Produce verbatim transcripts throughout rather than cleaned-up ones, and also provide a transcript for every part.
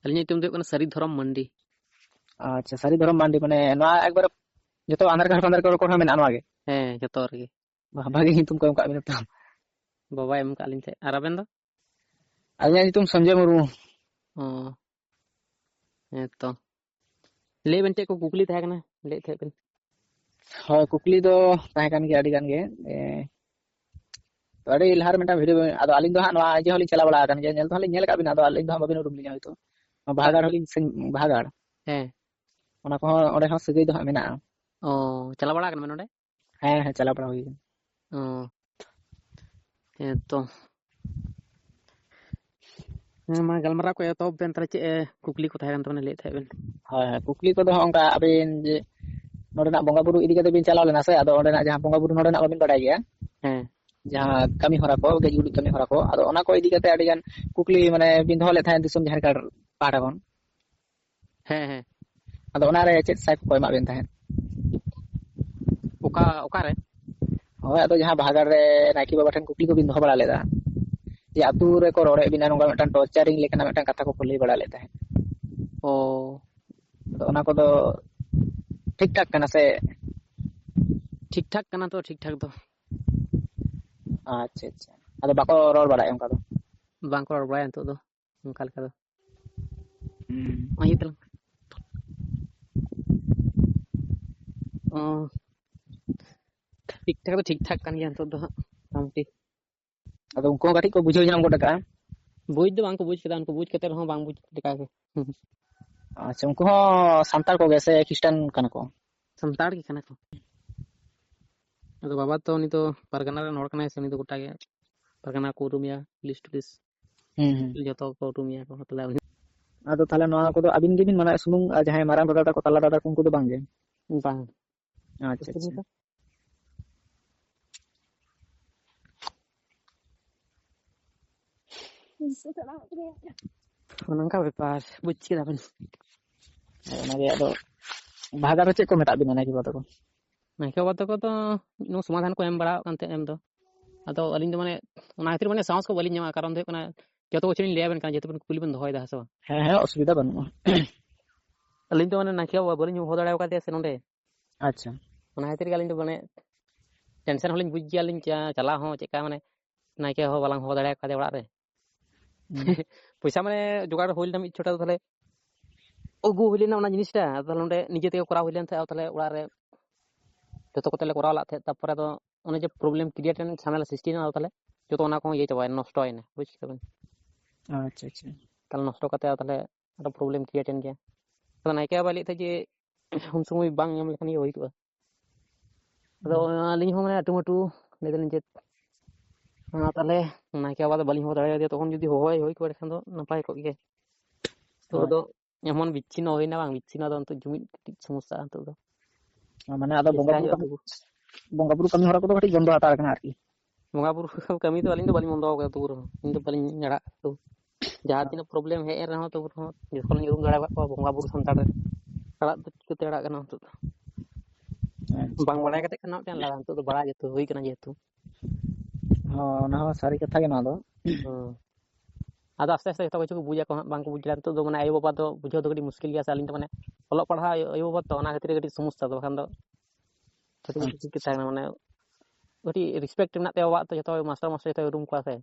ᱟᱹᱞᱤᱧᱟᱜ ᱧᱩᱛᱩᱢ ᱫᱚ ᱦᱩᱭᱩᱜ ᱠᱟᱱᱟ ᱥᱟᱹᱨᱤ ᱫᱷᱚᱨᱚᱢ ᱢᱟᱱᱰᱤ᱾ ᱟᱪᱪᱷᱟ, ᱥᱟᱹᱨᱤ ᱫᱷᱚᱨᱚᱢ ᱢᱟᱱᱰᱤ, ᱢᱟᱱᱮ ᱱᱚᱣᱟ ᱮᱠᱵᱟᱨᱮ ᱡᱚᱛᱚ ᱟᱫᱷᱟᱨ ᱠᱟᱨᱰ ᱯᱟᱫᱷᱟᱨ ᱠᱟᱨᱰ ᱠᱚᱨᱮ ᱦᱚᱸ ᱢᱮᱱᱟᱜᱼᱟ ᱱᱚᱣᱟ ᱜᱮ? ᱦᱮᱸ, ᱡᱚᱛᱚ ᱨᱮᱜᱮ᱾ ᱵᱷᱟᱜᱤ ᱧᱩᱛᱩᱢ ᱠᱚ ᱮᱢ ᱠᱟᱜ ᱵᱤᱱᱟ ᱛᱚ᱾ ᱵᱟᱵᱟᱭ ᱮᱢ ᱠᱟᱜ ᱞᱤᱧ ᱛᱟᱦᱮᱸᱫ᱾ ᱟᱨ ᱟᱵᱮᱱ ᱫᱚ? ᱟᱹᱞᱤᱧᱟᱜ ᱧᱩᱛᱩᱢ ᱥᱚᱧᱡᱚᱭ ᱢᱩᱨᱢᱩ᱾ ᱚ, ᱦᱮᱸ ᱛᱚ᱾ ᱞᱟᱹᱭ ᱵᱮᱱ, ᱪᱮᱫ ᱠᱚ ᱠᱩᱠᱞᱤ ᱛᱟᱦᱮᱸ ᱠᱟᱱᱟ, ᱞᱟᱹᱭᱮᱫ ᱛᱟᱦᱮᱸᱫ ᱵᱮᱱ? ᱦᱳᱭ, ᱠᱩᱠᱞᱤ ᱫᱚ ᱛᱟᱦᱮᱸ ᱠᱟᱱ ᱜᱮᱭᱟ ᱟᱹᱰᱤ ᱜᱟᱱ ᱜᱮ᱾ ᱮ, ᱛᱚ ᱟᱹᱰᱤ ᱞᱟᱦᱟ ᱨᱮ ᱢᱤᱫᱴᱟᱝ ᱵᱷᱤᱰᱤᱭᱳ, ᱟᱫᱚ ᱟᱹᱞᱤᱧ ᱫᱚ ᱦᱟᱸᱜ ᱱᱚᱣᱟ ᱤᱭᱟᱹ ᱦᱚᱸᱞᱤᱧ ᱪᱟᱞᱟᱣ ᱵᱟᱲᱟ ᱟᱠᱟᱱ ᱜᱮᱭᱟ, ᱧᱮᱞ ᱫᱚ ᱦᱟᱸᱜ ᱞᱤᱧ ᱧᱮᱞ ᱟᱠᱟᱫ ᱵᱤᱱᱟ, ᱟᱫᱚ ᱟᱹᱞᱤᱧ ᱫᱚ ᱦᱟᱸᱜ ᱵᱟᱹᱵᱤᱱ ᱩᱨᱩᱢ ᱞᱤᱧᱟ ᱦᱚᱭᱛᱳ᱾ ᱱᱚᱣᱟ ᱵᱟᱦᱟᱜᱟᱲ ᱦᱚᱸᱞᱤᱧ ᱥᱮᱱ, ᱵᱟᱦᱟᱜᱟᱲ᱾ ᱦᱮᱸ᱾ ᱚᱱᱟ ᱠᱚᱦᱚᱸ, ᱚᱸᱰᱮ ᱦᱚᱸ ᱥᱟᱹᱜᱟᱹᱭ ᱫᱚ ᱦᱟᱸᱜ ᱢᱮᱱᱟᱜᱼᱟ᱾ ᱚ, ᱪᱟᱞᱟᱣ ᱵᱟᱲᱟ ᱟᱠᱟᱱᱟ ᱵᱮᱱ ᱚᱸᱰᱮ? ᱦᱮᱸ, ᱦᱮᱸ, ᱪᱟᱞᱟᱣ ᱵᱟᱲᱟ ᱦᱩᱭ ᱟᱠᱟᱱᱟ᱾ ᱚ, ᱦᱮᱸ ᱛᱚ᱾ ᱦᱮᱸ, ᱢᱟ ᱜᱟᱞᱢᱟᱨᱟᱣ ᱠᱚ ᱮᱛᱚᱦᱚᱵ ᱵᱮᱱ ᱛᱟᱦᱞᱮ, ᱪᱮᱫ ᱮ ᱠᱩᱠᱞᱤ ᱠᱚ ᱛᱟᱦᱮᱸ ᱠᱟᱱ ᱛᱟᱵᱮᱱᱟ, ᱞᱟᱹᱭᱮᱫ ᱛᱟᱦᱮᱸᱫ ᱵᱮᱱ? ᱦᱳᱭ, ᱦᱳᱭ, ᱠᱩᱠᱞᱤ ᱠᱚᱫᱚ ᱦᱚᱸᱜ ᱚᱱᱠᱟ ᱟᱵᱤᱱ ᱡᱮ ᱱᱚᱰᱮᱱᱟᱜ ᱵᱚᱸᱜᱟ ᱵᱩᱨᱩ ᱤᱫᱤ ᱠᱟᱛᱮ ᱵᱤᱱ ᱪᱟᱞᱟᱣ ᱞᱮᱱᱟ ᱥᱮ, ᱟᱫᱚ ᱚᱸᱰᱮᱱᱟᱜ ᱡᱟᱦᱟᱸ ᱵᱚᱸᱜᱟ ᱵᱩᱨᱩ ᱱᱚᱰᱮᱱᱟᱜ ᱵᱟᱵᱤᱱ ᱵᱟᱰᱟᱭ ᱜᱮᱭᱟ, ᱦᱮᱸ᱾ ᱡᱟᱦᱟᱸ ᱠᱟᱹᱢᱤ ᱦᱚᱨᱟ ᱠᱚ, ᱜᱮᱡ ᱜᱩᱨᱤᱡ ᱠᱟᱹᱢᱤ ᱦᱚᱨᱟ ᱠᱚ, ᱟᱫᱚ ᱚᱱᱟ ᱠᱚ ᱤᱫᱤ ᱠᱟᱛᱮ ᱟᱹᱰᱤ ᱜᱟᱱ ᱠᱩᱠᱞᱤ ᱢᱟᱱᱮ ᱵᱤᱱ ᱫᱚᱦᱚ ᱞᱮᱫ ᱛᱟᱦᱮᱸᱫ ᱫᱤᱥᱚᱢ ᱡᱟᱦᱮᱨ ᱜᱟᱲ ᱯᱟᱦᱴᱟ ᱠᱷᱚᱱ᱾ ᱦᱮᱸ, ᱦᱮᱸ᱾ ᱟᱫᱚ ᱚᱱᱟᱨᱮ ᱪᱮᱫ ᱥᱟᱭ ᱠᱚᱠᱚ ᱮᱢᱟᱜ ᱵᱤᱱ ᱛᱟᱦᱮᱸᱫ? ᱚᱠᱟ, ᱚᱠᱟᱨᱮ? ᱦᱳᱭ, ᱟᱫᱚ ᱡᱟᱦᱟᱸ ᱵᱟᱦᱟᱜᱟᱲ ᱨᱮ ᱱᱟᱭᱠᱮ ᱵᱟᱵᱟ ᱴᱷᱮᱱ ᱠᱩᱠᱞᱤ ᱠᱚᱵᱤᱱ ᱫᱚᱦᱚ ᱵᱟᱲᱟ ᱞᱮᱫᱟ, ᱡᱮ ᱟᱹᱛᱩ ᱨᱮᱠᱚ ᱨᱚᱲᱮᱫ ᱵᱤᱱᱟ, ᱱᱚᱝᱠᱟ ᱢᱤᱫᱴᱟᱝ ᱴᱚᱨᱪᱟᱨᱤᱝ ᱞᱮᱠᱟᱱᱟᱜ ᱢᱤᱫᱴᱟᱝ ᱠᱟᱛᱷᱟ ᱠᱚᱠᱚ ᱞᱟᱹᱭ ᱵᱟᱲᱟ ᱞᱮᱫ ᱛᱟᱦᱮᱸᱫ᱾ ᱚ᱾ ᱟᱫᱚ ᱚᱱᱟ ᱠᱚᱫᱚ ᱴᱷᱤᱠ ᱴᱷᱟᱠ ᱠᱟᱱᱟ ᱥᱮ? ᱴᱷᱤᱠ ᱴᱷᱟᱠ ᱠᱟᱱᱟ ᱛᱚ, ᱴᱷᱤᱠ ᱴᱷᱟᱠ ᱫᱚ᱾ ᱟᱪᱪᱷᱟ, ᱟᱪᱪᱷᱟ᱾ ᱟᱫᱚ ᱵᱟᱠᱚ ᱨᱚᱲ ᱵᱟᱲᱟᱭᱟ ᱚᱱᱠᱟ ᱫᱚ? ᱵᱟᱝ ᱠᱚ ᱨᱚᱲ ᱵᱟᱲᱟᱭᱟ ᱱᱤᱛᱚᱜ ᱫᱚ ᱚᱱᱠᱟ ᱞᱮᱠᱟ ᱫᱚ᱾ ᱦᱩᱸ᱾ ᱚᱱᱟ ᱤᱭᱟᱹ ᱛᱟᱞᱟᱝ᱾ ᱚ, ᱴᱷᱤᱠ ᱴᱷᱟᱠ ᱫᱚ ᱴᱷᱤᱠ ᱴᱷᱟᱠ ᱠᱟᱱ ᱜᱮᱭᱟ ᱱᱤᱛᱚᱜ ᱫᱚ ᱦᱟᱸᱜ, ᱢᱚᱴᱟᱢᱩᱴᱤ᱾ ᱟᱫᱚ ᱩᱱᱠᱩ ᱦᱚᱸ ᱠᱟᱹᱴᱤᱡ ᱠᱚ ᱵᱩᱡᱷᱟᱹᱣ ᱧᱟᱢ ᱜᱚᱫ ᱟᱠᱟᱫᱼᱟ᱾ ᱵᱩᱡᱽ ᱫᱚ ᱵᱟᱝ ᱠᱚ ᱵᱩᱡᱽ ᱠᱮᱫᱟ, ᱩᱱᱠᱩ ᱵᱩᱡᱽ ᱠᱟᱛᱮ ᱨᱮᱦᱚᱸ ᱵᱟᱝ ᱵᱩᱡᱽ ᱞᱮᱠᱟ ᱜᱮ᱾ ᱟᱪᱪᱷᱟ, ᱩᱱᱠᱩ ᱦᱚᱸ ᱥᱟᱱᱛᱟᱲ ᱠᱚᱜᱮ ᱥᱮ ᱠᱷᱨᱤᱥᱴᱟᱱ ᱠᱟᱱᱟ ᱠᱚ? ᱥᱟᱱᱛᱟᱲ ᱜᱮ ᱠᱟᱱᱟ ᱠᱚ᱾ ᱟᱫᱚ ᱵᱟᱵᱟ ᱛᱚ ᱩᱱᱤ ᱫᱚ ᱯᱟᱨᱜᱟᱱᱟ ᱨᱮᱱ ᱦᱚᱲ ᱠᱟᱱᱟᱭ ᱥᱮ, ᱩᱱᱤ ᱫᱚ ᱜᱚᱴᱟ ᱜᱮ ᱯᱟᱨᱜᱟᱱᱟ ᱠᱚ ᱩᱨᱩᱢᱮᱭᱟ, ᱯᱩᱞᱤᱥ ᱴᱩᱞᱤᱥ ᱦᱩᱸ, ᱦᱩᱸ᱾ ᱡᱚᱛᱚ ᱠᱚ ᱩᱨᱩᱢᱮᱭᱟ ᱠᱚ᱾ ᱛᱟᱦᱞᱮ ᱩᱱᱤ ᱟᱫᱚ ᱛᱟᱦᱞᱮ ᱱᱚᱣᱟ ᱠᱚᱫᱚ ᱟᱹᱵᱤᱱ ᱜᱮᱵᱤᱱ ᱢᱟᱱᱟᱣ ᱥᱩᱢᱩᱝ, ᱟᱨ ᱡᱟᱦᱟᱸᱭ ᱢᱟᱨᱟᱝ ᱫᱟᱫᱟ ᱛᱟᱠᱚ, ᱛᱟᱞᱟ ᱫᱟᱫᱟ ᱠᱚ, ᱩᱱᱠᱩ ᱫᱚ ᱵᱟᱝ ᱜᱮ? ᱵᱟᱝ᱾ ᱟᱪᱪᱷᱟ, ᱟᱪᱪᱷᱟ᱾ ᱚᱱᱠᱟ ᱵᱮᱯᱟᱨ, ᱵᱩᱡᱽ ᱠᱮᱫᱟ ᱵᱮᱱ᱾ ᱦᱳᱭ, ᱚᱱᱟᱜᱮ᱾ ᱟᱫᱚ ᱵᱟᱦᱟᱜᱟᱲ ᱨᱮ ᱪᱮᱫ ᱠᱚ ᱢᱮᱛᱟᱜ ᱵᱤᱱᱟ ᱱᱟᱭᱠᱮ ᱵᱟᱵᱟ ᱛᱟᱠᱚ? ᱱᱟᱭᱠᱮ ᱵᱟᱵᱟ ᱛᱟᱠᱚ ᱫᱚ ᱱᱚᱣᱟ ᱥᱚᱢᱟᱫᱷᱟᱱ ᱠᱚ ᱮᱢ ᱵᱟᱲᱟᱣᱟᱜ ᱠᱟᱱ ᱛᱟᱦᱮᱸᱫ ᱮᱢ ᱫᱚ, ᱟᱫᱚ ᱟᱹᱞᱤᱧ ᱫᱚ ᱢᱟᱱᱮ ᱚᱱᱟ ᱠᱷᱟᱹᱛᱤᱨ ᱢᱟᱱᱮ ᱥᱟᱦᱚᱥ ᱠᱚ ᱵᱟᱹᱞᱤᱧ ᱧᱟᱢᱟ, ᱠᱟᱨᱚᱱ ᱫᱚ ᱦᱩᱭᱩᱜ ᱠᱟᱱᱟ ᱡᱚᱛᱚ ᱠᱤᱪᱷᱩ ᱞᱤᱧ ᱞᱟᱹᱭ ᱟᱵᱮᱱ ᱠᱟᱱᱟ, ᱡᱮᱦᱮᱛᱩ ᱵᱮᱱ ᱠᱩᱠᱞᱤ ᱵᱮᱱ ᱫᱚᱦᱚᱭᱮᱫᱟ, ᱦᱮᱸ ᱥᱮ ᱵᱟᱝ? ᱦᱮᱸ, ᱦᱮᱸ, ᱚᱥᱩᱵᱤᱫᱷᱟ ᱵᱟᱹᱱᱩᱜᱼᱟ᱾ ᱟᱹᱞᱤᱧ ᱫᱚ ᱢᱟᱱᱮ ᱱᱟᱭᱠᱮ ᱵᱟᱵᱟ ᱵᱟᱹᱞᱤᱧ ᱦᱚᱦᱚ ᱫᱟᱲᱮ ᱟᱠᱟᱫᱮᱭᱟ ᱥᱮ ᱱᱚᱸᱰᱮ᱾ ᱟᱪᱪᱷᱟ᱾ ᱚᱱᱟ ᱠᱷᱟᱹᱛᱤᱨ ᱜᱮ ᱟᱹᱞᱤᱧ ᱫᱚ ᱢᱟᱱᱮ tension ᱦᱚᱸᱞᱤᱧ ᱵᱩᱡᱽ ᱜᱮᱭᱟᱞᱤᱧ, ᱪᱟ-, ᱪᱟᱞᱟᱣ ᱦᱚᱸ ᱪᱮᱫᱠᱟ, ᱢᱟᱱᱮ ᱱᱟᱭᱠᱮ ᱦᱚᱸ ᱵᱟᱞᱟᱝ ᱦᱚᱦᱚ ᱫᱟᱲᱮ ᱟᱠᱟᱫᱮᱭᱟ ᱚᱲᱟᱜ ᱨᱮ᱾ ᱦᱩᱸ᱾ ᱯᱚᱭᱥᱟ ᱢᱟᱱᱮ ᱡᱚᱜᱟᱲ ᱦᱩᱭ ᱞᱮᱱᱟ ᱢᱤᱫ ᱪᱷᱚᱴᱟ, ᱛᱟᱦᱞᱮ ᱟᱹᱜᱩ ᱦᱩᱭ ᱞᱮᱱᱟ ᱚᱱᱟ ᱡᱤᱱᱤᱥᱴᱟ, ᱟᱫᱚ ᱱᱚᱸᱰᱮ ᱱᱤᱡᱮ ᱛᱮᱜᱮ ᱠᱚᱨᱟᱣ ᱦᱩᱭ ᱞᱮᱱ ᱛᱟᱦᱮᱸᱫ, ᱟᱫᱚ ᱛᱟᱦᱞᱮ ᱚᱲᱟᱜ ᱨᱮ ᱡᱚᱛᱚ ᱠᱚᱛᱮ ᱞᱮ ᱠᱚᱨᱟᱣ ᱞᱮᱫ ᱛᱟᱦᱮᱸᱫ, ᱛᱟᱨᱯᱚᱨᱮ ᱫᱚ ᱚᱱᱮ ᱡᱮ problem create ᱮᱱ, ᱡᱷᱟᱢᱮᱞᱟ ᱥᱨᱤᱥᱴᱤ ᱮᱱᱟ, ᱟᱫᱚ ᱛᱟᱦᱞᱮ ᱡᱚᱛᱚ ᱚᱱᱟ ᱠᱚᱦᱚᱸ ᱤᱭᱟᱹ ᱪᱟᱵᱟᱭᱮᱱᱟ, ᱱᱚᱥᱴᱚᱭᱮᱱᱟ, ᱵᱩᱡᱽ ᱠᱮᱫᱟ ᱵᱮᱱ? ᱟᱪᱪᱷᱟ, ᱟᱪᱪᱷᱟ᱾ ᱛᱟᱦᱞᱮ ᱱᱚᱥᱴᱚ ᱠᱟᱛᱮ ᱟᱫᱚ ᱛᱟᱦᱞᱮ ᱟᱨᱚ problem create ᱮᱱ ᱜᱮᱭᱟ᱾ ᱟᱫᱚ ᱱᱟᱭᱠᱮ ᱵᱟᱵᱟᱭ ᱞᱟᱹᱭᱮᱫ ᱛᱟᱦᱮᱸᱫ ᱡᱮ ᱩᱱ ᱥᱚᱢᱚᱭ ᱵᱟᱝ ᱮᱢ ᱞᱮᱠᱷᱟᱱ ᱜᱮ ᱦᱩᱭ ᱠᱚᱜᱼᱟ᱾ ᱟᱫᱚ ᱦᱩᱸ᱾ ᱟᱹᱞᱤᱧ ᱦᱚᱸ ᱢᱟᱱᱮ ᱟᱹᱴᱩ ᱢᱟᱹᱴᱩ ᱞᱟᱹᱭ ᱫᱟᱞᱤᱧ ᱡᱮ, ᱦᱮᱸ, ᱛᱟᱦᱞᱮ ᱱᱟᱭᱠᱮ ᱵᱟᱵᱟ ᱫᱚ ᱵᱟᱹᱞᱤᱧ ᱦᱚᱦᱚ ᱫᱟᱲᱮᱭᱟᱫᱮᱭᱟ, ᱛᱚᱠᱷᱚᱱ ᱡᱩᱫᱤ ᱦᱚᱦᱚᱭ ᱦᱩᱭ ᱠᱚᱜᱼᱟ, ᱮᱸᱰᱮᱠᱷᱟᱱ ᱫᱚ ᱱᱟᱯᱟᱭ ᱠᱚᱜ ᱜᱮᱭᱟ᱾ ᱛᱚ ᱦᱳᱭ᱾ ᱟᱫᱚ ᱮᱢᱚᱱ ᱵᱤᱪᱪᱷᱤᱱᱱᱚ ᱦᱩᱭᱱᱟ, ᱵᱟᱝ ᱵᱤᱪᱪᱷᱤᱱᱱᱚ, ᱟᱫᱚ ᱱᱤᱛᱚᱜ ᱡᱩᱢᱤᱫ ᱠᱟᱹᱴᱤᱡ ᱥᱚᱢᱚᱥᱥᱟ ᱱᱤᱛᱚᱜ ᱫᱚ᱾ ᱢᱟᱱᱮ ᱟᱫᱚ ᱵᱚᱸᱜᱟ ᱪᱮᱥᱴᱟ ᱵᱩᱨᱩ ᱦᱩᱭᱩᱜᱼᱟ ᱠᱟᱹᱢᱤ, ᱛᱚᱵᱩ᱾ ᱵᱚᱸᱜᱟ ᱵᱩᱨᱩ ᱠᱟᱹᱢᱤ ᱦᱚᱨᱟ ᱠᱚᱫᱚ ᱠᱟᱹᱴᱤᱡ ᱵᱚᱱᱫᱚ ᱦᱟᱛᱟᱲ ᱠᱟᱱᱟ ᱟᱨᱠᱤ᱾ ᱵᱚᱸᱜᱟ ᱵᱩᱨᱩ ᱠᱟᱹᱢᱤ ᱫᱚ ᱟᱹᱞᱤᱧ ᱫᱚ ᱵᱟᱹᱞᱤᱧ ᱵᱚᱱᱫᱚ ᱟᱠᱟᱫᱟ, ᱛᱚᱵᱩ ᱨᱮᱦᱚᱸ ᱤᱧ ᱫᱚ ᱵᱟᱹᱞᱤᱧ ᱟᱲᱟᱜ ᱟᱠᱟᱫᱟ, ᱛᱚᱵᱩ ᱡᱟᱦᱟᱸ ᱛᱤᱱᱟᱹᱜ problem ᱦᱮᱡ ᱮᱱ ᱨᱮᱦᱚᱸ, ᱛᱚᱵᱩ ᱨᱮᱦᱚᱸ ᱡᱚᱠᱷᱚᱱ ᱞᱤᱧ ᱩᱨᱩᱢ ᱫᱟᱲᱮ ᱟᱠᱟᱫ ᱠᱚᱣᱟ ᱵᱚᱸᱜᱟ ᱵᱩᱨᱩ ᱥᱟᱱᱛᱟᱲ ᱨᱮ, ᱟᱲᱟᱜ ᱫᱚ ᱪᱤᱠᱟᱹᱛᱮ ᱟᱲᱟᱜ ᱜᱟᱱᱚᱜᱼᱟ ᱱᱤᱛᱚᱜ ᱫᱚ? ᱟᱪᱪᱷᱟ᱾ ᱵᱟᱝ ᱵᱟᱲᱟᱭ ᱠᱟᱛᱮ ᱠᱷᱟᱱ ᱢᱤᱫᱴᱮᱱ ᱞᱟᱜᱟ, ᱱᱤᱛᱚᱜ ᱫᱚ ᱵᱟᱲᱟᱭ ᱡᱮᱦᱮᱛᱩ ᱦᱩᱭ ᱠᱟᱱᱟ ᱡᱮᱦᱮᱛᱩ᱾ ᱦᱚᱸ, ᱚᱱᱟ ᱦᱚᱸ ᱥᱟᱹᱨᱤ ᱠᱟᱛᱷᱟ ᱜᱮ ᱱᱚᱣᱟ ᱫᱚ᱾ ᱦᱩᱸ᱾ ᱟᱫᱚ ᱟᱥᱛᱮ ᱟᱥᱛᱮ ᱡᱚᱛᱚ ᱠᱤᱪᱷᱩ ᱠᱚ ᱵᱩᱡᱽ ᱟᱠᱚ ᱦᱟᱸᱜ, ᱵᱟᱝ ᱠᱚ ᱵᱩᱡᱽ ᱫᱟᱲᱮᱭᱟᱜᱼᱟ᱾ ᱱᱤᱛᱚᱜ ᱫᱚ ᱢᱟᱱᱮ ᱟᱭᱳ ᱵᱟᱵᱟ ᱫᱚ ᱵᱩᱡᱷᱟᱹᱣ ᱫᱚ ᱠᱟᱹᱴᱤᱡ ᱢᱩᱥᱠᱤᱞ ᱜᱮᱭᱟ ᱥᱮ, ᱟᱹᱞᱤᱧ ᱫᱚ ᱢᱟᱱᱮ ᱚᱞᱚᱜ ᱯᱟᱲᱦᱟᱣ ᱟᱭᱳ ᱵᱟᱵᱟ ᱛᱚ, ᱚᱱᱟ ᱠᱷᱟᱹᱛᱤᱨ ᱜᱮ ᱠᱟᱹᱴᱤᱡ ᱥᱚᱢᱚᱥᱥᱟ ᱫᱚ, ᱵᱟᱠᱷᱟᱱ ᱫᱚ ᱠᱟᱹᱴᱤᱡ ᱦᱮᱸ᱾ ᱠᱟᱹᱴᱤᱡ ᱜᱮ ᱛᱟᱦᱮᱸ ᱠᱟᱱᱟ, ᱢᱟᱱᱮ ᱠᱟᱹᱴᱤᱡ respect ᱢᱮᱱᱟᱜ ᱛᱟᱭᱟ ᱵᱟᱵᱟᱣᱟᱜ ᱛᱚ, ᱡᱚᱛᱚ ᱢᱟᱥᱴᱟᱨ ᱢᱟᱥᱴᱟᱨ ᱡᱚᱛᱚᱭ ᱩᱨᱩᱢ ᱠᱚᱣᱟ ᱥᱮ᱾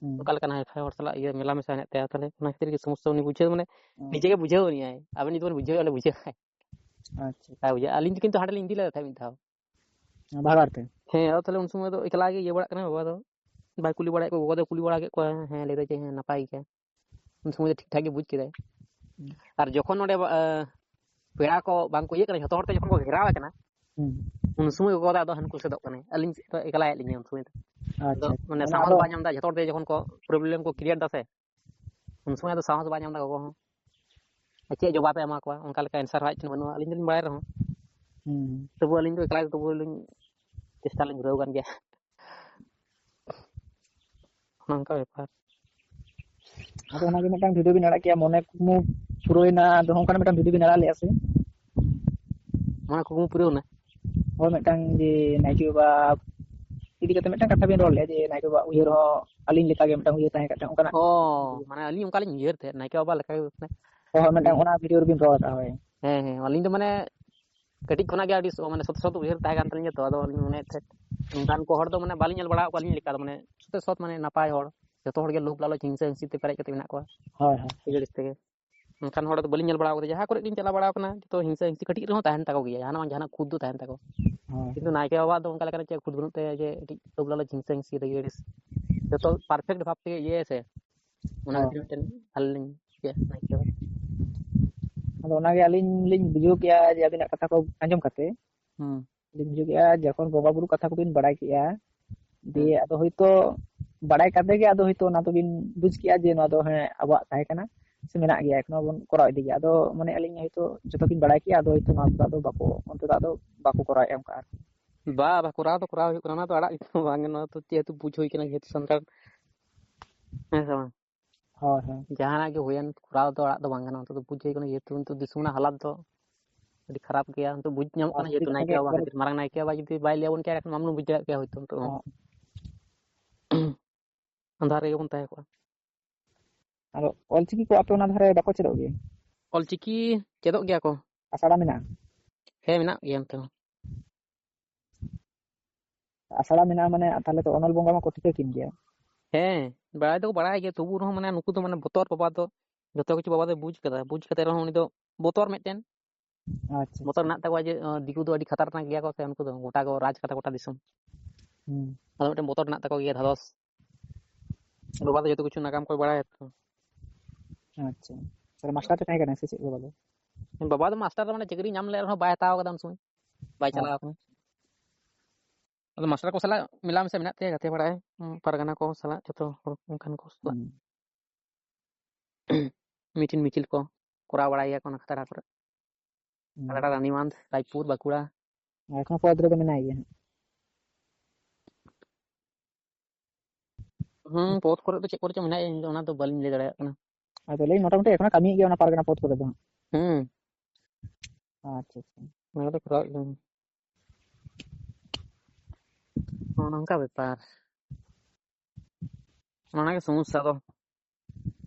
ᱦᱩᱸ᱾ ᱚᱠᱟ ᱞᱮᱠᱟᱱ ᱦᱟᱭᱯᱷᱟᱭ ᱦᱚᱲ ᱥᱟᱞᱟᱜ ᱤᱭᱟᱹ ᱢᱮᱞᱟ ᱢᱮᱥᱟ ᱦᱮᱱᱟᱜ ᱛᱟᱭᱟ, ᱛᱟᱦᱞᱮ ᱚᱱᱟ ᱠᱷᱟᱹᱛᱤᱨ ᱜᱮ ᱥᱚᱢᱚᱥᱥᱟ ᱩᱱᱤ ᱵᱩᱡᱷᱟᱹᱣ, ᱢᱟᱱᱮ ᱦᱩᱸ᱾ ᱱᱤᱡᱮ ᱜᱮ ᱵᱩᱡᱷᱟᱹᱣ ᱟᱹᱱᱤᱡ ᱟᱭ᱾ ᱟᱵᱮᱱ ᱡᱩᱫᱤ ᱵᱮᱱ ᱵᱩᱡᱷᱟᱹᱣᱟ, ᱚᱸᱰᱮ ᱵᱩᱡᱷᱟᱹᱣᱟᱭ᱾ ᱟᱪᱪᱷᱟ᱾ ᱵᱟᱭ ᱵᱩᱡᱷᱟᱹᱣᱟ᱾ ᱟᱹᱞᱤᱧ ᱫᱚ ᱠᱤᱱᱛᱩ ᱦᱟᱸᱰᱮ ᱞᱤᱧ ᱤᱫᱤ ᱞᱮᱫᱮ ᱛᱟᱦᱮᱸᱫ ᱢᱤᱫ ᱫᱷᱟᱣ᱾ ᱵᱷᱟᱜᱟᱲ ᱛᱮ? ᱦᱮᱸ, ᱟᱫᱚ ᱛᱟᱦᱞᱮ ᱩᱱ ᱥᱚᱢᱚᱭ ᱫᱚ ᱮᱠᱞᱟ ᱜᱮ ᱤᱭᱟᱹ ᱵᱟᱲᱟᱜ ᱠᱟᱱᱟᱭ ᱵᱟᱵᱟ ᱫᱚ᱾ ᱵᱟᱭ ᱠᱩᱞᱤ ᱵᱟᱲᱟᱭᱮᱫ ᱠᱚᱣᱟ, ᱜᱚᱜᱚ ᱫᱚᱭ ᱠᱩᱞᱤ ᱵᱟᱲᱟ ᱠᱮᱫ ᱠᱚᱣᱟ, ᱦᱮᱸ, ᱞᱟᱹᱭ ᱫᱟᱭ ᱡᱮ, "ᱦᱮᱸ, ᱱᱟᱯᱟᱭ ᱜᱮᱭᱟ᱾" ᱩᱱ ᱥᱚᱢᱚᱭ ᱫᱚ ᱴᱷᱤᱠ ᱴᱷᱟᱠ ᱜᱮ ᱵᱩᱡᱽ ᱠᱮᱫᱟᱭ᱾ ᱦᱩᱸ᱾ ᱟᱨ ᱡᱚᱠᱷᱚᱱ ᱱᱚᱰᱮ, ᱟ, ᱯᱮᱲᱟ ᱠᱚ ᱵᱟᱝ ᱠᱚ ᱤᱭᱟᱹᱜ ᱠᱟᱱᱟ, ᱡᱷᱚᱛᱚ ᱦᱚᱲ ᱛᱮ ᱡᱚᱠᱷᱚᱱ ᱠᱚ ᱜᱷᱮᱨᱟᱣ ᱮ ᱠᱟᱱᱟ, ᱦᱩᱸ᱾ ᱩᱱ ᱥᱚᱢᱚᱭ ᱜᱚᱜᱚ ᱫᱚ ᱟᱫᱚ ᱦᱟᱱᱠᱩ ᱥᱮᱫᱚᱜ ᱠᱟᱱᱟᱭ, ᱟᱹᱞᱤᱧ ᱥᱮᱫ ᱫᱚ ᱮᱠᱞᱟᱭᱮᱫ ᱞᱤᱧᱟᱹ ᱩᱱ ᱥᱚᱢᱚᱭ ᱫᱚ᱾ ᱟᱪᱪᱷᱟ, ᱟᱫᱚ ᱟᱪᱪᱷᱟ᱾ ᱢᱟᱱᱮ ᱢᱟᱱᱮ ᱥᱟᱦᱚᱥ ᱟᱫᱚ ᱵᱟᱭ ᱧᱟᱢ ᱮᱫᱟ, ᱡᱷᱚᱛᱚ ᱦᱚᱲ ᱛᱮ ᱡᱚᱠᱷᱚᱱ ᱠᱚ problem ᱠᱚ create ᱮᱫᱟ ᱥᱮ, ᱩᱱ ᱥᱚᱢᱚᱭ ᱟᱫᱚ ᱥᱟᱦᱚᱥ ᱵᱟᱭ ᱧᱟᱢ ᱮᱫᱟ ᱜᱚᱜᱚ ᱦᱚᱸ᱾ ᱟᱨ ᱪᱮᱫ ᱡᱚᱵᱟᱵ ᱮ ᱮᱢᱟ ᱠᱚᱣᱟ, ᱚᱱᱠᱟ ᱞᱮᱠᱟ answer ᱦᱚᱸ ᱟᱡ ᱴᱷᱮᱱ ᱵᱟᱹᱱᱩᱜᱼᱟ, ᱟᱹᱞᱤᱧ ᱫᱚᱞᱤᱧ ᱵᱟᱲᱟᱭ ᱨᱮᱦᱚᱸ᱾ ᱦᱩᱸ᱾ ᱛᱚᱵᱩ ᱟᱹᱞᱤᱧ ᱫᱚ ᱮᱠᱞᱟ ᱜᱮ, ᱛᱚᱵᱩ ᱞᱤᱧ ᱪᱮᱥᱴᱟ ᱞᱤᱧ ᱫᱷᱩᱨᱟᱹᱣ ᱠᱟᱱ ᱜᱮᱭᱟ᱾ ᱚᱱᱮ ᱚᱱᱠᱟ ᱵᱮᱯᱟᱨ᱾ ᱟᱫᱚ ᱚᱱᱟᱜᱮ ᱢᱤᱫᱴᱟᱝ video ᱵᱤᱱ ᱟᱲᱟᱜ ᱠᱮᱜᱼᱟ, ᱢᱚᱱᱮ ᱠᱩᱠᱢᱩ ᱯᱩᱨᱟᱹᱣᱮᱱᱟ, ᱟᱫᱚ ᱚᱱᱠᱟᱱᱟᱜ ᱢᱤᱫᱴᱟᱝ video ᱵᱤᱱ ᱟᱲᱟᱜ ᱞᱮᱜᱼᱟ ᱥᱮ? ᱢᱚᱱᱮ ᱠᱩᱠᱢᱩ ᱯᱩᱨᱟᱹᱣᱱᱟ? ᱦᱳᱭ, ᱢᱤᱫᱴᱟᱝ ᱡᱮ ᱱᱟᱭᱠᱮ ᱵᱟᱵᱟ ᱤᱫᱤ ᱠᱟᱛᱮ ᱢᱤᱫᱴᱟᱝ ᱠᱟᱛᱷᱟ ᱵᱤᱱ ᱨᱚᱲ ᱞᱮᱫᱼᱟ, ᱡᱮ ᱱᱟᱭᱠᱮ ᱵᱟᱵᱟ ᱩᱭᱦᱟᱹᱨ ᱦᱚᱸ ᱟᱹᱞᱤᱧ ᱞᱮᱠᱟᱜᱮ ᱢᱤᱫᱴᱟᱝ ᱩᱭᱦᱟᱹᱨ ᱛᱟᱦᱮᱸ ᱠᱟᱱ ᱛᱟᱦᱮᱸᱫ ᱚᱱᱠᱟᱱᱟᱜ᱾ ᱚ ᱢᱟᱱᱮ ᱟᱹᱞᱤᱧ ᱚᱱᱠᱟᱞᱤᱧ ᱩᱭᱦᱟᱹᱨ ᱛᱟᱦᱮᱸᱫ ᱱᱟᱭᱠᱮ ᱵᱟᱵᱟ ᱞᱮᱠᱟ ᱜᱮ ᱢᱟᱱᱮ᱾ ᱦᱳᱭ, ᱢᱤᱫᱴᱟᱝ ᱚᱱᱟ ᱵᱷᱤᱰᱤᱭᱳ ᱨᱮᱵᱤᱱ ᱨᱚᱲ ᱟᱠᱟᱫᱼᱟ᱾ ᱦᱳᱭ᱾ ᱦᱮᱸ ᱦᱮᱸ, ᱟᱹᱞᱤᱧ ᱫᱚ ᱢᱟᱱᱮ ᱠᱟᱹᱴᱤᱡ ᱠᱷᱚᱱᱟᱜ ᱜᱮ ᱟᱹᱰᱤ ᱥᱚ- ᱢᱟᱱᱮ ᱥᱚᱛ ᱥᱚᱛ ᱩᱭᱦᱟᱹᱨ ᱛᱟᱦᱮᱸ ᱠᱟᱱ ᱛᱟᱹᱞᱤᱧᱟ ᱛᱚ, ᱟᱫᱚ ᱟᱹᱞᱤᱧ ᱢᱚᱱᱮᱭᱮᱫ ᱛᱟᱦᱮᱸᱫ ᱚᱱᱠᱟᱱ ᱠᱚ ᱦᱚᱲ ᱫᱚ ᱢᱟᱱᱮ ᱵᱟᱹᱞᱤᱧ ᱧᱮᱞ ᱵᱟᱲᱟ ᱟᱠᱟᱫ ᱠᱚᱣᱟ ᱟᱹᱞᱤᱧ ᱞᱮᱠᱟ ᱫᱚ, ᱢᱟᱱᱮ ᱥᱚᱛᱮ ᱥᱚᱛ ᱢᱟᱱᱮ ᱱᱟᱯᱟᱭ ᱦᱚᱲ, ᱡᱚᱛᱚ ᱦᱚᱲ ᱜᱮ ᱞᱳᱵᱷ ᱞᱟᱞᱚᱪ ᱦᱤᱝᱥᱟᱹ ᱦᱤᱝᱥᱤ ᱛᱮ ᱯᱮᱨᱮᱡ ᱠᱟᱛᱮ ᱢᱮᱱᱟᱜ ᱠᱚᱣᱟ᱾ ᱦᱳᱭ, ᱦᱳᱭ᱾ ᱟᱹᱰᱤ ᱡᱟᱹᱥᱛᱤ ᱜᱮ ᱚᱱᱠᱟᱱ ᱦᱚᱲ ᱫᱚ ᱵᱟᱹᱞᱤᱧ ᱧᱮᱞ ᱵᱟᱲᱟ ᱟᱠᱟᱫᱟ᱾ ᱡᱟᱦᱟᱸ ᱠᱚᱨᱮ ᱞᱤᱧ ᱪᱟᱞᱟᱣ ᱵᱟᱲᱟ ᱟᱠᱟᱱᱟ ᱡᱚᱛᱚ ᱦᱤᱝᱥᱟᱹ ᱦᱤᱝᱥᱤ ᱠᱟᱹᱴᱤᱡ ᱨᱮᱦᱚᱸ ᱛᱟᱦᱮᱱ ᱛᱟᱠᱚ ᱜᱮᱭᱟ, ᱡᱟᱦᱟᱱᱟᱜ ᱵᱟᱝ ᱡᱟᱦᱟᱱᱟᱜ ᱠᱷᱩᱫ ᱫᱚ ᱛᱟᱦᱮᱱ ᱛᱟᱠᱚ᱾ ᱦᱳᱭ᱾ ᱠᱤᱱᱛᱩ ᱱᱟᱭᱠᱮ ᱵᱟᱵᱟ ᱫᱚ ᱚᱱᱠᱟ ᱞᱮᱠᱟᱱᱟᱜ ᱪᱮᱫ ᱠᱷᱩᱫ ᱵᱟᱹᱱᱩᱜ ᱛᱟᱭᱟ ᱡᱮ ᱠᱟᱹᱴᱤᱡ ᱞᱳᱵᱷ ᱞᱟᱞᱚᱪ ᱦᱤᱝᱥᱟᱹ ᱦᱤᱝᱥᱤ ᱨᱮᱜᱮ ᱟᱹᱲᱤᱥ, ᱡᱚᱛᱚ ᱯᱟᱨᱯᱷᱮᱠᱴ ᱵᱷᱟᱵ ᱛᱮᱜᱮ ᱤᱭᱟᱹᱭᱟ ᱥᱮ, ᱚᱱᱟ ᱦᱳᱭ᱾ ᱠᱷᱟᱹᱛᱤᱨ ᱢᱤᱫᱴᱮᱱ ᱟᱹᱞᱤᱧ ᱞᱤᱧ ᱤᱭᱟᱹ ᱱᱟᱭᱠᱮ ᱵᱟᱵᱟ᱾ ᱟᱫᱚ ᱚᱱᱟᱜᱮ ᱟᱹᱞᱤᱧ ᱞᱤᱧ ᱵᱩᱡᱷᱟᱹᱣ ᱠᱮᱜᱼᱟ ᱡᱮ ᱟᱹᱵᱤᱱᱟᱜ ᱠᱟᱛᱷᱟ ᱠᱚ ᱟᱸᱡᱚᱢ ᱠᱟᱛᱮ ᱦᱩᱸ ᱞᱤᱧ ᱵᱩᱡᱷᱟᱹᱣ ᱠᱮᱜᱼᱟ, ᱡᱚᱠᱷᱚᱱ ᱵᱚᱸᱜᱟ ᱵᱩᱨᱩ ᱠᱟᱛᱷᱟ ᱠᱚᱵᱤᱱ ᱵᱟᱲᱟᱭ ᱠᱮᱜᱼᱟ, ᱦᱩᱸ ᱫᱤᱭᱮ ᱟᱫᱚ ᱦᱳᱭᱛᱳ ᱵᱟᱲᱟᱭ ᱠᱟᱛᱮ ᱜᱮ ᱟᱫᱚ ᱦᱳᱭᱛᱳ ᱚᱱᱟ ᱫᱚᱵᱤᱱ ᱵᱩᱡᱽ ᱠᱮᱜᱼᱟ ᱡᱮ ᱱᱚᱣᱟ ᱫᱚ ᱦᱮᱸ ᱟᱵᱚᱣᱟᱜ ᱛᱟᱦᱮᱸ ᱠᱟᱱᱟ ᱥᱮ ᱢᱮᱱᱟᱜ ᱜᱮᱭᱟ, ᱮᱠᱷᱚᱱᱳ ᱵᱚᱱ ᱠᱚᱨᱟᱣ ᱤᱫᱤ ᱜᱮᱭᱟ᱾ ᱟᱫᱚ ᱢᱟᱱᱮ ᱟᱹᱞᱤᱧ ᱦᱳᱭᱛᱳ ᱡᱚᱛᱚ ᱠᱤᱱ ᱵᱟᱲᱟᱭ ᱠᱮᱜᱼᱟ, ᱟᱫᱚ ᱦᱳᱭᱛᱳ ᱱᱚᱣᱟ ᱠᱚᱫᱚ ᱟᱫᱚ ᱵᱟᱠᱚ, ᱚᱱᱛᱮ ᱫᱚ ᱟᱫᱚ ᱵᱟᱠᱚ ᱠᱚᱨᱟᱣᱮᱫᱼᱟ ᱚᱱᱠᱟ ᱟᱨᱠᱤ᱾ ᱵᱟ ᱵᱟ, ᱠᱚᱨᱟᱣ ᱫᱚ ᱠᱚᱨᱟᱣ ᱦᱩᱭᱩᱜ ᱠᱟᱱᱟ, ᱚᱱᱟ ᱫᱚ ᱟᱲᱟᱜ ᱜᱤᱰᱤ ᱫᱚ ᱵᱟᱝ ᱜᱟᱱᱚᱜᱼᱟ᱾ ᱛᱚ ᱡᱮᱦᱮᱛᱩ ᱵᱩᱡᱽ ᱦᱩᱭ ᱠᱟᱱᱟ ᱡᱮᱦᱮᱛᱩ ᱥᱟᱱᱛᱟᱲ, ᱦᱮᱸ ᱥᱮ ᱵᱟᱝ? ᱦᱳᱭ, ᱦᱳᱭ᱾ ᱡᱟᱦᱟᱱᱟᱜ ᱜᱮ ᱦᱩᱭᱮᱱ, ᱠᱚᱨᱟᱣ ᱫᱚ ᱟᱲᱟᱜ ᱫᱚ ᱵᱟᱝ ᱜᱟᱱᱚᱜᱼᱟ᱾ ᱱᱤᱛᱚᱜ ᱫᱚ ᱵᱩᱡᱽ ᱦᱩᱭ ᱠᱟᱱᱟ ᱡᱮᱦᱮᱛᱩ ᱱᱤᱛᱚᱜ ᱫᱤᱥᱚᱢ ᱨᱮᱱᱟᱜ ᱦᱟᱞᱟᱛ ᱫᱚ ᱟᱹᱰᱤ ᱠᱷᱟᱨᱟᱯ ᱜᱮᱭᱟ᱾ ᱱᱤᱛᱚᱜ ᱵᱩᱡᱽ ᱧᱟᱢᱚᱜ ᱟᱨ ᱠᱟᱱᱟ ᱥᱟᱹᱨᱤ ᱡᱮᱦᱮᱛᱩ ᱠᱟᱛᱷᱟ ᱱᱟᱭᱠᱮ ᱜᱮ ᱵᱟᱵᱟ ᱮᱠᱵᱟᱨᱮ ᱠᱷᱟᱹᱛᱤᱨ, ᱢᱟᱨᱟᱝ ᱱᱟᱭᱠᱮ ᱵᱟᱵᱟ ᱡᱩᱫᱤ ᱵᱟᱭ ᱞᱟᱹᱭ ᱟᱵᱚᱱ ᱠᱮᱭᱟ ᱮᱱᱠᱷᱟᱱ ᱢᱟ ᱵᱚᱱ ᱵᱩᱡᱽ ᱫᱟᱲᱮᱭᱟᱜ ᱠᱮᱭᱟ ᱦᱳᱭᱛᱳ ᱱᱤᱛᱚᱜ ᱦᱚᱸ᱾ ᱦᱚᱸ᱾ ᱟᱸᱫᱷᱟᱨ ᱨᱮᱜᱮ ᱵᱚᱱ ᱛᱟᱦᱮᱸ ᱠᱚᱜᱼᱟ᱾ ᱟᱫᱚ ᱚᱞᱪᱤᱠᱤ ᱠᱚ ᱟᱯᱮ ᱚᱱᱟ ᱫᱷᱟᱨᱮ ᱵᱟᱠᱚ ᱪᱮᱫᱚᱜ ᱜᱮᱭᱟ? ᱚᱞᱪᱤᱠᱤ ᱪᱮᱫᱚᱜ ᱜᱮᱭᱟ ᱠᱚ᱾ ᱟᱥᱲᱟ ᱢᱮᱱᱟᱜᱼᱟ? ᱦᱮᱸ, ᱢᱮᱱᱟᱜ ᱜᱮᱭᱟ ᱚᱱᱛᱮ ᱦᱚᱸ᱾ ᱟᱥᱲᱟ ᱢᱮᱱᱟᱜᱼᱟ ᱢᱟᱱᱮ ᱛᱟᱦᱚᱞᱮ ᱛᱚ ᱚᱱᱚᱞ ᱵᱚᱸᱜᱟ ᱢᱟᱠᱚ ᱴᱷᱤᱠᱟᱹ ᱠᱤᱱ ᱜᱮᱭᱟ᱾ ᱦᱮᱸ, ᱵᱟᱲᱟᱭ ᱫᱚᱠᱚ ᱵᱟᱲᱟᱭ ᱜᱮᱭᱟ, ᱛᱚᱵᱩ ᱨᱮᱦᱚᱸ ᱢᱟᱱᱮ ᱱᱩᱠᱩ ᱫᱚ ᱢᱟᱱᱮ ᱵᱚᱛᱚᱨ, ᱵᱟᱵᱟ ᱫᱚ ᱡᱚᱛᱚ ᱠᱤᱪᱷᱩ ᱵᱟᱵᱟ ᱫᱚᱭ ᱵᱩᱡᱽ ᱠᱟᱫᱟ, ᱵᱩᱡᱽ ᱠᱟᱛᱮ ᱨᱮᱦᱚᱸ ᱩᱱᱤ ᱫᱚ ᱵᱚᱛᱚᱨ ᱢᱤᱫᱴᱮᱱ᱾ ᱟᱪᱪᱷᱟ, ᱵᱚᱛᱚᱨ ᱟᱪᱪᱷᱟ᱾ ᱢᱮᱱᱟᱜ ᱛᱟᱠᱚᱣᱟ ᱡᱮ ᱟᱸ, ᱫᱤᱠᱩ ᱫᱚ ᱟᱹᱰᱤ ᱠᱷᱟᱛᱟᱨᱱᱟᱠ ᱜᱮᱭᱟ ᱠᱚ ᱥᱮ, ᱩᱱᱠᱩ ᱫᱚ ᱜᱚᱴᱟ ᱠᱚ ᱨᱟᱡᱽ ᱠᱟᱫᱟ ᱜᱚᱴᱟ ᱫᱤᱥᱚᱢ᱾ ᱦᱩᱸ᱾ ᱟᱫᱚ ᱢᱤᱫᱴᱮᱱ ᱵᱚᱛᱚᱨ ᱢᱮᱱᱟᱜ ᱛᱟᱠᱚ ᱜᱮᱭᱟ ᱫᱷᱟᱫᱚᱥ᱾ ᱵᱟᱵᱟ ᱫᱚ ᱡᱚᱛᱚ ᱠᱤᱪᱷᱩ ᱱᱟᱜᱟᱢ ᱠᱚᱭ ᱵᱟᱲᱟᱭᱟ ᱛᱚ᱾ ᱟᱪᱪᱷᱟ᱾ ᱛᱟᱦᱚᱞᱮ ᱢᱟᱥᱴᱟᱨ ᱯᱮ ᱛᱟᱦᱮᱸ ᱠᱟᱱᱟ ᱥᱮ ᱪᱮᱫ ᱵᱟᱵᱟ ᱫᱚ? ᱵᱟᱵᱟ ᱫᱚ ᱢᱟᱥᱴᱟᱨ ᱫᱚ ᱢᱟᱱᱮ ᱪᱟᱹᱠᱨᱤ ᱧᱟᱢ ᱞᱮᱫ ᱨᱮᱦᱚᱸ ᱵᱟᱭ ᱦᱟᱛᱟᱣ ᱠᱟᱫᱟ ᱩᱱ ᱥᱚᱢᱚᱭ᱾ ᱵᱟᱭ ᱪᱟᱞᱟᱣ ᱟᱪᱪᱷᱟ᱾ ᱠᱟᱱᱟ᱾ ᱟᱫᱚ ᱢᱟᱥᱴᱟᱨ ᱠᱚ ᱥᱟᱞᱟᱜ ᱢᱮᱞᱟ ᱢᱮᱥᱟ ᱢᱮᱱᱟᱜ ᱛᱟᱭᱟ, ᱜᱟᱛᱮ ᱵᱟᱲᱟᱭᱟᱭ, ᱩᱸ, ᱯᱟᱨᱜᱟᱱᱟ ᱠᱚ ᱥᱟᱞᱟᱜ ᱡᱚᱛᱚ ᱦᱚᱲ ᱚᱱᱠᱟᱱ ᱠᱚ ᱥᱟᱞᱟᱜ᱾ ᱦᱩᱸ᱾ ᱢᱤᱴᱤᱝ ᱢᱤᱪᱷᱤᱞ ᱠᱚ ᱠᱚᱨᱟᱣ ᱵᱟᱲᱟᱭ ᱜᱮᱭᱟ ᱠᱚ ᱚᱱᱟ ᱠᱷᱟᱛᱲᱟ ᱠᱚᱨᱮ᱾ ᱦᱩᱸ᱾ ᱠᱷᱟᱛᱲᱟ, ᱨᱟᱱᱤᱵᱟᱸᱫᱷ, ᱨᱟᱭᱯᱩᱨ, ᱵᱟᱸᱠᱩᱲᱟ᱾ ᱮᱠᱷᱚᱱ ᱯᱚᱫᱽ ᱨᱮᱫᱚ ᱢᱮᱱᱟᱭ ᱜᱮᱭᱟ ᱦᱟᱸᱜ᱾ ᱦᱩᱸ, ᱯᱚᱫᱽ ᱠᱚᱨᱮ ᱫᱚ ᱪᱮᱫ ᱠᱚᱨᱮ ᱪᱚ ᱢᱮᱱᱟᱭᱟ, ᱤᱧ ᱫᱚ ᱚᱱᱟ ᱫᱚ ᱵᱟᱹᱞᱤᱧ ᱞᱟᱹᱭ ᱫᱟᱲᱮᱭᱟᱜ ᱠᱟᱱᱟ᱾ ᱟᱫᱚ ᱞᱟᱹᱭ ᱢᱚᱴᱟᱢᱩᱴᱤ ᱮᱠᱷᱚᱱᱚ ᱠᱟᱹᱢᱤᱭᱮᱫ ᱜᱮᱭᱟ ᱚᱱᱟ ᱯᱟᱨᱜᱟᱱᱟ ᱯᱚᱫᱽ ᱠᱚᱨᱮ ᱫᱚ ᱦᱟᱸᱜ᱾ ᱦᱩᱸ᱾ ᱟᱪᱪᱷᱟ, ᱟᱪᱪᱷᱟ᱾ ᱚᱱᱟ ᱫᱚ ᱠᱚᱨᱟᱣᱮᱫ ᱜᱮᱭᱟ᱾ ᱱᱚᱜᱼᱚ ᱱᱚᱝᱠᱟ ᱵᱮᱯᱟᱨ᱾ ᱚᱱᱟᱜᱮ ᱥᱚᱢᱚᱥᱥᱟ ᱫᱚ᱾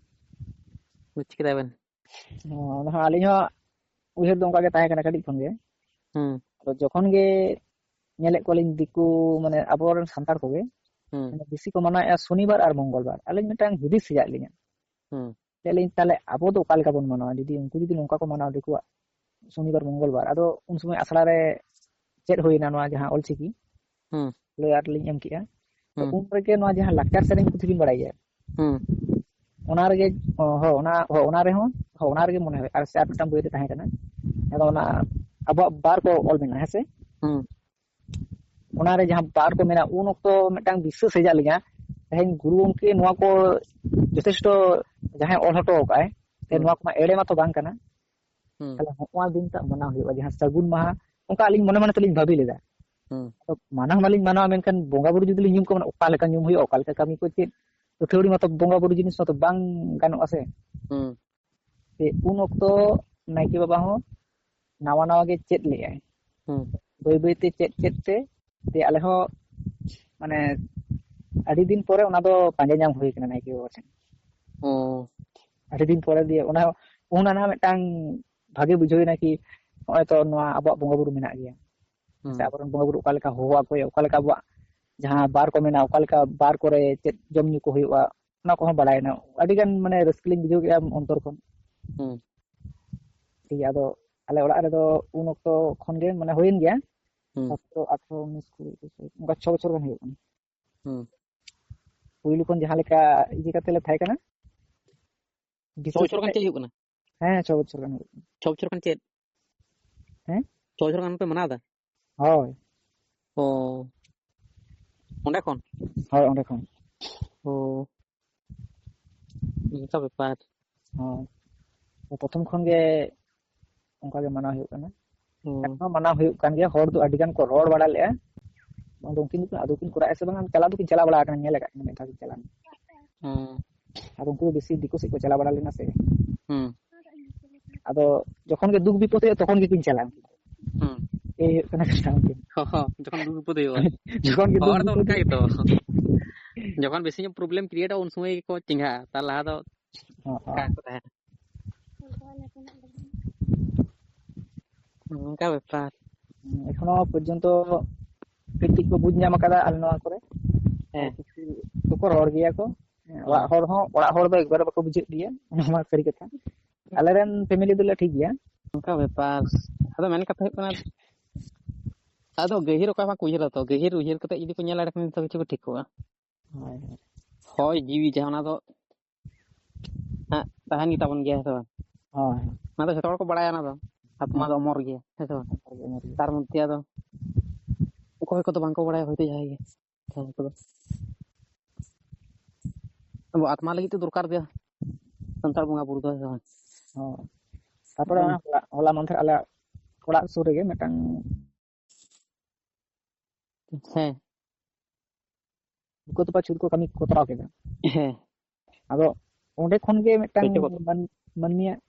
ᱵᱩᱡᱽ ᱠᱮᱫᱟ ᱵᱮᱱ? ᱦᱚᱸ, ᱟᱫᱚ ᱦᱟᱸᱜ ᱟᱹᱞᱤᱧ ᱦᱚᱸ ᱩᱭᱦᱟᱹᱨ ᱫᱚ ᱚᱱᱠᱟ ᱜᱮ ᱛᱟᱦᱮᱸ ᱠᱟᱱᱟ ᱠᱟᱹᱴᱤᱡ ᱠᱷᱚᱱ ᱜᱮ᱾ ᱦᱩᱸ᱾ ᱟᱫᱚ ᱡᱚᱠᱷᱚᱱ ᱜᱮ ᱧᱮᱞᱮᱫ ᱠᱚᱣᱟᱞᱤᱧ ᱫᱤᱠᱩ, ᱢᱟᱱᱮ ᱟᱵᱚᱨᱮᱱ ᱥᱟᱱᱛᱟᱲ ᱠᱚᱜᱮ, ᱦᱩᱸ᱾ ᱢᱟᱱᱮ ᱵᱮᱥᱤ ᱠᱚ ᱢᱟᱱᱟᱣᱮᱫᱼᱟ ᱥᱚᱱᱤᱵᱟᱨ ᱟᱨ ᱢᱚᱝᱜᱚᱞᱵᱟᱨ᱾ ᱟᱹᱞᱤᱧ ᱢᱤᱫᱴᱟᱝ ᱦᱩᱫᱤᱥ ᱦᱮᱡ ᱟᱫ ᱞᱤᱧᱟ᱾ ᱦᱩᱸ᱾ ᱞᱟᱹᱭ ᱟᱹᱞᱤᱧ, ᱛᱟᱦᱞᱮ ᱟᱵᱚ ᱫᱚ ᱚᱠᱟ ᱞᱮᱠᱟ ᱵᱚᱱ ᱢᱟᱱᱟᱣᱟ? ᱡᱩᱫᱤ ᱩᱱᱠᱩ ᱡᱩᱫᱤ ᱱᱚᱝᱠᱟ ᱠᱚ ᱢᱟᱱᱟᱣᱟ ᱫᱤᱠᱩᱣᱟᱜ ᱥᱚᱱᱤᱵᱟᱨ ᱢᱚᱝᱜᱚᱞᱵᱟᱨ, ᱟᱫᱚ ᱩᱱ ᱥᱚᱢᱚᱭ ᱟᱥᱲᱟ ᱨᱮ ᱪᱮᱫ ᱦᱩᱭᱱᱟ ᱱᱚᱣᱟ ᱡᱟᱦᱟᱸ ᱚᱞᱪᱤᱠᱤ? ᱦᱩᱸ᱾ ᱞᱟᱹᱭ ᱟᱨ ᱞᱤᱧ ᱮᱢ ᱠᱮᱜᱼᱟ᱾ ᱛᱚ ᱦᱩᱸ᱾ ᱩᱱ ᱨᱮᱜᱮ ᱱᱚᱣᱟ ᱡᱟᱦᱟᱸ ᱞᱟᱠᱪᱟᱨ ᱥᱮᱨᱮᱧ ᱯᱩᱛᱷᱤ ᱵᱤᱱ ᱵᱟᱲᱟᱭ ᱜᱮᱭᱟ? ᱦᱩᱸ᱾ ᱚᱱᱟ ᱨᱮᱜᱮ, ᱚ, ᱦᱚᱸ, ᱚᱱᱟ, ᱦᱚᱸ, ᱚᱱᱟ ᱨᱮᱦᱚᱸ, ᱦᱚᱸ, ᱚᱱᱟ ᱨᱮᱜᱮ ᱢᱚᱱᱮ ᱦᱩᱭᱩᱜᱼᱟ᱾ ᱟᱨ ᱥᱮ ᱟᱨ ᱢᱤᱫᱴᱟᱝ ᱵᱳᱭ ᱨᱮ ᱛᱟᱦᱮᱸ ᱠᱟᱱᱟ᱾ ᱟᱫᱚ ᱚᱱᱟ ᱟᱵᱚᱣᱟᱜ ᱵᱟᱨ ᱠᱚ ᱚᱞ ᱢᱮᱱᱟᱜᱼᱟ, ᱦᱮᱸ ᱥᱮ? ᱦᱩᱸ᱾ ᱚᱱᱟ ᱨᱮ ᱡᱟᱦᱟᱸ ᱵᱟᱨ ᱠᱚ ᱢᱮᱱᱟᱜᱼᱟ, ᱩᱱ ᱚᱠᱛᱚ ᱢᱤᱫᱴᱟᱝ ᱵᱤᱥᱥᱟᱹᱥ ᱦᱮᱡ ᱟᱫ ᱞᱤᱧᱟ, ᱛᱮᱦᱮᱧ ᱜᱩᱨᱩ ᱜᱚᱢᱠᱮ ᱱᱚᱣᱟ ᱠᱚ ᱡᱚᱛᱷᱮᱥᱴᱚ ᱡᱟᱦᱟᱸᱭ ᱚᱞ ᱦᱚᱴᱚ ᱟᱠᱟᱫᱼᱟᱭ, ᱛᱮ ᱦᱩᱸ᱾ ᱱᱚᱣᱟ ᱠᱚᱢᱟ ᱮᱲᱮ ᱢᱟᱛᱚ ᱵᱟᱝ ᱠᱟᱱᱟ᱾ ᱦᱩᱸ᱾ ᱛᱟᱦᱞᱮ ᱦᱚᱸᱜᱼᱚᱭ ᱫᱤᱱ ᱴᱟᱜ ᱢᱟᱱᱟᱣ ᱦᱩᱭᱩᱜᱼᱟ, ᱡᱟᱦᱟᱸ ᱥᱟᱹᱜᱩᱱ ᱢᱟᱦᱟ, ᱚᱱᱠᱟ ᱟᱹᱞᱤᱧ ᱢᱚᱱᱮ ᱢᱚᱱᱮ ᱛᱮᱞᱤᱧ ᱵᱷᱟᱹᱵᱤ ᱞᱮᱫᱟ᱾ ᱦᱩᱸ᱾ ᱟᱫᱚ ᱢᱟᱱᱟᱣ ᱢᱟᱞᱤᱧ ᱢᱟᱱᱟᱣᱟ, ᱢᱮᱱᱠᱷᱟᱱ ᱵᱚᱸᱜᱟ ᱵᱩᱨᱩ ᱡᱩᱫᱤ ᱞᱤᱧ ᱧᱩᱢ ᱠᱚᱣᱟ, ᱢᱟᱱᱮ ᱚᱠᱟ ᱞᱮᱠᱟ ᱧᱩᱢ ᱦᱩᱭᱩᱜᱼᱟ, ᱚᱠᱟ ᱞᱮᱠᱟ ᱠᱟᱹᱢᱤ ᱠᱚ ᱪᱮᱫ, ᱟᱹᱛᱷᱟᱹᱣᱲᱤ ᱢᱟᱛᱚ ᱵᱚᱸᱜᱟ ᱵᱩᱨᱩ ᱡᱤᱱᱤᱥ ᱢᱟᱛᱚ ᱵᱟᱝ ᱜᱟᱱᱚᱜᱼᱟ ᱥᱮ᱾ ᱦᱩᱸ᱾ ᱛᱮ ᱩᱱ ᱚᱠᱛᱚ ᱱᱟᱭᱠᱮ ᱵᱟᱵᱟ ᱦᱚᱸ ᱱᱟᱣᱟ ᱱᱟᱣᱟ ᱜᱮ ᱪᱮᱫ ᱞᱮᱜᱼᱟᱭ᱾ ᱦᱩᱸ᱾ ᱵᱟᱹᱭ ᱵᱟᱹᱭ ᱛᱮ ᱪᱮᱫ ᱪᱮᱫ ᱛᱮ, ᱛᱮ ᱟᱞᱮ ᱦᱚᱸ, ᱢᱟᱱᱮ, ᱟᱹᱰᱤ ᱫᱤᱱ ᱯᱚᱨᱮ ᱚᱱᱟ ᱫᱚ ᱯᱟᱸᱡᱟ ᱧᱟᱢ ᱦᱩᱭ ᱠᱟᱱᱟ ᱱᱟᱭᱠᱮ ᱵᱟᱵᱟ ᱴᱷᱮᱱ᱾ ᱚ᱾ ᱟᱹᱰᱤ ᱫᱤᱱ ᱯᱚᱨᱮ ᱫᱤᱭᱮ ᱚᱱᱟ, ᱚᱱᱟ ᱱᱟᱜ ᱢᱤᱫᱴᱟᱝ ᱵᱷᱟᱜᱮ ᱵᱩᱡᱷᱟᱹᱣ ᱮᱱᱟ ᱠᱤ ᱱᱚᱜᱼᱚᱭ ᱛᱚ ᱱᱚᱣᱟ ᱟᱵᱚᱣᱟᱜ ᱵᱚᱸᱜᱟ ᱵᱩᱨᱩ ᱢᱮᱱᱟᱜ ᱜᱮᱭᱟ᱾ ᱦᱩᱸ᱾ ᱥᱮ ᱟᱵᱚᱨᱮᱱ ᱵᱚᱸᱜᱟ ᱵᱩᱨᱩ ᱚᱠᱟ ᱞᱮᱠᱟ ᱦᱚᱦᱚ ᱟᱠᱚ ᱦᱩᱭᱩᱜᱼᱟ, ᱚᱠᱟ ᱞᱮᱠᱟ ᱟᱵᱚᱣᱟᱜ ᱡᱟᱦᱟᱸ ᱵᱟᱨ ᱠᱚ ᱢᱮᱱᱟᱜᱼᱟ, ᱚᱠᱟ ᱞᱮᱠᱟ ᱵᱟᱨ ᱠᱚᱨᱮ ᱪᱮᱫ ᱡᱚᱢ ᱧᱩ ᱠᱚ ᱦᱩᱭᱩᱜᱼᱟ, ᱚᱱᱟ ᱠᱚᱦᱚᱸ ᱵᱟᱲᱟᱭᱮᱱᱟ᱾ ᱟᱹᱰᱤ ᱜᱟᱱ ᱢᱟᱱᱮ ᱨᱟᱹᱥᱠᱟᱹ ᱞᱤᱧ ᱵᱩᱡᱷᱟᱹᱣ ᱠᱮᱫᱼᱟ ᱚᱱᱛᱚᱨ ᱠᱷᱚᱱ᱾ ᱦᱩᱸ᱾ ᱴᱷᱤᱠ ᱜᱮᱭᱟ, ᱟᱫᱚ ᱟᱞᱮ ᱚᱲᱟᱜ ᱨᱮᱫᱚ ᱩᱱ ᱚᱠᱛᱚ ᱠᱷᱚᱱ ᱜᱮ ᱢᱟᱱᱮ ᱦᱩᱭᱮᱱ ᱜᱮᱭᱟ᱾ ᱦᱩᱸ᱾ ᱥᱚᱛᱨᱚ, ᱟᱴᱷᱨᱚ, ᱩᱱᱤᱥ, ᱠᱩᱲᱤ, ᱮᱠᱩᱥ, ᱚᱱᱠᱟ ᱪᱷᱚ ᱵᱚᱪᱷᱚᱨ ᱜᱟᱱ ᱦᱩᱭᱩᱜ ᱠᱟᱱᱟ᱾ ᱦᱩᱸ᱾ ᱯᱩᱭᱞᱩ ᱠᱷᱚᱱ ᱡᱟᱦᱟᱸ ᱞᱮᱠᱟ ᱤᱭᱟᱹ ᱠᱟᱛᱮ ᱞᱮ ᱛᱟᱦᱮᱸ ᱠᱟᱱᱟ, ᱪᱷᱚ ᱵᱤᱥᱮᱥ ᱵᱚᱪᱷᱚᱨ ᱜᱟᱱ ᱠᱟᱛᱮ ᱪᱮᱫ ᱦᱩᱭᱩᱜ ᱠᱟᱱᱟ? ᱦᱮᱸ, ᱪᱷᱚ ᱵᱚᱪᱷᱚᱨ ᱜᱟᱱ ᱦᱩᱭᱩᱜ ᱠᱟᱱᱟ᱾ ᱪᱷᱚ ᱵᱚᱪᱷᱚᱨ ᱠᱷᱚᱱ ᱪᱮᱫ? ᱦᱮᱸ? ᱪᱷᱚ ᱵᱚᱪᱷᱚᱨ ᱜᱟᱱ ᱯᱮ ᱢᱟᱱᱟᱣ ᱮᱫᱟ? ᱦᱳᱭ᱾ ᱚ᱾ ᱚᱸᱰᱮ ᱠᱷᱚᱱ? ᱦᱳᱭ, ᱚᱸᱰᱮ ᱠᱷᱚᱱ᱾ ᱚ᱾ ᱚᱱᱠᱟ ᱵᱮᱯᱟᱨ᱾ ᱦᱳᱭ᱾ ᱛᱚ ᱯᱨᱚᱛᱷᱚᱢ ᱠᱷᱚᱱ ᱜᱮ ᱚᱱᱠᱟ ᱜᱮ ᱢᱟᱱᱟᱣ ᱦᱩᱭᱩᱜ ᱠᱟᱱᱟ᱾ ᱦᱩᱸ᱾ ᱮᱠᱷᱚᱱ ᱦᱚᱸ ᱢᱟᱱᱟᱣ ᱦᱩᱭᱩᱜ ᱠᱟᱱ ᱜᱮᱭᱟ᱾ ᱦᱚᱲ ᱫᱚ ᱟᱹᱰᱤ ᱜᱟᱱ ᱠᱚ ᱨᱚᱲ ᱵᱟᱲᱟ ᱞᱮᱜᱼᱟ᱾ ᱟᱫᱚ ᱩᱱᱠᱤᱱ ᱫᱚᱠᱤᱱ, ᱟᱫᱚ ᱠᱤᱱ ᱠᱚᱨᱟᱣᱮᱫᱼᱟ ᱥᱮ ᱵᱟᱝ? ᱪᱟᱞᱟᱣ ᱫᱚᱠᱤᱱ ᱪᱟᱞᱟᱣ ᱵᱟᱲᱟ ᱟᱠᱟᱱᱟ, ᱧᱮᱞ ᱟᱠᱟᱫ ᱠᱤᱱᱟ, ᱢᱤᱫ ᱫᱷᱟᱣ ᱠᱤᱱ ᱪᱟᱞᱟᱣ ᱞᱮᱱᱟ᱾ ᱦᱩᱸ᱾ ᱟᱫᱚ ᱩᱱᱠᱩ ᱫᱚ ᱵᱮᱥᱤ ᱫᱤᱠᱩ ᱥᱮᱫ ᱠᱚ ᱪᱟᱞᱟᱣ ᱵᱟᱲᱟ ᱞᱮᱱᱟ ᱥᱮ᱾ ᱦᱩᱸ᱾ ᱟᱫᱚ ᱡᱚᱠᱷᱚᱱ ᱜᱮ ᱫᱩᱠ ᱵᱤᱯᱚᱫ ᱦᱩᱭᱩᱜᱼᱟ, ᱛᱚᱠᱷᱚᱱ ᱜᱮᱠᱤᱱ ᱪᱟᱞᱟᱜᱼᱟ᱾ ᱦᱩᱸ᱾ ᱮᱭ ᱦᱩᱭᱩᱜ ᱠᱟᱱᱟ ᱠᱟᱛᱷᱟ ᱩᱱᱠᱤᱱ᱾ ᱦᱚᱸ, ᱦᱚᱸ, ᱡᱚᱠᱷᱚᱱ ᱫᱩᱠ ᱵᱤᱯᱚᱫ ᱦᱩᱭᱩᱜᱼᱟ᱾ ᱡᱚᱠᱷᱚᱱ ᱜᱮ ᱫᱩᱠ ᱦᱚᱲ ᱫᱚ ᱵᱤᱯᱚᱫ ᱚᱱᱠᱟ ᱦᱩᱭᱩᱜᱼᱟ᱾ ᱜᱮᱛᱚ᱾ ᱡᱚᱠᱷᱚᱱ ᱵᱮᱥᱤ ᱧᱚᱜ problem create ᱟ, ᱩᱱ ᱥᱚᱢᱚᱭ ᱜᱮᱠᱚ ᱪᱮᱸᱜᱷᱟᱜᱼᱟ, ᱛᱟᱨ ᱞᱟᱦᱟ ᱫᱚ ᱦᱚᱸ, ᱦᱚᱸ᱾ ᱚᱱᱠᱟ ᱜᱮᱠᱚ ᱛᱟᱦᱮᱱᱟ᱾ ᱚᱱᱠᱟ ᱵᱮᱯᱟᱨ᱾ ᱮᱠᱷᱚᱱᱳ ᱯᱚᱨᱡᱚᱱᱛᱚ ᱠᱟᱹᱴᱤᱡ ᱠᱚ ᱵᱩᱡᱽ ᱧᱟᱢ ᱟᱠᱟᱫᱟ ᱟᱞᱮ ᱱᱚᱣᱟ ᱠᱚᱨᱮ᱾ ᱦᱮᱸ᱾ ᱠᱤᱪᱷᱩ ᱠᱚᱠᱚ ᱨᱚᱲ ᱜᱮᱭᱟ ᱠᱚ᱾ ᱦᱮᱸ, ᱚᱲᱟᱜ ᱦᱚᱸ᱾ ᱦᱚᱲ ᱦᱚᱸ, ᱚᱲᱟᱜ ᱦᱚᱲ ᱫᱚ ᱮᱠᱵᱟᱨᱮ ᱵᱟᱠᱚ ᱵᱩᱡᱷᱟᱹᱜ ᱜᱮᱭᱟ, ᱚᱱᱟ ᱢᱟ ᱥᱟᱹᱨᱤ ᱠᱟᱛᱷᱟ᱾ ᱟᱞᱮᱨᱮᱱ family ᱫᱚᱞᱮ ᱴᱷᱤᱠ ᱜᱮᱭᱟ᱾ ᱚᱱᱠᱟ ᱵᱮᱯᱟᱨ᱾ ᱟᱫᱚ ᱢᱮᱱ ᱠᱟᱛᱷᱟ ᱦᱩᱭᱩᱜ ᱠᱟᱱᱟ, ᱟᱫᱚ ᱜᱟᱹᱦᱤᱨ ᱚᱠᱚᱭ ᱵᱟᱠᱚ ᱩᱭᱦᱟᱹᱨᱟ ᱛᱚ, ᱜᱟᱹᱦᱤᱨ ᱩᱭᱦᱟᱹᱨ ᱠᱟᱛᱮ ᱡᱩᱫᱤ ᱠᱚ ᱧᱮᱞᱟ, ᱮᱸᱰᱮᱠᱷᱟᱱ ᱡᱚᱛᱚ ᱠᱤᱪᱷᱩ ᱜᱮ ᱴᱷᱤᱠᱚᱜᱼᱟ᱾ ᱦᱳᱭ, ᱦᱳᱭ᱾ ᱦᱚᱭ ᱡᱤᱣᱤ ᱡᱟᱦᱟᱸ, ᱚᱱᱟ ᱫᱚ ᱦᱟᱸᱜ ᱛᱟᱦᱮᱱ ᱜᱮ ᱛᱟᱵᱚᱱ ᱜᱮᱭᱟ, ᱦᱮᱸ ᱥᱮ ᱵᱟᱝ? ᱦᱳᱭ, ᱦᱳᱭ᱾ ᱚᱱᱟ ᱫᱚ ᱡᱚᱛᱚ ᱦᱚᱲ ᱠᱚ ᱵᱟᱲᱟᱭᱟ, ᱚᱱᱟ ᱫᱚ ᱟᱛᱢᱟ ᱦᱮᱸ᱾ ᱫᱚ ᱚᱢᱚᱨ ᱜᱮᱭᱟ, ᱦᱮᱸ ᱥᱮ ᱵᱟᱝ? ᱚᱢᱚᱨ ᱜᱮ, ᱚᱢᱚᱨ ᱜᱮ᱾ ᱛᱟᱨ ᱢᱚᱫᱽᱫᱷᱮ ᱟᱫᱚ ᱚᱠᱚᱭ ᱠᱚᱫᱚ ᱵᱟᱝ ᱠᱚ ᱵᱟᱲᱟᱭᱟ, ᱦᱚᱭᱛᱳ ᱡᱟᱦᱟᱸᱭ ᱜᱮ᱾ ᱦᱮᱸ, ᱩᱱᱠᱩ ᱫᱚ᱾ ᱟᱵᱚ ᱟᱛᱢᱟ ᱞᱟᱹᱜᱤᱫ ᱛᱮ ᱫᱚᱨᱠᱟᱨ ᱜᱮ ᱥᱟᱱᱛᱟᱲ ᱵᱚᱸᱜᱟ ᱵᱩᱨᱩ ᱫᱚ, ᱦᱮᱸ ᱥᱮ ᱵᱟᱝ? ᱦᱳᱭ᱾ ᱛᱟᱨᱯᱚᱨᱮ ᱟᱫᱚ ᱚᱱᱟ ᱦᱚᱞᱟ, ᱦᱚᱞᱟ ᱢᱟᱫᱷᱮᱨ ᱟᱞᱮᱭᱟᱜ ᱚᱲᱟᱜ ᱥᱩᱨ ᱨᱮᱜᱮ ᱢᱤᱫᱴᱟᱝ ᱦᱮᱸ᱾ ᱵᱩᱠᱟᱹ ᱛᱚᱯᱟ ᱪᱷᱩᱛ ᱠᱚ ᱠᱟᱹᱢᱤ ᱠᱚ ᱠᱚᱨᱟᱣ ᱠᱮᱫᱟ᱾ ᱦᱮᱸ᱾ ᱟᱫᱚ ᱚᱸᱰᱮ ᱠᱷᱚᱱ ᱜᱮ ᱢᱤᱫᱴᱟᱝ ᱪᱮᱫ ᱠᱚ? ᱢᱟᱹᱱ-, ᱢᱟᱹᱱᱢᱤᱭᱟᱜ,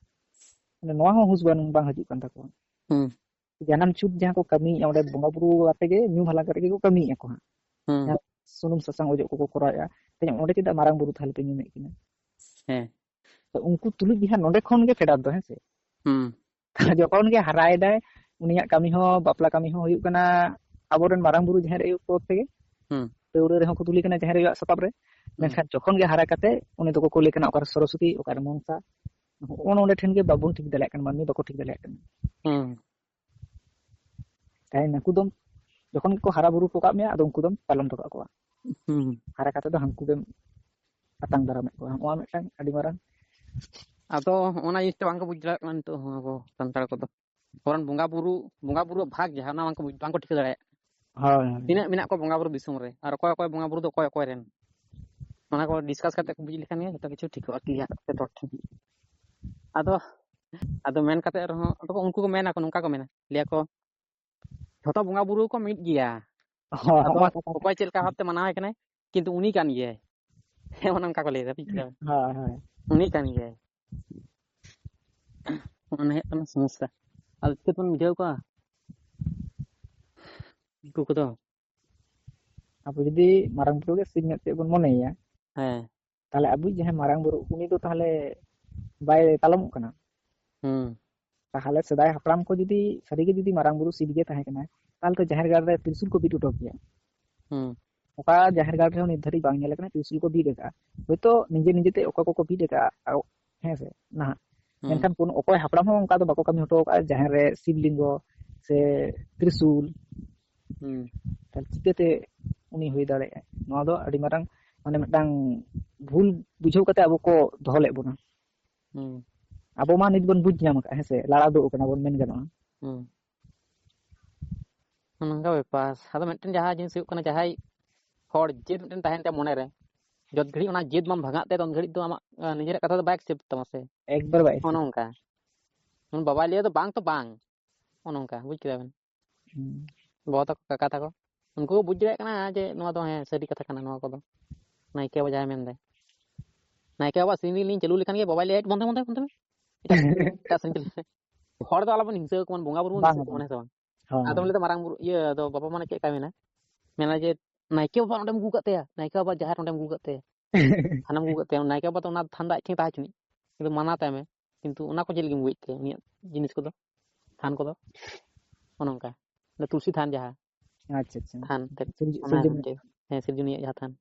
ᱢᱟᱱᱮ, ᱱᱚᱣᱟ ᱦᱚᱸ ᱦᱩᱥ ᱵᱟᱝ, ᱵᱟᱝ ᱦᱤᱡᱩᱜ ᱠᱟᱱ ᱛᱟᱠᱚᱣᱟ᱾ ᱦᱩᱸ᱾ ᱡᱟᱱᱟᱢ ᱪᱷᱩᱛ ᱡᱟᱦᱟᱸ ᱠᱚ ᱠᱟᱹᱢᱤᱭᱮᱫᱼᱟ, ᱚᱸᱰᱮ ᱵᱚᱸᱜᱟ ᱵᱩᱨᱩ ᱟᱛᱮ ᱜᱮ ᱧᱩ ᱦᱟᱞᱟᱝ ᱠᱟᱛᱮ ᱜᱮᱠᱚ ᱠᱟᱹᱢᱤᱭᱮᱫᱼᱟ ᱠᱚ ᱦᱟᱸᱜ᱾ ᱦᱩᱸ᱾ ᱡᱟᱦᱟᱸ ᱥᱩᱱᱩᱢ ᱥᱟᱥᱟᱝ ᱚᱡᱚᱜ ᱠᱚᱠᱚ ᱠᱚᱨᱟᱣᱮᱫᱼᱟ, ᱛᱮ ᱚᱸᱰᱮ ᱪᱮᱫᱟᱜ ᱢᱟᱨᱟᱝ ᱵᱩᱨᱩ ᱛᱟᱦᱞᱮ ᱯᱮ ᱧᱩᱢᱮᱫ ᱠᱤᱱᱟ? ᱦᱮᱸ᱾ ᱛᱚ ᱩᱱᱠᱩ ᱛᱩᱞᱩᱡ ᱜᱮ ᱦᱟᱸᱜ ᱱᱚᱸᱰᱮ ᱠᱷᱚᱱ ᱜᱮ ᱯᱷᱮᱰᱟᱛ ᱫᱚ, ᱦᱮᱸ ᱥᱮ? ᱦᱩᱸ᱾ ᱡᱚᱠᱷᱚᱱ ᱜᱮ ᱦᱟᱨᱟᱭᱮᱫᱟᱭ, ᱩᱱᱤᱭᱟᱜ ᱠᱟᱹᱢᱤ ᱦᱚᱸ, ᱵᱟᱯᱞᱟ ᱠᱟᱹᱢᱤ ᱦᱚᱸ ᱦᱩᱭᱩᱜ ᱠᱟᱱᱟ ᱟᱵᱚᱨᱮᱱ ᱢᱟᱨᱟᱝ ᱵᱩᱨᱩ ᱡᱟᱦᱮᱨ ᱟᱭᱳ ᱠᱚ ᱛᱮᱜᱮ᱾ ᱦᱩᱸ᱾ ᱫᱟᱹᱣᱲᱟᱹ ᱨᱮᱦᱚᱸ ᱠᱚ ᱛᱩᱞᱮ ᱠᱟᱱᱟ ᱡᱟᱦᱮᱨ ᱟᱭᱳᱣᱟᱜ ᱥᱟᱯᱟᱵ ᱨᱮ᱾ ᱦᱩᱸ᱾ ᱢᱮᱱᱠᱷᱟᱱ ᱡᱚᱠᱷᱚᱱ ᱜᱮ ᱦᱟᱨᱟ ᱠᱟᱛᱮ ᱩᱱᱤ ᱫᱚᱠᱚ ᱠᱩᱞᱮ ᱠᱟᱱᱟ, "ᱚᱠᱟᱨᱮ ᱥᱚᱨᱚᱥᱚᱛᱤ, ᱚᱠᱟᱨᱮ ᱢᱚᱱᱥᱟ?" ᱦᱚᱸᱜᱼᱚ ᱱᱚᱸᱰᱮ ᱴᱷᱮᱱ ᱜᱮ ᱵᱟᱵᱚᱱ ᱴᱷᱤᱠ ᱫᱟᱲᱮᱭᱟᱜ ᱠᱟᱱᱟ, ᱢᱟᱹᱱᱢᱤ ᱵᱟᱠᱚ ᱴᱷᱤᱠ ᱫᱟᱲᱮᱭᱟᱜ ᱠᱟᱱᱟ᱾ ᱦᱩᱸ᱾ ᱛᱟᱦᱮᱸ ᱱᱩᱠᱩ ᱫᱚᱢ, ᱡᱚᱠᱷᱚᱱ ᱜᱮᱠᱚ ᱦᱟᱨᱟ ᱵᱩᱨᱩ ᱦᱚᱴᱚ ᱠᱟᱜ ᱢᱮᱭᱟ, ᱟᱫᱚ ᱩᱱᱠᱩ ᱫᱚᱢ ᱯᱟᱞᱚᱱ ᱦᱚᱴᱚ ᱠᱟᱜ ᱠᱚᱣᱟ᱾ ᱦᱩᱸ᱾ ᱦᱟᱨᱟ ᱠᱟᱛᱮ ᱫᱚ ᱦᱟᱱᱠᱩ ᱜᱮᱢ ᱟᱛᱟᱝ ᱫᱟᱨᱟᱢᱮᱫ ᱠᱚᱣᱟ᱾ ᱱᱚᱣᱟ ᱢᱤᱫᱴᱟᱝ ᱟᱹᱰᱤ ᱢᱟᱨᱟᱝ᱾ ᱟᱫᱚ ᱦᱚᱸᱜᱼᱚ ᱱᱟ ᱡᱤᱱᱤᱥᱴᱟ ᱵᱟᱝᱠᱚ ᱵᱩᱡᱽ ᱫᱟᱲᱮᱭᱟᱜ ᱠᱟᱱᱟ ᱱᱤᱛᱚᱜ ᱦᱚᱸ ᱟᱵᱚ ᱥᱟᱱᱛᱟᱲ ᱠᱚᱫᱚ᱾ ᱠᱟᱨᱚᱱ ᱵᱚᱸᱜᱟ ᱵᱩᱨᱩ, ᱵᱚᱸᱜᱟ ᱵᱩᱨᱩᱣᱟᱜ ᱵᱷᱟᱜᱽ ᱡᱟᱦᱟᱸ, ᱚᱱᱟ ᱵᱟᱝᱠᱚ ᱵᱩᱡᱽ, ᱵᱟᱝᱠᱚ ᱴᱷᱤᱠᱟᱹ ᱫᱟᱲᱮᱭᱟᱜ ᱠᱟᱱᱟ᱾ ᱦᱳᱭ, ᱦᱳᱭ᱾ ᱛᱤᱱᱟᱹᱜ ᱢᱮᱱᱟᱜ ᱠᱚᱣᱟ ᱵᱚᱸᱜᱟ ᱵᱩᱨᱩ ᱫᱤᱥᱚᱢ ᱨᱮ, ᱟᱨ ᱚᱠᱚᱭ ᱚᱠᱚᱭ ᱵᱚᱸᱜᱟ ᱵᱩᱨᱩ ᱫᱚ ᱚᱠᱚᱭ ᱚᱠᱚᱭ ᱨᱮᱱ, ᱚᱱᱟ ᱠᱚ discuss ᱠᱟᱛᱮ ᱠᱚ ᱵᱩᱡᱽ ᱞᱮᱠᱷᱟᱱ ᱜᱮ ᱡᱚᱛᱚ ᱠᱤᱪᱷᱩ ᱴᱷᱤᱠᱚᱜᱼᱟ, clear ᱡᱚᱛᱚ ᱦᱚᱲ ᱴᱷᱮᱱ᱾ ᱟᱫᱚ, ᱟᱫᱚ ᱢᱮᱱ ᱠᱟᱛᱮ ᱨᱮᱦᱚᱸ, ᱟᱫᱚ ᱩᱱᱠᱩ ᱠᱚ ᱢᱮᱱᱟ ᱠᱚ, ᱱᱚᱝᱠᱟ ᱠᱚ ᱢᱮᱱᱟ, ᱞᱟᱹᱭᱟ ᱠᱚ, "ᱡᱷᱚᱛᱚ ᱵᱚᱸᱜᱟ ᱵᱩᱨᱩ ᱠᱚ ᱢᱤᱫ ᱜᱮᱭᱟ, ᱦᱳᱭ, ᱟᱫᱚ ᱦᱚᱸᱜᱼᱚ ᱱᱟ ᱠᱟᱛᱷᱟ᱾ ᱚᱠᱚᱭ ᱪᱮᱫ ᱞᱮᱠᱟ ᱵᱷᱟᱵᱛᱮ ᱢᱟᱱᱟᱣᱮ ᱠᱟᱱᱟᱭ, ᱠᱤᱱᱛᱩ ᱩᱱᱤ ᱠᱟᱱ ᱜᱮᱭᱟᱭ", ᱦᱮᱸ, ᱚᱱᱮ ᱚᱱᱠᱟ ᱠᱚ ᱞᱟᱹᱭᱫᱟ, ᱵᱩᱡᱽ ᱠᱮᱫᱟ ᱵᱮᱱ? ᱦᱳᱭ, ᱦᱳᱭ᱾ ᱩᱱᱤ ᱠᱟᱱ ᱜᱮᱭᱟᱭ᱾ ᱚᱱᱟ ᱦᱩᱭᱩᱜ ᱠᱟᱱᱟ ᱥᱚᱢᱚᱥᱥᱟ᱾ ᱟᱫᱚ ᱪᱤᱠᱟᱹ ᱛᱮᱵᱚᱱ ᱵᱩᱡᱷᱟᱹᱣ ᱠᱚᱣᱟ? ᱩᱱᱠᱩ ᱠᱚᱫᱚ᱾ ᱟᱵᱚ ᱡᱩᱫᱤ ᱢᱟᱨᱟᱝ ᱵᱩᱨᱩ ᱜᱮ ᱥᱤᱧ ᱢᱮᱫ ᱛᱮ ᱵᱚᱱ ᱢᱚᱱᱮᱭᱟ, ᱦᱮᱸ᱾ ᱛᱟᱦᱚᱞᱮ ᱟᱵᱚᱭᱤᱡ ᱡᱟᱦᱟᱸᱭ ᱢᱟᱨᱟᱝ ᱵᱩᱨᱩ, ᱩᱱᱤ ᱫᱚ ᱛᱟᱦᱚᱞᱮ ᱵᱟᱭ ᱛᱟᱞᱚᱢᱚᱜ ᱠᱟᱱᱟ? ᱦᱩᱸ᱾ ᱛᱟᱦᱚᱞᱮ ᱥᱮᱫᱟᱭ ᱦᱟᱯᱲᱟᱢ ᱠᱚ ᱡᱩᱫᱤ ᱥᱟᱹᱨᱤᱜᱮ ᱡᱩᱫᱤ ᱢᱟᱨᱟᱝ ᱵᱩᱨᱩ ᱥᱤᱵ ᱜᱮ ᱛᱟᱦᱮᱸ ᱠᱟᱱᱟ, ᱛᱟᱦᱚᱞᱮ ᱛᱚ ᱡᱟᱦᱮᱨ ᱜᱟᱲ ᱨᱮ ᱛᱨᱤᱥᱩᱞ ᱠᱚ ᱵᱤᱫ ᱦᱚᱴᱚ ᱠᱮᱭᱟ᱾ ᱦᱩᱸ᱾ ᱚᱠᱟ ᱡᱟᱦᱮᱨ ᱜᱟᱲ ᱨᱮᱦᱚᱸ ᱱᱤᱛ ᱫᱷᱟᱹᱨᱤᱡ ᱵᱟᱝ ᱧᱮᱞ ᱟᱠᱟᱱᱟ ᱛᱨᱤᱥᱩᱞ ᱠᱚ ᱵᱤᱫ ᱟᱠᱟᱫᱼᱟ᱾ ᱦᱳᱭᱛᱳ ᱱᱤᱡᱮ ᱱᱤᱡᱮᱛᱮ ᱚᱠᱚᱭ ᱠᱚᱠᱚ ᱵᱤᱫ ᱟᱠᱟᱫᱼᱟ, ᱟᱨ, ᱦᱮᱸ ᱥᱮ, ᱱᱟᱦᱟᱜ᱾ ᱦᱩᱸ᱾ ᱢᱮᱱᱠᱷᱟᱱ ᱠᱳᱱᱳ ᱚᱠᱚᱭ ᱦᱟᱯᱲᱟᱢ ᱦᱚᱸ ᱚᱱᱠᱟ ᱫᱚ ᱵᱟᱠᱚ ᱠᱟᱹᱢᱤ ᱦᱚᱴᱚ ᱟᱠᱟᱫᱼᱟ ᱡᱟᱦᱮᱨ ᱨᱮ ᱥᱤᱵ ᱞᱤᱝᱜᱚ ᱥᱮ ᱛᱨᱤᱥᱩᱞ᱾ ᱦᱩᱸ᱾ ᱛᱟᱦᱞᱮ ᱪᱤᱠᱟᱹᱛᱮ ᱩᱱᱤ ᱦᱩᱭ ᱫᱟᱲᱮᱭᱟᱜᱼᱟ? ᱱᱚᱣᱟ ᱫᱚ ᱟᱹᱰᱤ ᱢᱟᱨᱟᱝ, ᱢᱟᱱᱮ, ᱢᱤᱫᱴᱟᱝ ᱵᱷᱩᱞ ᱵᱩᱡᱷᱟᱹᱣ ᱠᱟᱛᱮ ᱟᱵᱚ ᱠᱚ ᱫᱚᱦᱚ ᱞᱮᱫ ᱵᱚᱱᱟ᱾ ᱦᱩᱸ᱾ ᱟᱵᱚ ᱢᱟ ᱱᱤᱛ ᱵᱚᱱ ᱵᱩᱡᱽ ᱧᱟᱢ ᱟᱠᱟᱫᱼᱟ, ᱦᱮᱸ ᱥᱮ, ᱞᱟᱲᱟ ᱫᱩᱜ ᱟᱠᱟᱱᱟ ᱵᱚᱱ, ᱢᱮᱱ ᱜᱟᱱᱚᱜᱼᱟ᱾ ᱦᱩᱸ᱾ ᱱᱚᱝᱠᱟ ᱵᱮᱯᱟᱨ᱾ ᱟᱫᱚ ᱢᱤᱫᱴᱮᱱ ᱡᱟᱦᱟᱸ ᱡᱤᱱᱤᱥ ᱦᱩᱭᱩᱜ ᱠᱟᱱᱟ, ᱡᱟᱦᱟᱸᱭ ᱦᱚᱲ ᱡᱮᱫ ᱢᱤᱫᱴᱮᱱ ᱛᱟᱦᱮᱱ ᱛᱟᱭᱟ ᱢᱚᱱᱮᱨᱮ, ᱡᱚᱛ ᱜᱷᱟᱹᱲᱤᱡ ᱚᱱᱟ ᱡᱮᱫ ᱵᱟᱢ ᱵᱷᱟᱜᱟᱜ ᱛᱟᱭᱟ, ᱛᱚᱛ ᱜᱷᱟᱹᱲᱤᱡ ᱫᱚ ᱟᱢᱟᱜ, ᱟᱸ, ᱱᱤᱡᱮᱨᱟᱜ ᱠᱟᱛᱷᱟ ᱫᱚ ᱵᱟᱭ accept ᱛᱟᱢᱟ ᱥᱮ᱾ ᱮᱠᱵᱟᱨ ᱵᱟᱭ ᱚᱱᱮ ᱚᱱᱠᱟ᱾ ᱡᱮᱢᱚᱱ ᱵᱟᱵᱟᱭ ᱞᱟᱹᱭᱟ ᱫᱚ ᱵᱟᱝ ᱛᱚ ᱵᱟᱝ, ᱚᱱᱮ ᱚᱱᱠᱟ, ᱵᱩᱡᱽ ᱠᱮᱫᱟ ᱵᱮᱱ? ᱦᱩᱸ᱾ ᱵᱟᱵᱟ ᱛᱟᱠᱚ, ᱠᱟᱠᱟ ᱛᱟᱠᱚ, ᱩᱱᱠᱩ ᱠᱚ ᱵᱩᱡᱽ ᱫᱟᱲᱮᱭᱟᱜ ᱠᱟᱱᱟ ᱡᱮ ᱱᱚᱣᱟ ᱫᱚ, ᱦᱮᱸ, ᱥᱟᱹᱨᱤ ᱠᱟᱛᱷᱟ ᱠᱟᱱᱟ ᱱᱚᱣᱟ ᱠᱚᱫᱚ᱾ ᱱᱟᱭᱠᱮ ᱵᱟᱵᱟ ᱡᱟᱦᱟᱸᱭ ᱢᱮᱱᱫᱟᱭ, ᱱᱟᱭᱠᱮ ᱵᱟᱵᱟ ᱥᱮᱨᱮᱧ ᱞᱤᱧ ᱪᱟᱹᱞᱩ ᱞᱮᱠᱷᱟᱱ ᱜᱮ ᱵᱟᱵᱟᱭ ᱞᱟᱹᱭᱟ, "ᱵᱚᱱᱫᱚᱭ, ᱵᱚᱱᱫᱚᱭ, ᱵᱚᱱᱫᱚᱭ ᱢᱮ, ᱮᱴᱟᱜ ᱥᱮᱨᱮᱧ, ᱮᱴᱟᱜ ᱥᱮᱨᱮᱧ ᱪᱟᱹᱞᱩᱭ ᱢᱮ᱾" ᱦᱚᱲ ᱫᱚ ᱟᱞᱚᱵᱚᱱ ᱦᱤᱝᱥᱟᱹ ᱟᱠᱚ ᱢᱟ, ᱵᱚᱸᱜᱟ ᱵᱩᱨᱩ ᱵᱚᱱ ᱵᱟᱝ, ᱦᱤᱝᱥᱟᱹ ᱟᱠᱚ ᱵᱟᱝ᱾ ᱢᱟ, ᱦᱮᱸ ᱥᱮ ᱵᱟᱝ? ᱦᱳᱭ, ᱟᱫᱚᱢ ᱦᱳᱭ᱾ ᱞᱟᱹᱭᱫᱟ ᱢᱟᱨᱟᱝ ᱵᱩᱨᱩ, ᱤᱭᱟᱹ ᱫᱚ ᱵᱟᱵᱟ ᱢᱟᱱᱮ ᱪᱮᱫ ᱞᱮᱠᱟᱭ ᱢᱮᱱᱟ? ᱢᱮᱱᱟ ᱡᱮ, "ᱱᱟᱭᱠᱮ ᱵᱟᱵᱟ ᱚᱸᱰᱮᱢ ᱟᱹᱜᱩ ᱠᱟᱜ ᱛᱟᱭᱟ, ᱱᱟᱭᱠᱮ ᱵᱟᱵᱟ ᱡᱟᱦᱮᱨ ᱚᱸᱰᱮᱢ ᱟᱹᱜᱩ ᱠᱟᱜ ᱛᱟᱭᱟ, ᱛᱷᱟᱱᱮᱢ ᱟᱹᱜᱩ ᱠᱟᱜ ᱛᱟᱭᱟ, ᱱᱟᱭᱠᱮ ᱵᱟᱵᱟ ᱫᱚ ᱚᱱᱟ ᱛᱷᱟᱱ ᱫᱚ ᱟᱡ ᱴᱷᱮᱱ ᱛᱟᱦᱮᱸ ᱦᱚᱪᱚᱱᱤᱡ, ᱠᱤᱱᱛᱩ ᱢᱟᱱᱟᱣ ᱛᱟᱭ ᱢᱮ, ᱠᱤᱱᱛᱩ ᱚᱱᱟ ᱠᱚ ᱪᱮᱫ ᱞᱟᱹᱜᱤᱫ ᱮᱢ ᱟᱹᱜᱩᱭᱮᱫ ᱛᱟᱭᱟ ᱩᱱᱤᱭᱟᱜ ᱡᱤᱱᱤᱥ ᱠᱚᱫᱚ, ᱛᱷᱟᱱ ᱠᱚᱫᱚ?" ᱚᱱᱮ ᱚᱱᱠᱟ᱾ ᱚᱱᱟ ᱛᱩᱞᱥᱤ ᱛᱷᱟᱱ ᱡᱟᱦᱟᱸ, ᱟᱪᱪᱷᱟ, ᱟᱪᱪᱷᱟ᱾ ᱛᱷᱟᱱ ᱛᱮᱫ, ᱥᱤᱨᱡ-, ᱚᱱᱟ ᱥᱤᱨᱡᱚᱱᱤᱭᱟᱹ᱾ ᱢᱤᱫᱴᱮᱡ, ᱦᱮᱸ, ᱥᱤᱨᱡᱚᱱᱤᱭᱟᱹ ᱡᱟᱦᱟᱸ ᱛᱷᱟᱱ᱾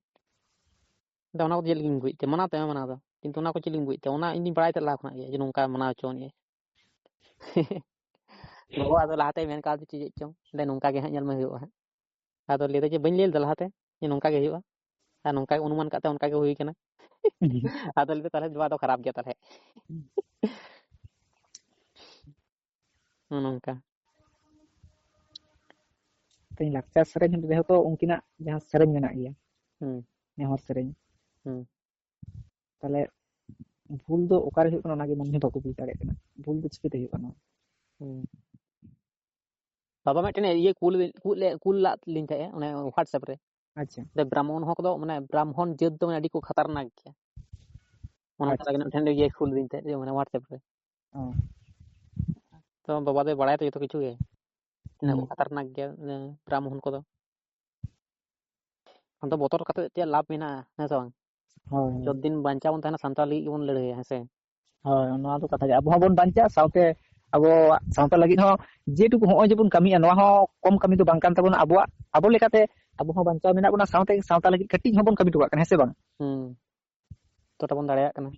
ᱟᱫᱚ ᱚᱱᱟ ᱠᱚᱫᱚ ᱪᱮᱫ ᱞᱟᱹᱜᱤᱫ ᱮᱢ ᱟᱹᱜᱩᱭᱮᱫ ᱛᱟᱭᱟ? ᱢᱟᱱᱟᱣ ᱛᱟᱭ ᱢᱮ, ᱢᱟᱱᱟᱣ ᱫᱚ᱾ ᱠᱤᱱᱛᱩ ᱚᱱᱟ ᱠᱚ ᱪᱮᱫ ᱞᱟᱹᱜᱤᱫ ᱮᱢ ᱟᱹᱜᱩᱭᱮᱫ ᱛᱟᱭᱟ? ᱚᱱᱟ ᱤᱧ ᱫᱩᱧ ᱵᱟᱲᱟᱭ ᱛᱟᱦᱮᱸᱫ ᱞᱟᱦᱟ ᱠᱷᱚᱱᱟᱜ ᱜᱮ ᱡᱮ ᱱᱚᱝᱠᱟ ᱢᱟᱱᱟᱣ ᱦᱚᱪᱚ ᱟᱹᱱᱤᱡ᱾ ᱜᱚᱜᱚ ᱟᱫᱚ ᱞᱟᱦᱟᱛᱮᱭ ᱢᱮᱱ ᱠᱟᱣᱫᱮ ᱪᱮᱫ ᱪᱚᱝ, ᱞᱟᱹᱭ, "ᱱᱚᱝᱠᱟ ᱜᱮ ᱦᱟᱸᱜ ᱧᱮᱞ ᱢᱮ ᱦᱩᱭᱩᱜᱼᱟ ᱦᱟᱸᱜ᱾" ᱟᱫᱚ ᱞᱟᱹᱭ ᱫᱟ ᱡᱮ, "ᱵᱟᱹᱧ ᱞᱟᱹᱭ ᱞᱮᱫᱟ ᱞᱟᱦᱟᱛᱮ ᱡᱮ ᱱᱚᱝᱠᱟ ᱜᱮ ᱦᱩᱭᱩᱜᱼᱟ?" ᱟᱨ ᱱᱚᱝᱠᱟ ᱜᱮ ᱚᱱᱩᱢᱟᱱ ᱠᱟᱛᱮ ᱚᱱᱠᱟ ᱜᱮ ᱦᱩᱭ ᱠᱟᱱᱟ᱾ ᱟᱫᱚ ᱞᱟᱹᱭ ᱫᱟ, "ᱛᱟᱦᱞᱮ ᱱᱚᱣᱟ ᱫᱚ ᱠᱷᱟᱨᱟᱯ ᱜᱮᱭᱟ ᱛᱟᱦᱞᱮ᱾" ᱱᱚᱜᱼᱚ ᱱᱚᱝᱠᱟ᱾ ᱛᱮᱦᱮᱧ ᱞᱟᱠᱪᱟᱨ ᱥᱮᱨᱮᱧ ᱨᱮᱦᱚᱸ ᱛᱚ ᱩᱱᱠᱤᱱᱟᱜ ᱡᱟᱦᱟᱸ ᱥᱮᱨᱮᱧ ᱢᱮᱱᱟᱜ ᱜᱮᱭᱟ, ᱦᱩᱸ᱾ ᱱᱮᱦᱚᱨ ᱥᱮᱨᱮᱧ, ᱦᱩᱸ᱾ ᱛᱟᱦᱞᱮ ᱵᱷᱩᱞ ᱫᱚ ᱚᱠᱟᱨᱮ ᱦᱩᱭᱩᱜ ᱠᱟᱱᱟ, ᱚᱱᱟᱜᱮ ᱢᱟᱹᱱᱢᱤ ᱵᱟᱠᱚ ᱵᱩᱡᱽ ᱫᱟᱲᱮᱭᱟᱜ ᱠᱟᱱᱟ, ᱵᱷᱩᱞ ᱫᱚ ᱪᱤᱠᱟᱹᱛᱮ ᱦᱩᱭᱩᱜ ᱠᱟᱱᱟ? ᱦᱩᱸ᱾ ᱵᱟᱵᱟ ᱢᱤᱫᱴᱮᱱ ᱤᱭᱟᱹ ᱠᱩᱞ, ᱠᱩᱞ, ᱠᱩᱞ ᱞᱟᱫ ᱞᱤᱧ ᱛᱟᱦᱮᱸᱜᱼᱟ, ᱚᱱᱮ WhatsApp ᱨᱮ᱾ ᱟᱪᱪᱷᱟ᱾ ᱚᱸᱰᱮ ᱵᱨᱟᱦᱢᱚᱱ ᱦᱚᱸ ᱠᱚᱫᱚ, ᱢᱟᱱᱮ, ᱵᱨᱟᱦᱢᱚᱱ ᱡᱟᱹᱛ ᱫᱚ, ᱢᱟᱱᱮ, ᱟᱹᱰᱤ ᱠᱚ ᱠᱷᱟᱛᱟᱨᱱᱟᱠ ᱜᱮᱭᱟ᱾ ᱚᱱᱟ ᱟᱪᱪᱷᱟ᱾ ᱠᱟᱛᱷᱟ ᱜᱮ ᱢᱤᱫᱴᱷᱮᱱ ᱤᱭᱟᱹ ᱠᱩᱞ ᱞᱤᱧ ᱛᱟᱦᱮᱸᱫ, ᱢᱟᱱᱮ, WhatsApp ᱨᱮ᱾ ᱚ᱾ ᱛᱚ ᱵᱟᱵᱟ ᱫᱚᱭ ᱵᱟᱲᱟᱭᱟ ᱛᱚ ᱡᱚᱛᱚ ᱠᱤᱪᱷᱩ ᱜᱮ᱾ ᱛᱤᱱᱟᱹᱜ ᱠᱚ ᱦᱩᱸ᱾ ᱠᱷᱟᱛᱟᱨᱱᱟᱠ ᱜᱮᱭᱟ, ᱮ, ᱵᱨᱟᱦᱢᱚᱱ ᱠᱚᱫᱚ᱾ ᱟᱫᱚ ᱵᱚᱛᱚᱨ ᱠᱟᱛᱮ ᱪᱮᱫ ᱞᱟᱵᱷ ᱢᱮᱱᱟᱜᱼᱟ, ᱦᱮᱸ ᱥᱮ ᱵᱟᱝ? ᱦᱳᱭ, ᱦᱳᱭ᱾ ᱡᱚᱛ ᱫᱤᱱ ᱵᱟᱧᱪᱟᱣ ᱵᱚᱱ ᱛᱟᱦᱮᱱᱟ, ᱥᱟᱱᱛᱟᱲ ᱞᱟᱹᱜᱤᱫ ᱜᱮᱵᱚᱱ ᱞᱟᱹᱲᱦᱟᱹᱭᱟ, ᱦᱮᱸ ᱥᱮ? ᱦᱳᱭ, ᱱᱚᱣᱟ ᱫᱚ ᱠᱟᱛᱷᱟ ᱜᱮ᱾ ᱟᱵᱚ ᱦᱚᱸᱵᱚᱱ ᱵᱟᱧᱪᱟᱜᱼᱟ, ᱥᱟᱶᱛᱮ ᱟᱵᱚᱣᱟᱜ ᱥᱟᱶᱛᱟ ᱞᱟᱹᱜᱤᱫ ᱦᱚᱸ ᱡᱮᱴᱩᱠᱩ ᱦᱚᱸᱜᱼᱚᱭ ᱡᱮᱵᱚᱱ ᱠᱟᱹᱢᱤᱭᱮᱫᱼᱟ, ᱱᱚᱣᱟ ᱦᱚᱸ ᱠᱚᱢ ᱠᱟᱹᱢᱤ ᱫᱚ ᱵᱟᱝ ᱠᱟᱱ ᱛᱟᱵᱚᱱᱟ᱾ ᱟᱵᱚᱣᱟᱜ, ᱟᱵᱚ ᱞᱮᱠᱟᱛᱮ ᱟᱵᱚ ᱦᱚᱸ ᱵᱟᱧᱪᱟᱣ ᱢᱮᱱᱟᱜ ᱵᱚᱱᱟ, ᱥᱟᱶᱛᱮ ᱥᱟᱶᱛᱟ ᱞᱟᱹᱜᱤᱫ ᱠᱟᱹᱴᱤᱡ ᱦᱚᱸᱵᱚᱱ ᱠᱟᱹᱢᱤ ᱦᱚᱴᱚ ᱠᱟᱜ ᱠᱟᱱᱟ, ᱦᱮᱸ ᱥᱮ ᱵᱟᱝ? ᱦᱩᱸ᱾ ᱡᱚᱛᱚᱴᱟ ᱵᱚᱱ ᱫᱟᱲᱮᱭᱟᱜ ᱠᱟᱱᱟ᱾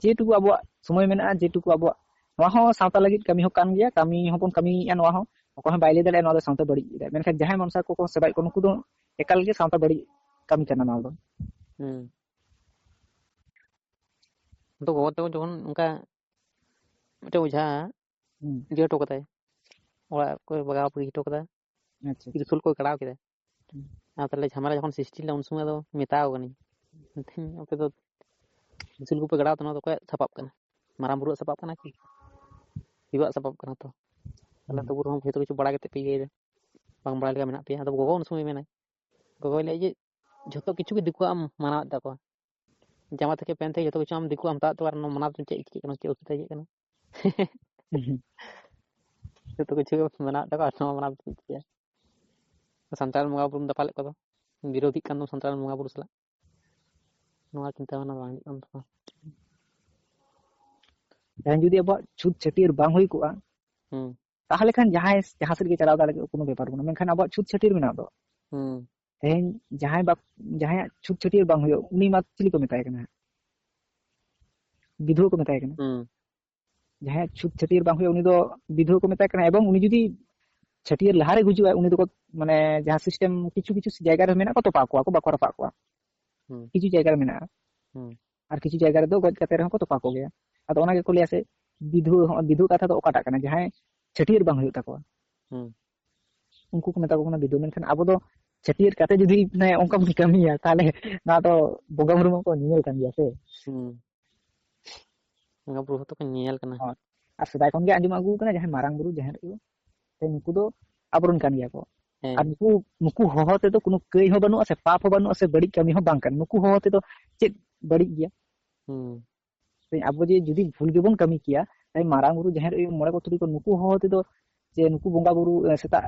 ᱡᱮᱴᱩᱠᱩ ᱟᱵᱚᱣᱟᱜ ᱥᱚᱢᱚᱭ ᱢᱮᱱᱟᱜᱼᱟ, ᱡᱮᱴᱩᱠᱩ ᱟᱵᱚᱣᱟᱜ, ᱱᱚᱣᱟ ᱦᱚᱸ ᱥᱟᱶᱛᱟ ᱞᱟᱹᱜᱤᱫ ᱠᱟᱹᱢᱤ ᱦᱚᱸ ᱠᱟᱱ ᱜᱮᱭᱟ, ᱠᱟᱹᱢᱤ ᱦᱚᱸᱵᱚᱱ ᱠᱟᱹᱢᱤᱭᱮᱫᱼᱟ ᱱᱚᱣᱟ ᱦᱚᱸ᱾ ᱚᱠᱚᱭ ᱦᱚᱸ ᱵᱟᱭ ᱞᱟᱹᱭ ᱫᱟᱲᱮᱭᱟᱜᱼᱟ ᱱᱚᱣᱟ ᱫᱚ ᱥᱟᱶᱛᱟ ᱵᱟᱹᱲᱤᱡ ᱮᱫᱟᱭ, ᱢᱮᱱᱠᱷᱟᱱ ᱡᱟᱦᱟᱸᱭ ᱢᱚᱱᱥᱟ ᱠᱚᱠᱚ ᱥᱮᱵᱟᱭᱮᱫ ᱠᱚᱣᱟ, ᱱᱩᱠᱩ ᱫᱚ ᱮᱠᱟᱞ ᱜᱮ ᱥᱟᱶᱛᱟ ᱵᱟᱹᱲᱤᱡ ᱠᱟᱹᱢᱤ ᱠᱟᱱᱟ ᱱᱚᱣᱟ ᱫᱚ᱾ ᱦᱩᱸ᱾ ᱟᱫᱚ ᱜᱚᱜᱚ ᱛᱟᱠᱚ ᱡᱚᱠᱷᱚᱱ ᱚᱱᱠᱟ ᱢᱤᱫᱴᱮᱱ ᱚᱡᱷᱟ ᱦᱩᱸ᱾ ᱤᱭᱟᱹ ᱦᱚᱴᱚ ᱠᱟᱫᱟᱭ, ᱚᱲᱟᱜ ᱠᱚ ᱵᱟᱜᱟᱣ ᱵᱟᱹᱜᱤ ᱦᱚᱴᱚ ᱠᱟᱫᱟ, ᱟᱪᱪᱷᱟ, ᱟᱪᱪᱷᱟ᱾ ᱛᱤᱨᱯᱚᱞ ᱠᱚᱭ ᱠᱟᱲᱟᱣ ᱠᱮᱫᱟ᱾ ᱦᱩᱸ᱾ ᱟᱨ ᱛᱟᱦᱞᱮ ᱡᱷᱟᱢᱮᱞᱟ ᱡᱚᱠᱷᱚᱱ ᱥᱨᱤᱥᱴᱤ ᱞᱮᱱᱟ, ᱩᱱ ᱥᱚᱢᱚᱭ ᱟᱫᱚ ᱢᱮᱛᱟᱣ ᱠᱟᱹᱱᱟᱹᱧ, ᱢᱮᱛᱟᱹᱧ, "ᱟᱯᱮ ᱫᱚ ᱛᱤᱨᱯᱚᱞ ᱠᱚᱯᱮ ᱠᱟᱲᱟᱣ ᱛᱟᱦᱮᱱᱟ, ᱚᱱᱟ ᱫᱚ ᱚᱠᱚᱭᱟᱜ ᱥᱟᱯᱟᱵ ᱠᱟᱱᱟ? ᱢᱟᱨᱟᱝ ᱵᱩᱨᱩᱣᱟᱜ ᱥᱟᱯᱟᱵ ᱠᱟᱱᱟ ᱠᱤ? ᱥᱤᱵᱟᱜ ᱥᱟᱯᱟᱵ ᱠᱟᱱᱟ ᱛᱚ᱾ ᱛᱟᱦᱞᱮ ᱦᱩᱸ᱾ ᱛᱚᱵᱩ ᱨᱮᱦᱚᱸ ᱡᱷᱚᱛᱚ ᱠᱤᱪᱷᱩ ᱵᱟᱲᱟ ᱠᱟᱛᱮ ᱯᱮ ᱤᱭᱟᱹᱭᱮᱫᱟ, ᱵᱟᱝ ᱵᱟᱲᱟᱭ ᱞᱮᱠᱟ ᱢᱮᱱᱟᱜ ᱯᱮᱭᱟ?" ᱟᱫᱚ ᱜᱚᱜᱚ ᱩᱱ ᱥᱚᱢᱚᱭ ᱢᱮᱱᱟᱭ, ᱜᱚᱜᱚᱭ ᱞᱟᱹᱭᱟ ᱡᱮ, "ᱡᱷᱚᱛᱚ ᱠᱤᱪᱷᱩ ᱜᱮ ᱫᱤᱠᱩᱣᱟᱜ ᱮᱢ ᱢᱟᱱᱟᱣᱮᱫ ᱛᱟᱠᱚᱣᱟ, ᱡᱟᱢᱟ ᱛᱷᱮᱠᱮ ᱯᱮᱱ ᱛᱷᱮᱠᱮ ᱡᱷᱚᱛᱚ ᱠᱤᱪᱷᱩ ᱟᱢ ᱫᱤᱠᱩᱣᱟᱜ ᱮᱢ ᱦᱟᱛᱟᱣᱮᱫ ᱛᱟᱠᱚᱣᱟ, ᱟᱨ ᱱᱚᱣᱟ ᱢᱟᱱᱟᱣ ᱫᱚ ᱪᱮᱫ ᱪᱤᱠᱟᱹᱜ ᱠᱟᱱᱟ, ᱪᱮᱫ ᱚᱥᱩᱵᱤᱫᱷᱟ ᱪᱤᱠᱟᱹᱜ ᱠᱟᱱᱟ?" ᱦᱩᱸ᱾ ᱡᱷᱚᱛᱚ ᱠᱤᱪᱷᱩ ᱜᱮ ᱢᱟᱱᱟᱣᱮᱫ ᱛᱟᱠᱚᱣᱟ, ᱟᱨ ᱱᱚᱣᱟ ᱢᱟᱱᱟᱣ ᱫᱚ ᱪᱮᱫ ᱪᱤᱠᱟᱹᱜᱼᱟ? ᱥᱟᱱᱛᱟᱲ ᱵᱚᱸᱜᱟ ᱵᱩᱨᱩᱢ ᱫᱟᱯᱟᱞᱮᱫ ᱠᱚᱫᱚ, ᱵᱤᱨᱳᱫᱷᱤᱜ ᱠᱟᱱ ᱫᱚᱢ ᱥᱟᱱᱛᱟᱲ ᱵᱚᱸᱜᱟ ᱵᱩᱨᱩ ᱥᱟᱞᱟᱜ, ᱱᱚᱣᱟ ᱪᱤᱱᱛᱟᱹ ᱵᱷᱟᱵᱽᱱᱟ ᱵᱟᱝ ᱦᱤᱡᱩᱜ ᱠᱟᱱ ᱛᱟᱠᱚᱣᱟ᱾ ᱛᱮᱦᱮᱧ ᱡᱩᱫᱤ ᱟᱵᱚᱣᱟᱜ ᱪᱷᱩᱛ ᱪᱷᱟᱹᱴᱭᱟᱹᱨ ᱵᱟᱝ ᱦᱩᱭ ᱠᱚᱜᱼᱟ, ᱦᱩᱸ᱾ ᱛᱟᱦᱚᱞᱮ ᱠᱷᱟᱱ ᱡᱟᱦᱟᱸᱭ ᱡᱟᱦᱟᱸ ᱥᱮᱫ ᱜᱮ ᱪᱟᱞᱟᱣ ᱫᱟᱲᱮ ᱠᱚᱜᱼᱟ, ᱠᱳᱱᱳ ᱵᱮᱯᱟᱨ ᱵᱟᱹᱱᱩᱜᱼᱟ᱾ ᱢᱮᱱᱠᱷᱟᱱ ᱟᱵᱚᱣᱟᱜ ᱪᱷᱩᱛ ᱪᱷᱟᱹᱴᱭᱟᱹᱨ ᱢᱮᱱᱟᱜ ᱫᱚ, ᱦᱩᱸ᱾ ᱛᱮᱦᱮᱧ ᱡᱟᱦᱟᱸᱭ ᱵᱟᱠ-, ᱡᱟᱦᱟᱸᱭᱟᱜ ᱪᱷᱩᱛ ᱪᱷᱟᱹᱴᱭᱟᱹᱨ ᱵᱟᱝ ᱦᱩᱭᱩᱜᱼᱟ, ᱩᱱᱤ ᱢᱟ ᱪᱤᱞᱤ ᱠᱚ ᱢᱮᱛᱟᱭ ᱠᱟᱱᱟ ᱦᱟᱸᱜ? ᱵᱤᱫᱷᱩᱣᱟᱹ ᱠᱚ ᱢᱮᱛᱟᱭ ᱠᱟᱱᱟ᱾ ᱦᱩᱸ᱾ ᱡᱟᱦᱟᱸᱭᱟᱜ ᱪᱷᱩᱛ ᱪᱷᱟᱹᱴᱭᱟᱹᱨ ᱵᱟᱝ ᱦᱩᱭᱩᱜᱼᱟ, ᱩᱱᱤ ᱫᱚ ᱵᱤᱫᱷᱩᱣᱟᱹ ᱠᱚ ᱢᱮᱛᱟᱭ ᱠᱟᱱᱟ᱾ ᱮᱵᱚᱝ ᱩᱱᱤ ᱡᱩᱫᱤ ᱪᱷᱟᱹᱴᱭᱟᱹᱨ ᱞᱟᱦᱟᱨᱮ ᱜᱩᱡᱩᱜᱼᱟᱭ, ᱩᱱᱤ ᱫᱚᱠᱚ, ᱢᱟᱱᱮ, ᱡᱟᱦᱟᱸ system ᱠᱤᱪᱷᱩ ᱠᱤᱪᱷᱩ ᱡᱟᱭᱜᱟ ᱨᱮ ᱢᱮᱱᱟᱜ ᱠᱚ, ᱛᱚᱯᱟ ᱠᱚᱣᱟ ᱠᱚ, ᱵᱟᱠᱚ ᱨᱟᱯᱟᱜ ᱠᱚᱣᱟ᱾ ᱦᱩᱸ᱾ ᱠᱤᱪᱷᱩ ᱡᱟᱭᱜᱟ ᱨᱮ ᱢᱮᱱᱟᱜᱼᱟ᱾ ᱦᱩᱸ᱾ ᱟᱨ ᱠᱤᱪᱷᱩ ᱡᱟᱭᱜᱟ ᱨᱮᱫᱚ ᱜᱚᱡ ᱠᱟᱛᱮ ᱨᱮᱦᱚᱸ ᱠᱚ ᱛᱚᱯᱟ ᱠᱚᱜᱮᱭᱟ᱾ ᱟᱫᱚ ᱚᱱᱟ ᱜᱮᱠᱚ ᱞᱟᱹᱭᱟ ᱥᱮ, ᱵᱤᱫᱷᱩᱣᱟᱹ ᱦᱚᱸ, ᱵᱤᱫᱷᱩᱣᱟᱹ ᱠᱟᱛᱷᱟ ᱫᱚ ᱚᱠᱟᱴᱟᱜ ᱠᱟᱱᱟ? ᱡᱟᱦᱟᱸᱭ ᱪᱷᱟᱹᱴᱭᱟᱹᱨ ᱵᱟᱝ ᱦᱩᱭᱩᱜ ᱛᱟᱠᱚᱣᱟ, ᱦᱩᱸ᱾ ᱩᱱᱠᱩ ᱠᱚ ᱢᱮᱛᱟ ᱠᱚ ᱠᱟᱱᱟ ᱵᱤᱫᱷᱩᱣᱟᱹ᱾ ᱢᱮᱱᱠᱷᱟᱱ ᱟᱵᱚ ᱫᱚ ᱪᱷᱟᱹᱴᱭᱟᱹᱨ ᱠᱟᱛᱮ ᱡᱩᱫᱤ, ᱢᱟᱱᱮ, ᱚᱱᱠᱟ ᱵᱚᱱ ᱠᱟᱹᱢᱤᱭᱟ, ᱛᱟᱦᱚᱞᱮ ᱱᱚᱣᱟ ᱫᱚ ᱵᱚᱸᱜᱟ ᱵᱩᱨᱩ ᱢᱟᱠᱚ ᱧᱮᱧᱮᱞ ᱠᱟᱱ ᱜᱮᱭᱟ ᱥᱮ᱾ ᱦᱩᱸ᱾ ᱵᱚᱸᱜᱟ ᱵᱩᱨᱩ ᱦᱚᱸᱛᱚ ᱠᱚ ᱧᱮᱧᱮᱞ ᱠᱟᱱᱟ᱾ ᱦᱳᱭ᱾ ᱟᱨ ᱥᱮᱫᱟᱭ ᱠᱷᱚᱱ ᱜᱮ ᱟᱸᱡᱚᱢ ᱟᱹᱜᱩ ᱟᱠᱟᱱᱟ, ᱡᱟᱦᱟᱸᱭ ᱢᱟᱨᱟᱝ ᱵᱩᱨᱩ, ᱡᱟᱦᱮᱨ ᱟᱭᱳ, ᱛᱚ ᱱᱩᱠᱩ ᱫᱚ ᱟᱵᱚᱨᱮᱱ ᱠᱟᱱ ᱜᱮᱭᱟ ᱠᱚ᱾ ᱦᱮᱸ᱾ ᱟᱨ ᱱᱩᱠᱩ, ᱱᱩᱠᱩ ᱦᱚᱦᱚ ᱛᱮᱫᱚ ᱠᱳᱱᱳ ᱠᱟᱹᱭ ᱦᱚᱸ ᱵᱟᱹᱱᱩᱜᱼᱟ, ᱥᱮ ᱯᱟᱯ ᱦᱚᱸ ᱵᱟᱹᱱᱩᱜᱼᱟ, ᱥᱮ ᱵᱟᱹᱲᱤᱡ ᱠᱟᱹᱢᱤ ᱦᱚᱸ ᱵᱟᱝ ᱠᱟᱱᱟ᱾ ᱱᱩᱠᱩ ᱦᱚᱦᱚ ᱛᱮᱫᱚ ᱪᱮᱫ ᱵᱟᱹᱲᱤᱡ ᱜᱮᱭᱟ? ᱦᱩᱸ᱾ ᱛᱮ ᱟᱵᱚ ᱡᱮ ᱡᱩᱫᱤ ᱵᱷᱩᱞ ᱜᱮᱵᱚᱱ ᱠᱟᱹᱢᱤ ᱠᱮᱭᱟ, ᱛᱟᱭ ᱢᱟᱨᱟᱝ ᱵᱩᱨᱩ, ᱡᱟᱦᱮᱨ ᱟᱭᱳ, ᱢᱚᱬᱮ ᱠᱚ ᱛᱩᱨᱩᱭ ᱠᱚ, ᱱᱩᱠᱩ ᱦᱚᱦᱚ ᱛᱮᱫᱚ ᱡᱮ ᱱᱩᱠᱩ ᱵᱚᱸᱜᱟ ᱵᱩᱨᱩ, ᱮ, ᱥᱮᱛᱟᱜ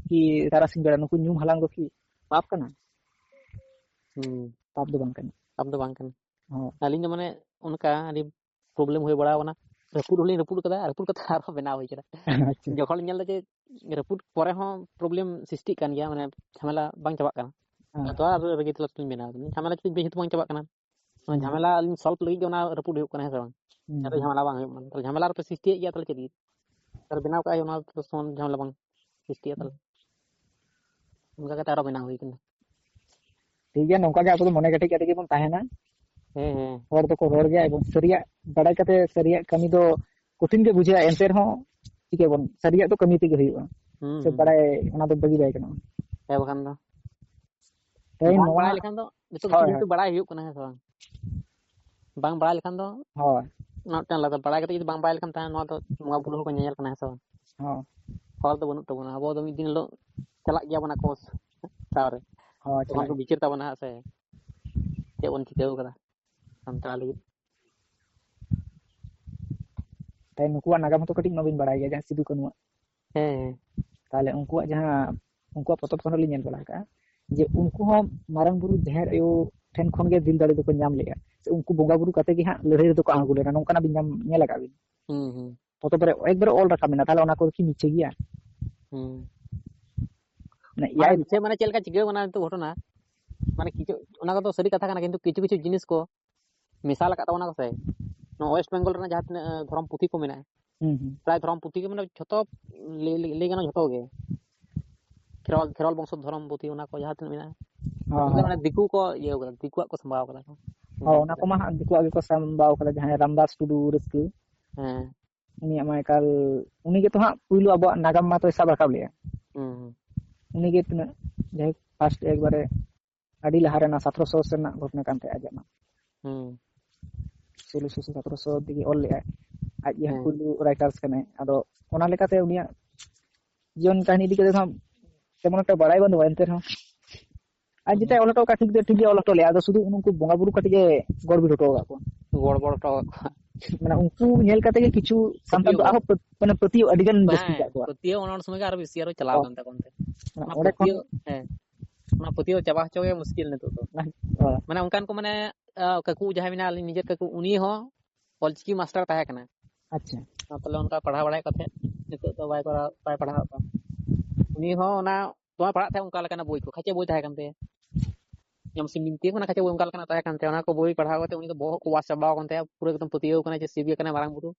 ᱠᱤ ᱛᱟᱨᱟᱥᱤᱧ ᱵᱮᱲᱟ ᱱᱩᱠᱩ ᱧᱩᱢ ᱦᱟᱞᱟᱝ ᱫᱚ ᱠᱤ ᱯᱟᱯ ᱠᱟᱱᱟ? ᱦᱩᱸ᱾ ᱯᱟᱯ ᱫᱚ ᱵᱟᱝ ᱠᱟᱱᱟ᱾ ᱯᱟᱯ ᱫᱚ ᱵᱟᱝ ᱠᱟᱱᱟ᱾ ᱦᱚᱸ᱾ ᱟᱹᱞᱤᱧ ᱫᱚ ᱢᱟᱱᱮ ᱚᱱᱠᱟ ᱟᱹᱰᱤ ᱯᱨᱚᱵᱞᱮᱢ ᱦᱩᱭ ᱵᱟᱲᱟ ᱟᱠᱟᱱᱟ᱾ ᱨᱟᱹᱯᱩᱫ ᱦᱚᱸᱞᱤᱧ ᱨᱟᱹᱯᱩᱫ ᱠᱟᱫᱟ, ᱨᱟᱹᱯᱩᱫ ᱠᱟᱛᱮ ᱟᱨᱦᱚᱸ ᱵᱮᱱᱟᱣ ᱦᱩᱭ ᱠᱟᱱᱟ᱾ ᱟᱪᱪᱷᱟ᱾ ᱡᱚᱠᱷᱚᱱ ᱞᱤᱧ ᱧᱮᱞ ᱮᱫᱟ ᱡᱮ ᱨᱟᱹᱯᱩᱫ ᱯᱚᱨᱮ ᱦᱚᱸ ᱯᱨᱚᱵᱞᱮᱢ ᱥᱨᱤᱥᱴᱤᱜ ᱠᱟᱱ ᱜᱮᱭᱟ, ᱢᱟᱱᱮ ᱡᱷᱟᱢᱮᱞᱟ ᱵᱟᱝ ᱪᱟᱵᱟᱜ ᱠᱟᱱᱟ, ᱦᱮᱸ᱾ ᱛᱚ ᱟᱨ ᱨᱮᱜᱮ ᱛᱟᱦᱚᱞᱮ ᱞᱤᱧ ᱵᱮᱱᱟᱣ ᱠᱮᱫᱟ᱾ ᱡᱷᱟᱢᱮᱞᱟ ᱪᱮᱫ ᱡᱮᱦᱮᱛᱩ ᱵᱟᱝ ᱪᱟᱵᱟᱜ ᱠᱟᱱᱟ, ᱚᱱᱟ ᱦᱩᱸ᱾ ᱡᱷᱟᱢᱮᱞᱟ ᱟᱹᱞᱤᱧ ᱥᱚᱞᱵᱷ ᱞᱟᱹᱜᱤᱫ ᱜᱮ ᱚᱱᱟ ᱨᱟᱹᱯᱩᱫ ᱦᱩᱭᱩᱜ ᱠᱟᱱᱟ, ᱦᱮᱸ ᱥᱮ ᱵᱟᱝ? ᱦᱩᱸ᱾ ᱡᱟᱛᱮ ᱡᱷᱟᱢᱮᱞᱟ ᱵᱟᱝ ᱦᱩᱭᱩᱜ ᱢᱟ᱾ ᱛᱟᱦᱚᱞᱮ ᱡᱷᱟᱢᱮᱞᱟ ᱨᱮᱯᱮ ᱥᱨᱤᱥᱴᱤᱭᱮᱫ ᱜᱮᱭᱟ, ᱛᱟᱦᱚᱞᱮ ᱪᱮᱫ ᱞᱟᱹᱜᱤᱫ? ᱛᱟᱦᱚᱞᱮ ᱵᱮᱱᱟᱣ ᱠᱟᱜᱼᱟᱭ ᱚᱱᱟ ᱫᱚ ᱥᱚᱢᱟᱱ ᱡᱷᱟᱢᱮᱞᱟ ᱵᱟᱝ ᱥᱨᱤᱥᱴᱤᱜᱼᱟ ᱛᱟᱦᱚᱞᱮ᱾ ᱚᱱᱠᱟ ᱠᱟᱛᱮ ᱟᱨᱚ ᱵᱮᱱᱟᱣ ᱦᱩᱭ ᱠᱟᱱᱟ᱾ ᱴᱷᱤᱠ ᱜᱮᱭᱟ, ᱱᱚᱝᱠᱟ ᱜᱮ ᱟᱵᱚ ᱫᱚ ᱢᱚᱱᱮ ᱠᱮᱴᱮᱡ ᱠᱟᱛᱮ ᱜᱮᱵᱚᱱ ᱛᱟᱦᱮᱱᱟ᱾ ᱦᱮᱸ, ᱦᱮᱸ᱾ ᱦᱚᱲ ᱫᱚᱠᱚ ᱨᱚᱲ ᱜᱮᱭᱟ ᱮᱵᱚᱝ ᱥᱟᱹᱨᱤᱭᱟᱜ ᱵᱟᱲᱟᱭ ᱠᱟᱛᱮ ᱥᱟᱹᱨᱤᱭᱟᱜ ᱠᱟᱹᱢᱤ ᱫᱚ ᱠᱚᱴᱷᱤᱱ ᱜᱮ ᱵᱩᱡᱷᱟᱹᱜᱼᱟ, ᱮᱱᱛᱮ ᱨᱮᱦᱚᱸ ᱪᱤᱠᱟᱹᱭᱟᱵᱚᱱ, ᱥᱟᱹᱨᱤᱭᱟᱜ ᱫᱚ ᱠᱟᱹᱢᱤ ᱛᱮᱜᱮ ᱦᱩᱭᱩᱜᱼᱟ᱾ ᱦᱩᱸ, ᱥᱮ ᱦᱩᱸ᱾ ᱵᱟᱲᱟᱭ ᱚᱱᱟ ᱫᱚ ᱵᱟᱹᱜᱤ ᱵᱟᱭ ᱜᱟᱱᱚᱜᱼᱟ᱾ ᱦᱮᱸ, ᱵᱟᱠᱷᱟᱱ ᱫᱚ᱾ ᱛᱮᱦᱮᱧ ᱵᱟᱝ ᱱᱚᱣᱟ ᱵᱟᱲᱟᱭ ᱞᱮᱠᱷᱟᱱ ᱫᱚ ᱡᱚᱛᱚ ᱦᱳᱭ, ᱠᱤᱪᱷᱩ ᱠᱤᱱᱛᱩ ᱵᱟᱲᱟᱭ ᱦᱩᱭᱩᱜ ᱠᱟᱱᱟ, ᱦᱮᱸ ᱥᱮ ᱵᱟᱝ? ᱵᱟᱝ ᱵᱟᱲᱟᱭ ᱞᱮᱠᱷᱟᱱ ᱫᱚ ᱦᱳᱭ᱾ ᱚᱱᱟ ᱢᱤᱫᱴᱟᱝ ᱟᱞᱟᱫᱟ, ᱵᱟᱲᱟᱭ ᱠᱟᱛᱮ ᱡᱩᱫᱤ ᱵᱟᱝ ᱵᱟᱲᱟᱭ ᱞᱮᱠᱷᱟᱱ ᱛᱟᱦᱮᱸ ᱱᱚᱣᱟ ᱫᱚ ᱵᱚᱸᱜᱟ ᱵᱩᱨᱩ ᱦᱚᱸᱠᱚ ᱧᱮᱧᱮᱞ ᱠᱟᱱᱟ, ᱦᱮᱸ ᱥᱮ ᱵᱟᱝ? ᱦᱚᱸ᱾ ᱦᱚᱨ ᱫᱚ ᱵᱟᱹᱱᱩᱜ ᱛᱟᱵᱚᱱᱟ, ᱟᱵᱚ ᱫᱚ ᱢᱤᱫ ᱫᱤᱱ ᱦᱤᱞᱳᱜ ᱪᱟᱞᱟᱜ ᱜᱮᱭᱟᱵᱚᱱ ᱟᱠᱚ ᱥᱟᱶ ᱨᱮ᱾ ᱦᱳᱭ, ᱛᱚᱠᱷᱚᱱ ᱠᱚ ᱪᱟᱞᱟᱜ ᱵᱤᱪᱟᱹᱨ ᱛᱟᱵᱚᱱᱟ ᱦᱟᱸᱜ ᱥᱮ, ᱪᱮᱫ ᱵᱚᱱ ᱪᱤᱠᱟᱹᱣ ᱠᱟᱫᱟ ᱥᱟᱱᱛᱟᱲ ᱞᱟᱹᱜᱤᱫ᱾ ᱛᱟᱭ ᱱᱩᱠᱩᱣᱟᱜ ᱱᱟᱜᱟᱢ ᱦᱚᱸᱛᱚ ᱠᱟᱹᱴᱤᱡ ᱢᱟᱵᱤᱱ ᱵᱟᱲᱟᱭ ᱜᱮᱭᱟ, ᱡᱟᱦᱟᱸ ᱥᱤᱫᱩ ᱠᱟᱹᱱᱩᱣᱟᱜ᱾ ᱦᱮᱸ, ᱦᱮᱸ᱾ ᱛᱟᱦᱚᱞᱮ ᱩᱱᱠᱩᱣᱟᱜ ᱡᱟᱦᱟᱸ, ᱩᱱᱠᱩᱣᱟᱜ ᱯᱚᱛᱚᱵ ᱠᱷᱚᱱ ᱞᱤᱧ ᱧᱮᱞ ᱵᱟᱲᱟ ᱟᱠᱟᱫᱼᱟ ᱡᱮ ᱩᱱᱠᱩ ᱦᱚᱸ ᱢᱟᱨᱟᱝ ᱵᱩᱨᱩ ᱡᱟᱦᱮᱨ ᱟᱭᱳ ᱴᱷᱮᱱ ᱠᱷᱚᱱ ᱜᱮ ᱫᱤᱞ ᱫᱟᱲᱮ ᱫᱚᱠᱚ ᱧᱟᱢ ᱞᱮᱜᱼᱟ, ᱥᱮ ᱩᱱᱠᱩ ᱵᱚᱸᱜᱟ ᱵᱩᱨᱩ ᱠᱟᱛᱮ ᱜᱮ ᱦᱟᱸᱜ ᱞᱟᱹᱲᱦᱟᱹᱭ ᱨᱮᱫᱚ ᱠᱚ ᱟᱬᱜᱚ ᱞᱮᱱᱟ, ᱱᱚᱝᱠᱟᱱᱟᱜ ᱵᱤᱱ ᱧᱟᱢ, ᱧᱮᱞ ᱟᱠᱟᱫ ᱵᱤᱱ? ᱦᱩᱸ, ᱦᱩᱸ᱾ ᱯᱚᱛᱚᱵ ᱨᱮ ᱮᱠᱵᱟᱨᱮ ᱚᱞ ᱨᱟᱠᱟᱵ ᱢᱮᱱᱟᱜᱼᱟ, ᱛᱟᱦᱚᱞᱮ ᱚᱱᱟ ᱠᱚᱫᱚ ᱠᱤ ᱢᱤᱪᱷᱟᱹ ᱜᱮᱭᱟ? ᱦᱩᱸ᱾ ᱢᱟᱱᱮ ᱢᱟᱱᱮ ᱮᱭᱟᱭ ᱢᱤᱪᱷᱟᱹ ᱢᱟᱱᱮ ᱪᱮᱫ ᱞᱮᱠᱟ ᱪᱤᱠᱟᱹᱣ ᱠᱟᱱᱟ ᱱᱤᱛᱚᱜ ᱜᱷᱚᱴᱚᱱᱟ? ᱢᱟᱱᱮ ᱠᱤᱪᱷᱩ, ᱚᱱᱟ ᱠᱚᱫᱚ ᱥᱟᱹᱨᱤ ᱠᱟᱛᱷᱟ ᱠᱟᱱᱟ, ᱠᱤᱱᱛᱩ ᱠᱤᱪᱷᱩ ᱠᱤᱪᱷᱩ ᱡᱤᱱᱤᱥ ᱠᱚ ᱢᱮᱥᱟᱞ ᱟᱠᱟᱫ ᱛᱟᱵᱚᱱᱟ ᱠᱚ ᱥᱮ᱾ ᱱᱚᱣᱟ ᱳᱭᱮᱥᱴ ᱵᱮᱝᱜᱚᱞ ᱨᱮᱱᱟᱜ ᱡᱟᱦᱟᱸ ᱛᱤᱱᱟᱹᱜ, ᱮ, ᱫᱷᱚᱨᱚᱢ ᱯᱩᱛᱷᱤ ᱠᱚ ᱢᱮᱱᱟᱜᱼᱟ, ᱦᱩᱸ, ᱦᱩᱸ᱾ ᱯᱨᱟᱭ ᱫᱷᱚᱨᱚᱢ ᱯᱩᱛᱷᱤ ᱜᱮ ᱢᱟᱱᱮ ᱡᱷᱚᱛᱚ ᱞᱟᱹᱭ, ᱞᱟᱹᱭ, ᱞᱟᱹᱭ ᱜᱟᱱᱚᱜᱼᱟ ᱡᱷᱚᱛᱚ ᱜᱮ᱾ ᱠᱷᱮᱨᱣᱟᱞ, ᱠᱷᱮᱨᱣᱟᱞ ᱵᱚᱝᱥᱚ ᱫᱷᱚᱨᱚᱢ ᱯᱩᱛᱷᱤ ᱚᱱᱟ ᱠᱚ ᱡᱟᱦᱟᱸ ᱛᱤᱱᱟᱹᱜ ᱢᱮᱱᱟᱜᱼᱟ, ᱦᱳᱭ, ᱡᱷᱚᱛᱚ ᱜᱮ ᱦᱳᱭ᱾ ᱢᱟᱱᱮ ᱫᱤᱠᱩ ᱠᱚ ᱤᱭᱟᱹ ᱠᱟᱫᱟ, ᱫᱤᱠᱩᱣᱟᱜ ᱠᱚ ᱥᱟᱢᱵᱟᱣ ᱠᱟᱫᱟ ᱠᱚ᱾ ᱦᱳᱭ, ᱚᱱᱟ ᱠᱚᱢᱟ ᱦᱟᱸᱜ ᱫᱤᱠᱩᱣᱟᱜ ᱜᱮᱠᱚ ᱥᱟᱢᱵᱟᱣ ᱠᱟᱫᱟ, ᱡᱟᱦᱟᱸᱭ ᱨᱟᱢᱫᱟᱥ ᱴᱩᱰᱩ ᱨᱟᱹᱥᱠᱟᱹ᱾ ᱦᱮᱸ᱾ ᱩᱱᱤᱭᱟᱜ ᱢᱟ ᱮᱠᱟᱞ, ᱩᱱᱤ ᱜᱮᱛᱚ ᱦᱟᱸᱜ ᱯᱩᱭᱞᱩ ᱟᱵᱚᱣᱟᱜ ᱱᱟᱜᱟᱢ ᱢᱟᱛᱚᱭ ᱥᱟᱵ ᱨᱟᱠᱟᱵ ᱞᱮᱜᱼᱟ᱾ ᱦᱩᱸ, ᱦᱩᱸ᱾ ᱩᱱᱤ ᱜᱮ ᱛᱤᱱᱟᱹᱜ, ᱡᱟᱭᱦᱳᱠ, ᱯᱷᱟᱥᱴ ᱮᱠᱵᱟᱨᱮ ᱟᱹᱰᱤ ᱞᱟᱦᱟ ᱨᱮᱱᱟᱜ ᱥᱟᱛᱨᱚᱥᱚ ᱨᱮᱱᱟᱜ ᱜᱷᱚᱴᱚᱱᱟ ᱠᱟᱱ ᱛᱟᱭᱟ ᱟᱡᱟᱜ ᱢᱟ᱾ ᱦᱩᱸ᱾ ᱥᱳᱞᱳᱥᱚ ᱥᱮ ᱥᱟᱛᱨᱚᱥᱚ ᱛᱮᱜᱮ ᱚᱞ ᱞᱮᱜᱼᱟᱭ᱾ ᱟᱡ ᱜᱮ ᱦᱟᱸᱜ ᱦᱮᱸ᱾ ᱯᱩᱭᱞᱩ ᱨᱟᱭᱴᱟᱨᱥ ᱠᱟᱱᱟᱭ᱾ ᱟᱫᱚ ᱚᱱᱟ ᱞᱮᱠᱟᱛᱮ ᱩᱱᱤᱭᱟᱜ ᱡᱤᱭᱚᱱ ᱠᱟᱹᱦᱱᱤ ᱤᱫᱤ ᱠᱟᱛᱮ ᱫᱚ ᱦᱟᱸᱜ ᱛᱮᱢᱚᱱ ᱮᱠᱴᱟ ᱵᱟᱲᱟᱭ ᱵᱟᱹᱱᱩᱜᱼᱟ, ᱮᱱᱛᱮ ᱨᱮᱦᱚᱸ ᱟᱨ ᱡᱮᱴᱟᱭ ᱚᱞ ᱦᱚᱴᱚ ᱠᱟᱜ ᱴᱷᱤᱠ ᱫᱚ ᱴᱷᱤᱠ ᱜᱮ ᱚᱞ ᱦᱚᱴᱚ ᱞᱮᱜᱼᱟ, ᱟᱫᱚ ᱥᱩᱫᱷᱩ ᱩᱱᱠᱩ ᱵᱚᱸᱜᱟ ᱵᱩᱨᱩ ᱠᱟᱹᱴᱤᱡ ᱮ ᱜᱚᱲᱵᱤᱲ ᱦᱚᱴᱚ ᱟᱠᱟᱫ ᱠᱚᱣᱟ᱾ ᱜᱚᱲᱵᱚᱲ ᱦᱚᱴᱚ ᱟᱠᱟᱫ ᱠᱚᱣᱟ᱾ ᱢᱟᱱᱮ ᱩᱱᱠᱩ ᱧᱮᱞ ᱠᱟᱛᱮ ᱜᱮ ᱠᱤᱪᱷᱩ ᱥᱟᱱᱛᱟᱲ ᱫᱚ ᱯᱟᱹᱛᱭᱟᱹᱣ ᱟᱨᱦᱚᱸ ᱯᱟᱹ- ᱢᱟᱱᱮ ᱯᱟᱹᱛᱭᱟᱹᱣ ᱟᱹᱰᱤ ᱜᱟᱱ ᱡᱟᱹᱥᱛᱤ ᱦᱮᱸ, ᱠᱟᱜ ᱠᱚᱣᱟ᱾ ᱯᱟᱹᱛᱭᱟᱹᱣ ᱚᱱᱟ ᱥᱚᱢᱚᱭ ᱜᱮ ᱟᱨᱚ ᱵᱮᱥᱤ ᱟᱨᱚ ᱪᱟᱞᱟᱣ ᱦᱚᱸ᱾ ᱠᱟᱱ ᱛᱟᱠᱚᱣᱟ ᱚᱱᱛᱮ᱾ ᱚᱱᱟ ᱚᱱᱟ ᱚᱸᱰᱮ ᱠᱷᱚᱱ ᱯᱟᱹᱛᱭᱟᱹᱣ, ᱦᱮᱸ, ᱚᱱᱟ ᱯᱟᱹᱛᱭᱟᱹᱣ ᱪᱟᱵᱟ ᱦᱚᱪᱚ ᱜᱮ ᱢᱩᱥᱠᱤᱞ ᱱᱤᱛᱚᱜ ᱫᱚ᱾ ᱚ, ᱢᱟᱱᱮ ᱚᱱᱠᱟᱱ ᱠᱚ ᱢᱟᱱᱮ ᱟᱸ, ᱠᱟᱠᱩ ᱡᱟᱦᱟᱸᱭ ᱢᱮᱱᱟᱭᱟ, ᱟᱹᱞᱤᱧ ᱱᱤᱡᱮᱨ ᱠᱟᱠᱩ, ᱩᱱᱤ ᱦᱚᱸ ᱚᱞᱪᱤᱠᱤ ᱢᱟᱥᱴᱟᱨ ᱛᱟᱦᱮᱸ ᱠᱟᱱᱟ᱾ ᱟᱪᱪᱷᱟ᱾ ᱟᱨ ᱛᱟᱦᱚᱞᱮ ᱚᱱᱠᱟ ᱯᱟᱲᱦᱟᱣ ᱵᱟᱲᱟᱭ ᱠᱟᱛᱮ ᱱᱤᱛᱚᱜ ᱫᱚ ᱵᱟᱭ ᱯᱟᱲᱦᱟᱣ, ᱵᱟᱭ ᱯᱟᱲᱦᱟᱣ ᱠᱟᱱᱟ᱾ ᱩᱱᱤ ᱦᱚᱸ ᱚᱱᱟ ᱫᱚᱢᱮ ᱯᱟᱲᱦᱟᱜ ᱛᱟᱦᱮᱸᱫ, ᱚᱱᱠᱟ ᱞᱮᱠᱟᱱᱟᱜ ᱵᱳᱭ ᱠᱚ, ᱠᱷᱟᱪᱮ ᱵᱳᱭ ᱛᱟᱦᱮᱸ ᱠᱟᱱ ᱛᱟᱭᱟ᱾ ᱡᱚᱢᱥᱤᱢ ᱵᱤᱱᱛᱤ ᱠᱚ, ᱚᱱᱟ ᱠᱷᱟᱪᱮ ᱵᱳᱭ ᱚᱱᱠᱟ ᱞᱮᱠᱟᱱᱟᱜ ᱛᱟᱦᱮᱸ ᱠᱟᱱ ᱛᱟᱭᱟ᱾ ᱚᱱᱟ ᱠᱚ ᱵᱳᱭ ᱯᱟᱲᱦᱟᱣ ᱠᱟᱛᱮ ᱩᱱᱤ ᱫᱚ ᱵᱚᱦᱚᱜ ᱠᱚ ᱣᱟᱥ ᱪᱟᱵᱟᱣ ᱠᱟᱱ ᱛᱟᱭᱟ, ᱯᱩᱨᱟᱹ ᱮᱠᱫᱚᱢ ᱯᱟᱹᱛᱭᱟᱹᱣ ᱠᱟᱱᱟ ᱡᱮ ᱥᱤᱵ ᱜᱮ ᱠᱟᱱᱟᱭ ᱢᱟᱨᱟᱝ ᱵᱩᱨᱩ,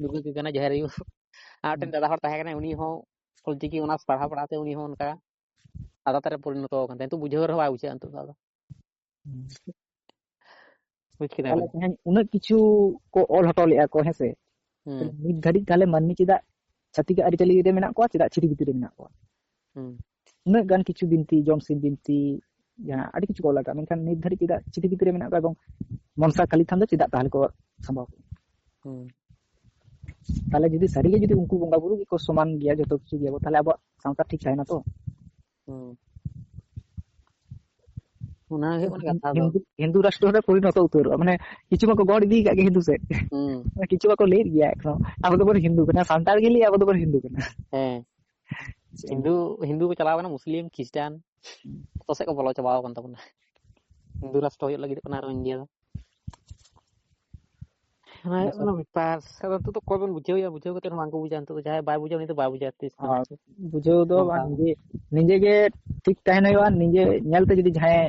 ᱫᱩᱨᱜᱟᱹ ᱜᱮ ᱠᱟᱱᱟᱭ ᱡᱟᱦᱮᱨ ᱟᱭᱳ᱾ ᱟᱨ ᱢᱤᱫᱴᱮᱱ ᱫᱟᱫᱟ ᱦᱚᱲ ᱛᱟᱦᱮᱸ ᱠᱟᱱᱟᱭ, ᱩᱱᱤ ᱦᱚᱸ ᱚᱞᱪᱤᱠᱤ ᱚᱱᱟᱨᱥ ᱯᱟᱲᱦᱟᱣ ᱯᱟᱲᱦᱟᱣ ᱛᱮ ᱩᱱᱤ ᱦᱚᱸ ᱚᱱᱠᱟ ᱟᱫᱟᱛ ᱨᱮ ᱯᱚᱨᱤᱱᱚᱛᱚ ᱟᱠᱟᱱ ᱛᱟᱭᱟ᱾ ᱱᱤᱛᱚᱜ ᱵᱩᱡᱷᱟᱹᱣ ᱨᱮᱦᱚᱸ ᱵᱟᱭ ᱵᱩᱡᱷᱟᱹᱜᱼᱟ ᱱᱤᱛᱚᱜ ᱫᱚ ᱟᱫᱚ᱾ ᱵᱩᱡᱽ ᱠᱮᱫᱟ ᱛᱟᱦᱞᱮ ᱵᱮᱱ? ᱛᱮᱦᱮᱧ ᱩᱱᱟᱹᱜ ᱠᱤᱪᱷᱩ ᱠᱚ ᱚᱞ ᱦᱚᱴᱚ ᱞᱮᱫᱼᱟ ᱠᱚ, ᱦᱮᱸ ᱥᱮ? ᱦᱩᱸ᱾ ᱱᱤᱛ ᱫᱷᱟᱹᱨᱤᱡ ᱛᱟᱦᱞᱮ ᱢᱟᱹᱱᱢᱤ ᱪᱮᱫᱟᱜ ᱪᱷᱟᱹᱛᱤᱠ ᱟᱹᱨᱤᱪᱟᱹᱞᱤ ᱨᱮ ᱢᱮᱱᱟᱜ ᱠᱚᱣᱟ, ᱪᱮᱫᱟᱜ ᱪᱷᱤᱛᱤ ᱵᱷᱤᱛᱤᱨ ᱨᱮ ᱢᱮᱱᱟᱜ ᱠᱚᱣᱟ? ᱦᱩᱸ᱾ ᱩᱱᱟᱹᱜ ᱜᱟᱱ ᱠᱤᱪᱷᱩ ᱵᱤᱱᱛᱤ, ᱡᱚᱢᱥᱤᱢ ᱵᱤᱱᱛᱤ, ᱡᱟᱦᱟᱸ ᱟᱹᱰᱤ ᱠᱤᱪᱷᱩ ᱠᱚ ᱚᱞ ᱟᱠᱟᱫ, ᱢᱮᱱᱠᱷᱟᱱ ᱱᱤᱛ ᱫᱷᱟᱹᱨᱤᱡ ᱪᱮᱫᱟᱜ ᱪᱷᱤᱛᱤ ᱵᱷᱤᱛᱤᱨ ᱨᱮ ᱢᱮᱱᱟᱜ ᱠᱚᱣᱟ ᱮᱵᱚᱝ ᱢᱚᱱᱥᱟ ᱠᱟᱞᱤ ᱛᱷᱟᱱ ᱫᱚ ᱪᱮᱫᱟᱜ ᱛᱟᱦᱞᱮ ᱠᱚ ᱥᱟᱢᱵᱟᱣ ᱠᱮᱫᱟ? ᱦᱩᱸ᱾ ᱛᱟᱦᱞᱮ ᱡᱩᱫᱤ ᱥᱟᱹᱨᱤᱜᱮ ᱡᱩᱫᱤ ᱩᱱᱠᱩ ᱵᱚᱸᱜᱟ ᱵᱩᱨᱩ ᱜᱮᱠᱚ ᱥᱚᱢᱟᱱ ᱜᱮᱭᱟ, ᱡᱚᱛᱚ ᱠᱤᱪᱷᱩ ᱜᱮᱭᱟᱵᱚ, ᱛᱟᱦᱞᱮ ᱟᱵᱚᱣᱟᱜ ᱥᱟᱶᱛᱟ ᱴᱷᱤᱠ ᱛᱟᱦᱮᱱᱟ ᱛᱚ? ᱦᱩᱸ᱾ ᱚᱱᱟ ᱜᱮ ᱦᱩᱭᱩᱜ ᱠᱟᱱᱟ ᱠᱟᱛᱷᱟ ᱫᱚ᱾ ᱦᱤᱱᱫᱩ, ᱦᱤᱱᱫᱩ ᱨᱟᱥᱴᱨᱚ ᱨᱮ ᱯᱚᱨᱤᱱᱚᱛᱚ ᱩᱛᱟᱹᱨᱚᱜᱼᱟ, ᱢᱟᱱᱮ ᱠᱤᱪᱷᱩ ᱢᱟᱠᱚ ᱜᱚᱦᱚᱲ ᱤᱫᱤ ᱠᱟᱜ ᱜᱮ ᱦᱤᱱᱫᱩ ᱥᱮᱫ᱾ ᱦᱩᱸ᱾ ᱢᱟᱱᱮ ᱠᱤᱪᱷᱩ ᱢᱟᱠᱚ ᱞᱟᱹᱭᱮᱫ ᱜᱮᱭᱟ ᱮᱠᱷᱚᱱᱚ, ᱟᱵᱚ ᱫᱚᱵᱚᱱ ᱦᱤᱱᱫᱩ ᱠᱟᱱᱟ, ᱥᱟᱱᱛᱟᱲ ᱜᱮ ᱞᱟᱹᱭ ᱟᱵᱚ ᱫᱚᱵᱚᱱ ᱦᱤᱱᱫᱩ ᱠᱟᱱᱟ᱾ ᱦᱮᱸ᱾ ᱦᱤᱱᱫᱩ, ᱦᱤᱱᱫᱩ ᱠᱚ ᱪᱟᱞᱟᱣ ᱠᱟᱱᱟ, ᱢᱩᱥᱞᱤᱢ, ᱠᱷᱨᱤᱥᱴᱟᱱ, ᱡᱚᱛᱚ ᱥᱮᱫ ᱠᱚ ᱵᱚᱞᱚ ᱪᱟᱵᱟᱣ ᱠᱟᱱ ᱛᱟᱵᱚᱱᱟ᱾ ᱦᱤᱱᱫᱩ ᱨᱟᱥᱴᱨᱚ ᱦᱩᱭᱩᱜ ᱞᱟᱹᱜᱤᱫ ᱠᱟᱱᱟ ᱟᱨᱚ ᱤᱱᱰᱤᱭᱟ ᱫᱚ᱾ ᱚᱱᱟ ᱦᱩᱭᱩᱜ ᱠᱟᱱᱟ ᱵᱮᱯᱟᱨ᱾ ᱟᱫᱚ ᱱᱤᱛᱚᱜ ᱫᱚ ᱚᱠᱚᱭ ᱵᱚᱱ ᱵᱩᱡᱷᱟᱹᱣᱮᱭᱟ? ᱵᱩᱡᱷᱟᱹᱣ ᱠᱟᱛᱮ ᱦᱚᱸ ᱵᱟᱝ ᱠᱚ ᱵᱩᱡᱟ᱾ ᱱᱤᱛᱚᱜ ᱫᱚ ᱡᱟᱦᱟᱸᱭ ᱵᱟᱭ ᱵᱩᱡᱟ, ᱩᱱᱤ ᱫᱚ ᱵᱟᱭ ᱵᱩᱡᱟ ᱛᱤᱥ ᱦᱚᱸ᱾ ᱟᱨ ᱵᱩᱡᱷᱟᱹᱣ ᱫᱚ ᱱᱚᱝᱠᱟ᱾ ᱵᱟᱝ, ᱱᱤᱡᱮ, ᱱᱤᱡᱮ ᱜᱮ ᱴᱷᱤᱠ ᱛᱟᱦᱮᱱ ᱦᱩᱭᱩᱜᱼᱟ᱾ ᱱᱤᱡᱮ ᱧᱮᱞᱛᱮ ᱡᱩᱫᱤ ᱡᱟᱦᱟᱸᱭ,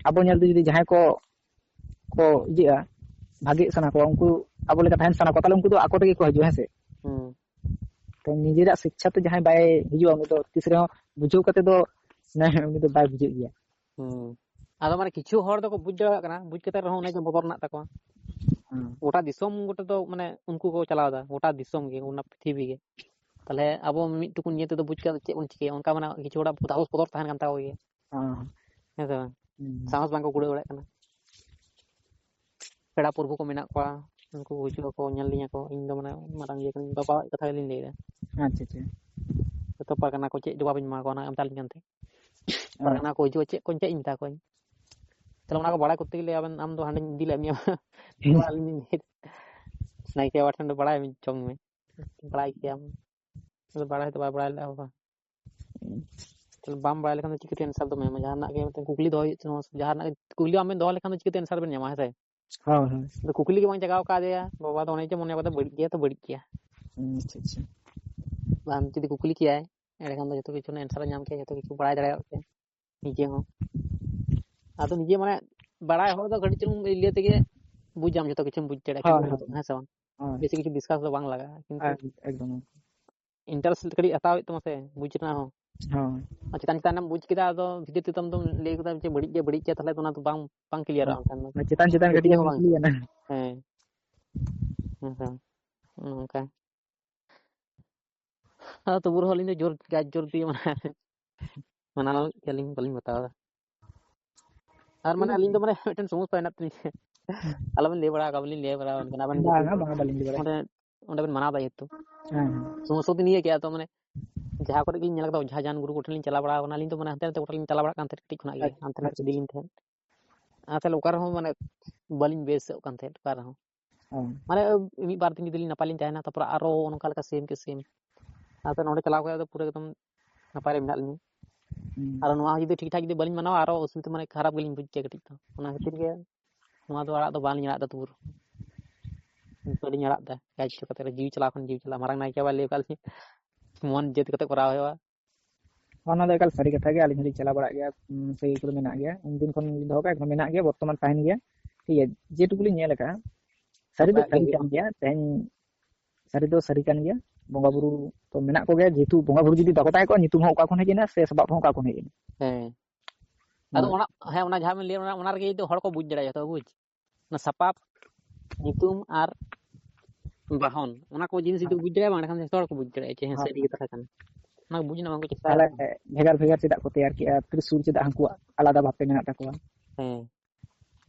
ᱟᱵᱚ ᱧᱮᱞᱛᱮ ᱡᱩᱫᱤ ᱡᱟᱦᱟᱸᱭ ᱠᱚ, ᱠᱚ ᱤᱭᱟᱹᱜᱼᱟ, ᱵᱷᱟᱜᱮᱜ ᱥᱟᱱᱟ ᱠᱚᱣᱟ, ᱩᱱᱠᱩ ᱟᱵᱚ ᱞᱮᱠᱟ ᱛᱟᱦᱮᱱ ᱥᱟᱱᱟ ᱠᱚᱣᱟ, ᱛᱟᱦᱞᱮ ᱩᱱᱠᱩ ᱫᱚ ᱟᱠᱚ ᱛᱮᱜᱮ ᱠᱚ ᱦᱤᱡᱩᱜᱼᱟ, ᱦᱮᱸ ᱥᱮ? ᱦᱩᱸ᱾ ᱛᱚ ᱱᱤᱡᱮᱨᱟᱜ ᱥᱤᱪᱪᱷᱟ ᱛᱮ ᱡᱟᱦᱟᱸᱭ ᱵᱟᱭ ᱦᱤᱡᱩᱜᱼᱟ, ᱩᱱᱤ ᱫᱚ ᱛᱤᱥ ᱨᱮᱦᱚᱸ ᱵᱩᱡᱷᱟᱹᱣ ᱠᱟᱛᱮ ᱫᱚ, ᱢᱟᱱᱮ, ᱩᱱᱤ ᱫᱚ ᱵᱟᱭ ᱵᱩᱡᱷᱟᱹᱜ ᱜᱮᱭᱟ᱾ ᱦᱩᱸ᱾ ᱟᱫᱚ ᱢᱟᱱᱮ ᱠᱤᱪᱷᱩ ᱦᱚᱲ ᱫᱚᱠᱚ ᱵᱩᱡᱽ ᱫᱟᱲᱮᱭᱟᱜ ᱠᱟᱱᱟ, ᱵᱩᱡᱽ ᱠᱟᱛᱮ ᱨᱮᱦᱚᱸ ᱚᱱᱮ ᱡᱮ ᱵᱚᱛᱚᱨ ᱢᱮᱱᱟᱜ ᱛᱟᱠᱚᱣᱟ᱾ ᱦᱩᱸ᱾ ᱜᱚᱴᱟ ᱫᱤᱥᱚᱢ ᱜᱚᱴᱟ ᱫᱚ ᱢᱟᱱᱮ ᱩᱱᱠᱩ ᱠᱚ ᱪᱟᱞᱟᱣ ᱮᱫᱟ, ᱜᱚᱴᱟ ᱫᱤᱥᱚᱢ ᱜᱮ, ᱚᱱᱟ ᱯᱨᱤᱛᱷᱤᱵᱤ ᱜᱮ᱾ ᱛᱟᱦᱞᱮ ᱟᱵᱚ ᱢᱤᱫ ᱴᱩᱠᱩᱱ ᱧᱮᱞ ᱛᱮᱫᱚ ᱵᱩᱡᱽ ᱠᱟᱜ ᱪᱮᱫ ᱵᱚᱱ ᱪᱤᱠᱟᱹᱭᱟ, ᱚᱱᱠᱟ ᱢᱟᱱᱮ ᱠᱤᱪᱷᱩ ᱦᱚᱲᱟᱜ ᱥᱟᱦᱚᱥ ᱵᱚᱛᱚᱨ ᱛᱟᱦᱮᱱ ᱠᱟᱱ ᱛᱟᱠᱚ ᱜᱮᱭᱟ᱾ ᱦᱮᱸ᱾ ᱦᱮᱸ ᱥᱮ ᱵᱟᱝ? ᱦᱩᱸ᱾ ᱥᱟᱦᱚᱥ ᱵᱟᱝ ᱠᱚ ᱠᱩᱲᱟᱹᱣ ᱫᱟᱲᱮᱭᱟᱜ ᱠᱟᱱᱟ᱾ ᱯᱮᱲᱟ ᱯᱨᱚᱵᱷᱩ ᱠᱚ ᱢᱮᱱᱟᱜ ᱠᱚᱣᱟ, ᱩᱱᱠᱩ ᱠᱚ ᱦᱤᱡᱩᱜ ᱟᱠᱚ, ᱧᱮᱞ ᱞᱤᱧᱟ ᱠᱚ᱾ ᱤᱧ ᱫᱚ ᱢᱟᱱᱮ ᱢᱟᱨᱟᱝ ᱤᱭᱟᱹ ᱠᱟᱹᱱᱟᱹᱧ, ᱵᱟᱵᱟᱣᱟᱜ ᱠᱟᱛᱷᱟ ᱜᱮᱞᱤᱧ ᱞᱟᱹᱭᱫᱟ᱾ ᱟᱪᱪᱷᱟ, ᱟᱪᱪᱷᱟ᱾ ᱡᱚᱛᱚ ᱯᱟᱨᱜᱟᱱᱟ ᱠᱚ ᱪᱮᱫ ᱡᱚᱵᱟᱵ ᱤᱧ ᱮᱢᱟ ᱠᱚᱣᱟ, ᱚᱱᱟ ᱮᱢ ᱛᱟᱞᱤᱧ ᱠᱟᱱ ᱛᱮ᱾ ᱦᱮᱸ᱾ ᱯᱟᱨᱜᱟᱱᱟ ᱠᱚ ᱦᱤᱡᱩᱜᱼᱟ, ᱪᱮᱫ ᱠᱚ, ᱪᱮᱫ ᱤᱧ ᱢᱮᱛᱟ ᱠᱚᱣᱟᱧ? ᱛᱟᱦᱞᱮ ᱚᱱᱟ ᱠᱚ ᱵᱟᱲᱟᱭ ᱠᱚᱨᱛᱮ ᱜᱮᱞᱮ ᱟᱵᱮᱱ, ᱟᱢ ᱫᱚ ᱦᱟᱸᱰᱮᱧ ᱤᱫᱤ ᱞᱮᱫ ᱢᱮᱭᱟ᱾ ᱱᱚᱣᱟ ᱟᱹᱞᱤᱧ ᱞᱤᱧ ᱞᱟᱹᱭᱫᱟ᱾ ᱱᱟᱭᱠᱮ ᱵᱟᱵᱟ ᱴᱷᱮᱱ ᱫᱚ ᱵᱟᱲᱟᱭ ᱪᱚᱝ ᱢᱮ, ᱵᱟᱲᱟᱭ ᱠᱮᱭᱟᱢ᱾ ᱟᱫᱚ ᱵᱟᱲᱟᱭ ᱦᱚᱭᱛᱳ ᱵᱟᱭ ᱵᱟᱲᱟᱭ ᱞᱮᱫᱼᱟ ᱵᱟᱵᱟ᱾ ᱛᱟᱦᱞᱮ ᱵᱟᱢ ᱵᱟᱲᱟᱭ ᱞᱮᱠᱷᱟᱱ ᱫᱚ ᱪᱤᱠᱟᱹᱛᱮ ᱮᱱᱥᱟᱨ ᱫᱚᱢ ᱮᱢᱟ? ᱡᱟᱦᱟᱱᱟᱜ ᱜᱮ ᱢᱤᱫᱴᱮᱱ ᱠᱩᱠᱞᱤ ᱫᱚᱦᱚᱭ ᱦᱩᱭᱩᱜ ᱛᱟᱢᱟ, ᱡᱟᱦᱟᱱᱟᱜ ᱜᱮ ᱠᱩᱠᱞᱤ ᱟᱢᱮᱢ ᱫᱚᱦᱚ ᱞᱮᱠᱷᱟᱱ ᱫᱚ ᱪᱤᱠᱟᱹᱛᱮ ᱮᱱᱥᱟᱨ ᱵᱮᱱ ᱧᱟᱢᱟ, ᱦᱮᱸ ᱥᱮ? ᱦᱳᱭ ᱦᱳᱭ᱾ ᱟᱫᱚ ᱠᱩᱠᱞᱤ ᱜᱮ ᱵᱟᱝ ᱡᱟᱜᱟᱣ ᱠᱟᱫᱮᱭᱟ ᱵᱟᱵᱟ ᱫᱚ, ᱚᱱᱮ ᱡᱮ ᱢᱚᱱᱮ ᱠᱟᱫᱟ ᱵᱟᱹᱲᱤᱡ ᱜᱮᱭᱟ ᱛᱚ ᱵᱟᱹᱲᱤᱡ ᱜᱮᱭᱟ᱾ ᱦᱩᱸ, ᱟᱪᱪᱷᱟ ᱟᱪᱪᱷᱟ᱾ ᱵᱟᱝ ᱡᱩᱫᱤ ᱠᱩᱠᱞᱤ ᱠᱮᱭᱟᱭ, ᱮᱸᱰᱮᱠᱷᱟᱱ ᱫᱚ ᱡᱚᱛᱚ ᱠᱤᱪᱷᱩ ᱮᱱᱥᱟᱨ ᱮ ᱧᱟᱢ ᱠᱮᱭᱟ, ᱡᱚᱛᱚ ᱠᱤᱪᱷᱩ ᱵᱟᱲᱟᱭ ᱫᱟᱲᱮᱭᱟᱜ ᱠᱮᱭᱟ ᱱᱤᱡᱮ ᱦᱚᱸ᱾ ᱟᱫᱚ ᱱᱤᱡᱮ ᱢᱟᱱᱮ ᱵᱟᱲᱟᱭ ᱦᱚᱲ ᱫᱚ ᱠᱟᱹᱴᱤᱡ ᱪᱩᱞᱩᱝ ᱤᱭᱟᱹ ᱛᱮᱜᱮ ᱵᱩᱡᱟᱢ, ᱡᱚᱛᱚ ᱠᱤᱪᱷᱩᱢ ᱵᱩᱡᱽ ᱫᱟᱲᱮᱭᱟᱜᱼᱟ, ᱦᱳᱭ, ᱠᱤᱱᱛᱩ ᱦᱳᱭ᱾ ᱦᱮᱸ ᱥᱮ ᱵᱟᱝ? ᱦᱳᱭ᱾ ᱵᱮᱥᱤ ᱠᱤᱪᱷᱩ ᱰᱤᱥᱠᱟᱥ ᱫᱚ ᱵᱟᱝ ᱞᱟᱜᱟᱜᱼᱟ, ᱠᱤᱱᱛᱩ ᱦᱮᱸ, ᱮᱠᱫᱚᱢ᱾ ᱤᱱᱴᱟᱨᱮᱥᱴ ᱠᱟᱹᱴᱤᱡ ᱦᱟᱛᱟᱣ ᱦᱩᱭᱩᱜ ᱛᱟᱢᱟ ᱥᱮ, ᱵᱩᱡᱽ ᱨᱮᱱᱟᱜ ᱦᱚᱸ᱾ ᱦᱳᱭ᱾ ᱟᱨ ᱪᱮᱛᱟᱱ ᱪᱮᱛᱟᱱᱮᱢ ᱵᱩᱡᱽ ᱠᱮᱫᱟ, ᱟᱫᱚ ᱵᱷᱤᱛᱤᱨ ᱛᱮᱫᱚ ᱟᱢ ᱫᱚᱢ ᱞᱟᱹᱭ ᱠᱮᱫᱟ ᱡᱮ ᱵᱟᱹᱲᱤᱡ ᱜᱮᱭᱟ, ᱵᱟᱹᱲᱤᱡ ᱜᱮᱭᱟ, ᱛᱟᱦᱞᱮ ᱚᱱᱟ ᱫᱚ ᱵᱟᱝ, ᱵᱟᱝ ᱠᱞᱤᱭᱟᱨᱚᱜᱼᱟ ᱚᱱᱠᱟᱱ ᱫᱚ᱾ ᱪᱮᱛᱟᱱ ᱪᱮᱛᱟᱱ ᱠᱟᱹᱴᱤᱡ ᱯᱟᱹᱛᱭᱟᱹᱣ ᱮᱢ ᱦᱚᱸ ᱵᱟᱝ ᱠᱩᱞᱤᱭᱟ ᱦᱤᱡᱩᱜᱼᱟ᱾ ᱱᱟ᱾ ᱦᱮᱸ᱾ ᱦᱮᱸ ᱥᱮ ᱵᱟᱝ? ᱱᱚᱝᱠᱟ᱾ ᱟᱫᱚ ᱛᱚᱵᱩ ᱨᱮᱦᱚᱸ ᱟᱹᱞᱤᱧ ᱫᱚ ᱡᱳᱨ, ᱜᱟᱡ ᱡᱳᱨ ᱫᱤᱭᱮ ᱢᱟᱱᱮ ᱢᱟᱱᱟᱣ ᱞᱟᱹᱜᱤᱫ ᱟᱹᱞᱤᱧ ᱵᱟᱹᱞᱤᱧ ᱵᱟᱛᱟᱣ ᱮᱫᱟ᱾ ᱟᱨ ᱢᱟᱱᱮ ᱟᱹᱞᱤᱧ ᱫᱚ ᱢᱟᱱᱮ ᱢᱤᱫᱴᱮᱱ ᱥᱚᱢᱚᱥᱥᱟ ᱦᱮᱱᱟᱜ ᱛᱟᱹᱞᱤᱧᱟ᱾ ᱟᱞᱚᱵᱮᱱ ᱞᱟᱹᱭ ᱵᱟᱲᱟ ᱟᱠᱟᱫ, ᱵᱟᱹᱞᱤᱧ ᱞᱟᱹᱭ ᱵᱟᱲᱟ ᱟᱵᱮᱱ ᱠᱟᱱᱟ, ᱟᱵᱮᱱ ᱡᱮᱦᱮᱛᱩ ᱵᱟᱝᱟ, ᱵᱟᱝᱟ, ᱵᱟᱹᱞᱤᱧ ᱞᱟᱹᱭ ᱵᱟᱲᱟᱭᱟ᱾ ᱚᱸᱰᱮ, ᱚᱸᱰᱮ ᱵᱮᱱ ᱢᱟᱱᱟᱣ ᱫᱟ ᱡᱮᱦᱮᱛᱩ᱾ ᱦᱮᱸ, ᱦᱮᱸ᱾ ᱥᱚᱢᱚᱥᱥᱟ ᱫᱚ ᱱᱤᱭᱟᱹ ᱜᱮ, ᱟᱫᱚ ᱢᱟᱱᱮ ᱡᱟᱦᱟᱸ ᱠᱚᱨᱮ ᱜᱮᱞᱤᱧ ᱧᱮᱞ ᱠᱟᱫᱟ, ᱚᱡᱷᱟ ᱡᱟᱱ ᱜᱩᱨᱩ ᱠᱚᱴᱷᱮᱱ ᱞᱤᱧ ᱪᱟᱞᱟᱣ ᱵᱟᱲᱟ ᱟᱠᱟᱱᱟ, ᱟᱹᱞᱤᱧ ᱫᱚ ᱢᱟᱱᱮ ᱦᱟᱱᱛᱮ ᱱᱟᱛᱮ ᱜᱚᱴᱟ ᱞᱤᱧ ᱪᱟᱞᱟᱣ ᱵᱟᱲᱟᱜ ᱠᱟᱱ ᱛᱟᱦᱮᱸᱫ ᱠᱟᱹᱴᱤᱡ ᱠᱷᱚᱱᱟᱜ ᱜᱮ, ᱟᱪᱪᱷᱟ, ᱦᱟᱱᱛᱮ ᱱᱟᱛᱮ ᱟᱪᱪᱷᱟ᱾ ᱤᱫᱤ ᱞᱤᱧ ᱛᱟᱦᱮᱸᱫ᱾ ᱟᱨ ᱛᱟᱦᱞᱮ ᱚᱠᱟ ᱨᱮᱦᱚᱸ ᱢᱟᱱᱮ ᱵᱟᱹᱞᱤᱧ ᱵᱮᱥᱚᱜ ᱠᱟᱱ ᱛᱟᱦᱮᱸᱫ ᱚᱠᱟ ᱨᱮᱦᱚᱸ᱾ ᱚ᱾ ᱢᱟᱱᱮ ᱢᱤᱫ ᱵᱟᱨ ᱫᱤᱱ ᱡᱩᱫᱤ ᱞᱤᱧ ᱱᱟᱯᱟᱭ ᱞᱤᱧ ᱛᱟᱦᱮᱱᱟ, ᱛᱟᱨᱯᱚᱨ ᱟᱨᱚ ᱱᱚᱝᱠᱟ ᱞᱮᱠᱟ ᱥᱮᱢ ᱠᱮ ᱥᱮᱢ᱾ ᱟᱫᱚ ᱱᱚᱰᱮ ᱪᱟᱞᱟᱣ ᱠᱟᱛᱮ ᱫᱚ ᱯᱩᱨᱟᱹ ᱮᱠᱫᱚᱢ ᱱᱟᱯᱟᱭ ᱨᱮ ᱢᱮᱱᱟᱜ ᱞᱤᱧᱟ᱾ ᱦᱩᱸ᱾ ᱟᱨ ᱱᱚᱣᱟ ᱦᱚᱸ ᱡᱩᱫᱤ ᱴᱷᱤᱠ ᱴᱷᱟᱠ ᱡᱩᱫᱤ ᱵᱟᱹᱞᱤᱧ ᱢᱟᱱᱟᱣᱟ, ᱟᱨᱚ ᱚᱥᱩᱵᱤᱫᱟ, ᱢᱟᱱᱮ ᱠᱷᱟᱨᱟᱯ ᱜᱮᱞᱤᱧ ᱵᱩᱡᱽ ᱠᱮᱭᱟ ᱠᱟᱹᱴᱤᱡ ᱫᱚ᱾ ᱚᱱᱟ ᱠᱷᱟᱹᱛᱤᱨ ᱜᱮ ᱱᱚᱣᱟ ᱫᱚ ᱟᱲᱟᱜ ᱫᱚ ᱵᱟᱹᱞᱤᱧ ᱟᱲᱟᱜ ᱮᱫᱟ ᱛᱚᱵᱩ ᱨᱮᱦᱚᱸ᱾ ᱵᱟᱹᱞᱤᱧ ᱟᱲᱟᱜ ᱮᱫᱟ᱾ ᱡᱟᱦᱟᱸ ᱪᱤᱠᱟᱹ ᱠᱟᱛᱮ ᱨᱮ ᱡᱤᱣᱤ ᱪᱟᱞᱟᱣ ᱠᱷᱟᱱ ᱡᱤᱣᱤ ᱪᱟᱞᱟᱣ, ᱢᱟᱨᱟᱝ ᱱᱟᱭᱠᱮ ᱵᱟᱵᱟᱭ ᱞᱟᱹᱭ ᱟᱠᱟᱫ ᱞᱤᱧᱟ, ᱢᱚᱱ ᱡᱟᱹᱛ ᱠᱟᱛᱮ ᱠᱚᱨᱟᱣ ᱦᱩᱭᱩᱜᱼᱟ᱾ ᱚᱱᱟ ᱫᱚ ᱮᱠᱟᱞ ᱥᱟᱹᱨᱤ ᱠᱟᱛᱷᱟ ᱜᱮ, ᱟᱹᱞᱤᱧ ᱦᱚᱸᱞᱤᱧ ᱪᱟᱞᱟᱣ ᱵᱟᱲᱟᱜ ᱜᱮᱭᱟ᱾ ᱩᱸ, ᱥᱟᱹᱜᱟᱹᱭ ᱠᱚᱫᱚ ᱢᱮᱱᱟᱜ ᱜᱮᱭᱟ, ᱩᱱᱫᱤᱱ ᱠᱷᱚᱱ ᱞᱤᱧ ᱫᱚᱦᱚ ᱠᱟᱜᱼᱟ, ᱮᱠᱷᱚᱱ ᱦᱚᱸ ᱢᱮᱱᱟᱜ ᱜᱮᱭᱟ, ᱵᱚᱨᱛᱚᱢᱟᱱ ᱛᱟᱦᱮᱱ ᱜᱮᱭᱟ᱾ ᱴᱷᱤᱠ ᱜᱮᱭᱟ, ᱡᱮᱴᱩᱠᱩ ᱞᱤᱧ ᱧᱮᱞ ᱟᱠᱟᱫᱼᱟ, ᱥᱟᱹᱨᱤ ᱫᱚ ᱪᱟᱞᱟᱜ ᱜᱮ ᱥᱟᱹᱨᱤ ᱦᱩᱭᱩᱜᱼᱟ᱾ ᱠᱟᱱ ᱜᱮᱭᱟ᱾ ᱛᱮᱦᱮᱧ ᱥᱟᱹᱨᱤ ᱫᱚ ᱥᱟᱹᱨᱤ ᱠᱟᱱ ᱜᱮᱭᱟ, ᱵᱚᱸᱜᱟ ᱵᱩᱨᱩ ᱛᱚ ᱢᱮᱱᱟᱜ ᱠᱚᱜᱮᱭᱟ, ᱡᱮᱦᱮᱛᱩ ᱵᱚᱸᱜᱟ ᱵᱩᱨᱩ ᱡᱩᱫᱤ ᱵᱟᱠᱚ ᱛᱟᱦᱮᱸ ᱠᱚᱜᱼᱟ, ᱧᱩᱛᱩᱢ ᱦᱚᱸ ᱚᱠᱟ ᱠᱷᱚᱱ ᱦᱮᱡ ᱮᱱᱟ ᱥᱮ ᱥᱟᱯᱟᱵ ᱦᱚᱸ ᱚᱠᱟ ᱠᱷᱚᱱ ᱦᱮᱡ ᱮᱱᱟ᱾ ᱦᱮᱸ᱾ ᱟᱫᱚ ᱚᱱᱟ, ᱦᱮᱸ, ᱚᱱᱟ ᱡᱟᱦᱟᱸ ᱵᱮᱱ ᱞᱟᱹᱭ, ᱚᱱᱟ, ᱚᱱᱟ ᱨᱮᱜᱮ ᱡᱩᱫᱤ ᱦᱚᱲ ᱠᱚ ᱵᱩᱡᱽ ᱫᱟᱲᱮᱭᱟᱜᱼᱟ, ᱡᱚᱛᱚ ᱵᱩᱡᱽ᱾ ᱚᱱᱟ ᱥᱟᱯᱟᱵ, ᱧᱩᱛᱩᱢ ᱟᱨ ᱵᱟᱦᱚᱱ, ᱚᱱᱟ ᱠᱚ ᱡᱤᱱᱤᱥ ᱡᱩᱫᱤ ᱠᱚ ᱵᱩᱡᱽ ᱫᱟᱲᱮᱭᱟᱜᱼᱟ, ᱮᱸᱰᱮᱠᱷᱟᱱ ᱡᱚᱛᱚ ᱦᱚᱲ ᱠᱚ ᱵᱩᱡᱽ ᱫᱟᱲᱮᱭᱟᱜᱼᱟ ᱡᱮ ᱦᱮᱸ, ᱦᱳᱭ᱾ ᱥᱟᱹᱨᱤ ᱜᱮ ᱛᱟᱦᱮᱸ ᱠᱟᱱᱟ᱾ ᱚᱱᱟ ᱠᱚ ᱵᱩᱡᱽ ᱨᱮᱱᱟᱜ ᱵᱟᱝ ᱠᱚ ᱪᱮᱥᱴᱟᱭᱟ᱾ ᱛᱟᱦᱚᱞᱮ ᱵᱷᱮᱜᱟᱨ ᱵᱷᱮᱜᱟᱨ ᱪᱮᱫᱟᱜ ᱠᱚ ᱛᱮᱭᱟᱨ ᱠᱮᱜᱼᱟ? ᱛᱨᱤᱥᱩᱞ ᱪᱮᱫᱟᱜ ᱦᱟᱹᱱᱠᱩᱣᱟᱜ ᱟᱞᱟᱫᱟ ᱵᱷᱟᱵᱽᱛᱮ ᱢᱮᱱᱟᱜ ᱛᱟᱠᱚᱣᱟ? ᱦᱮᱸ᱾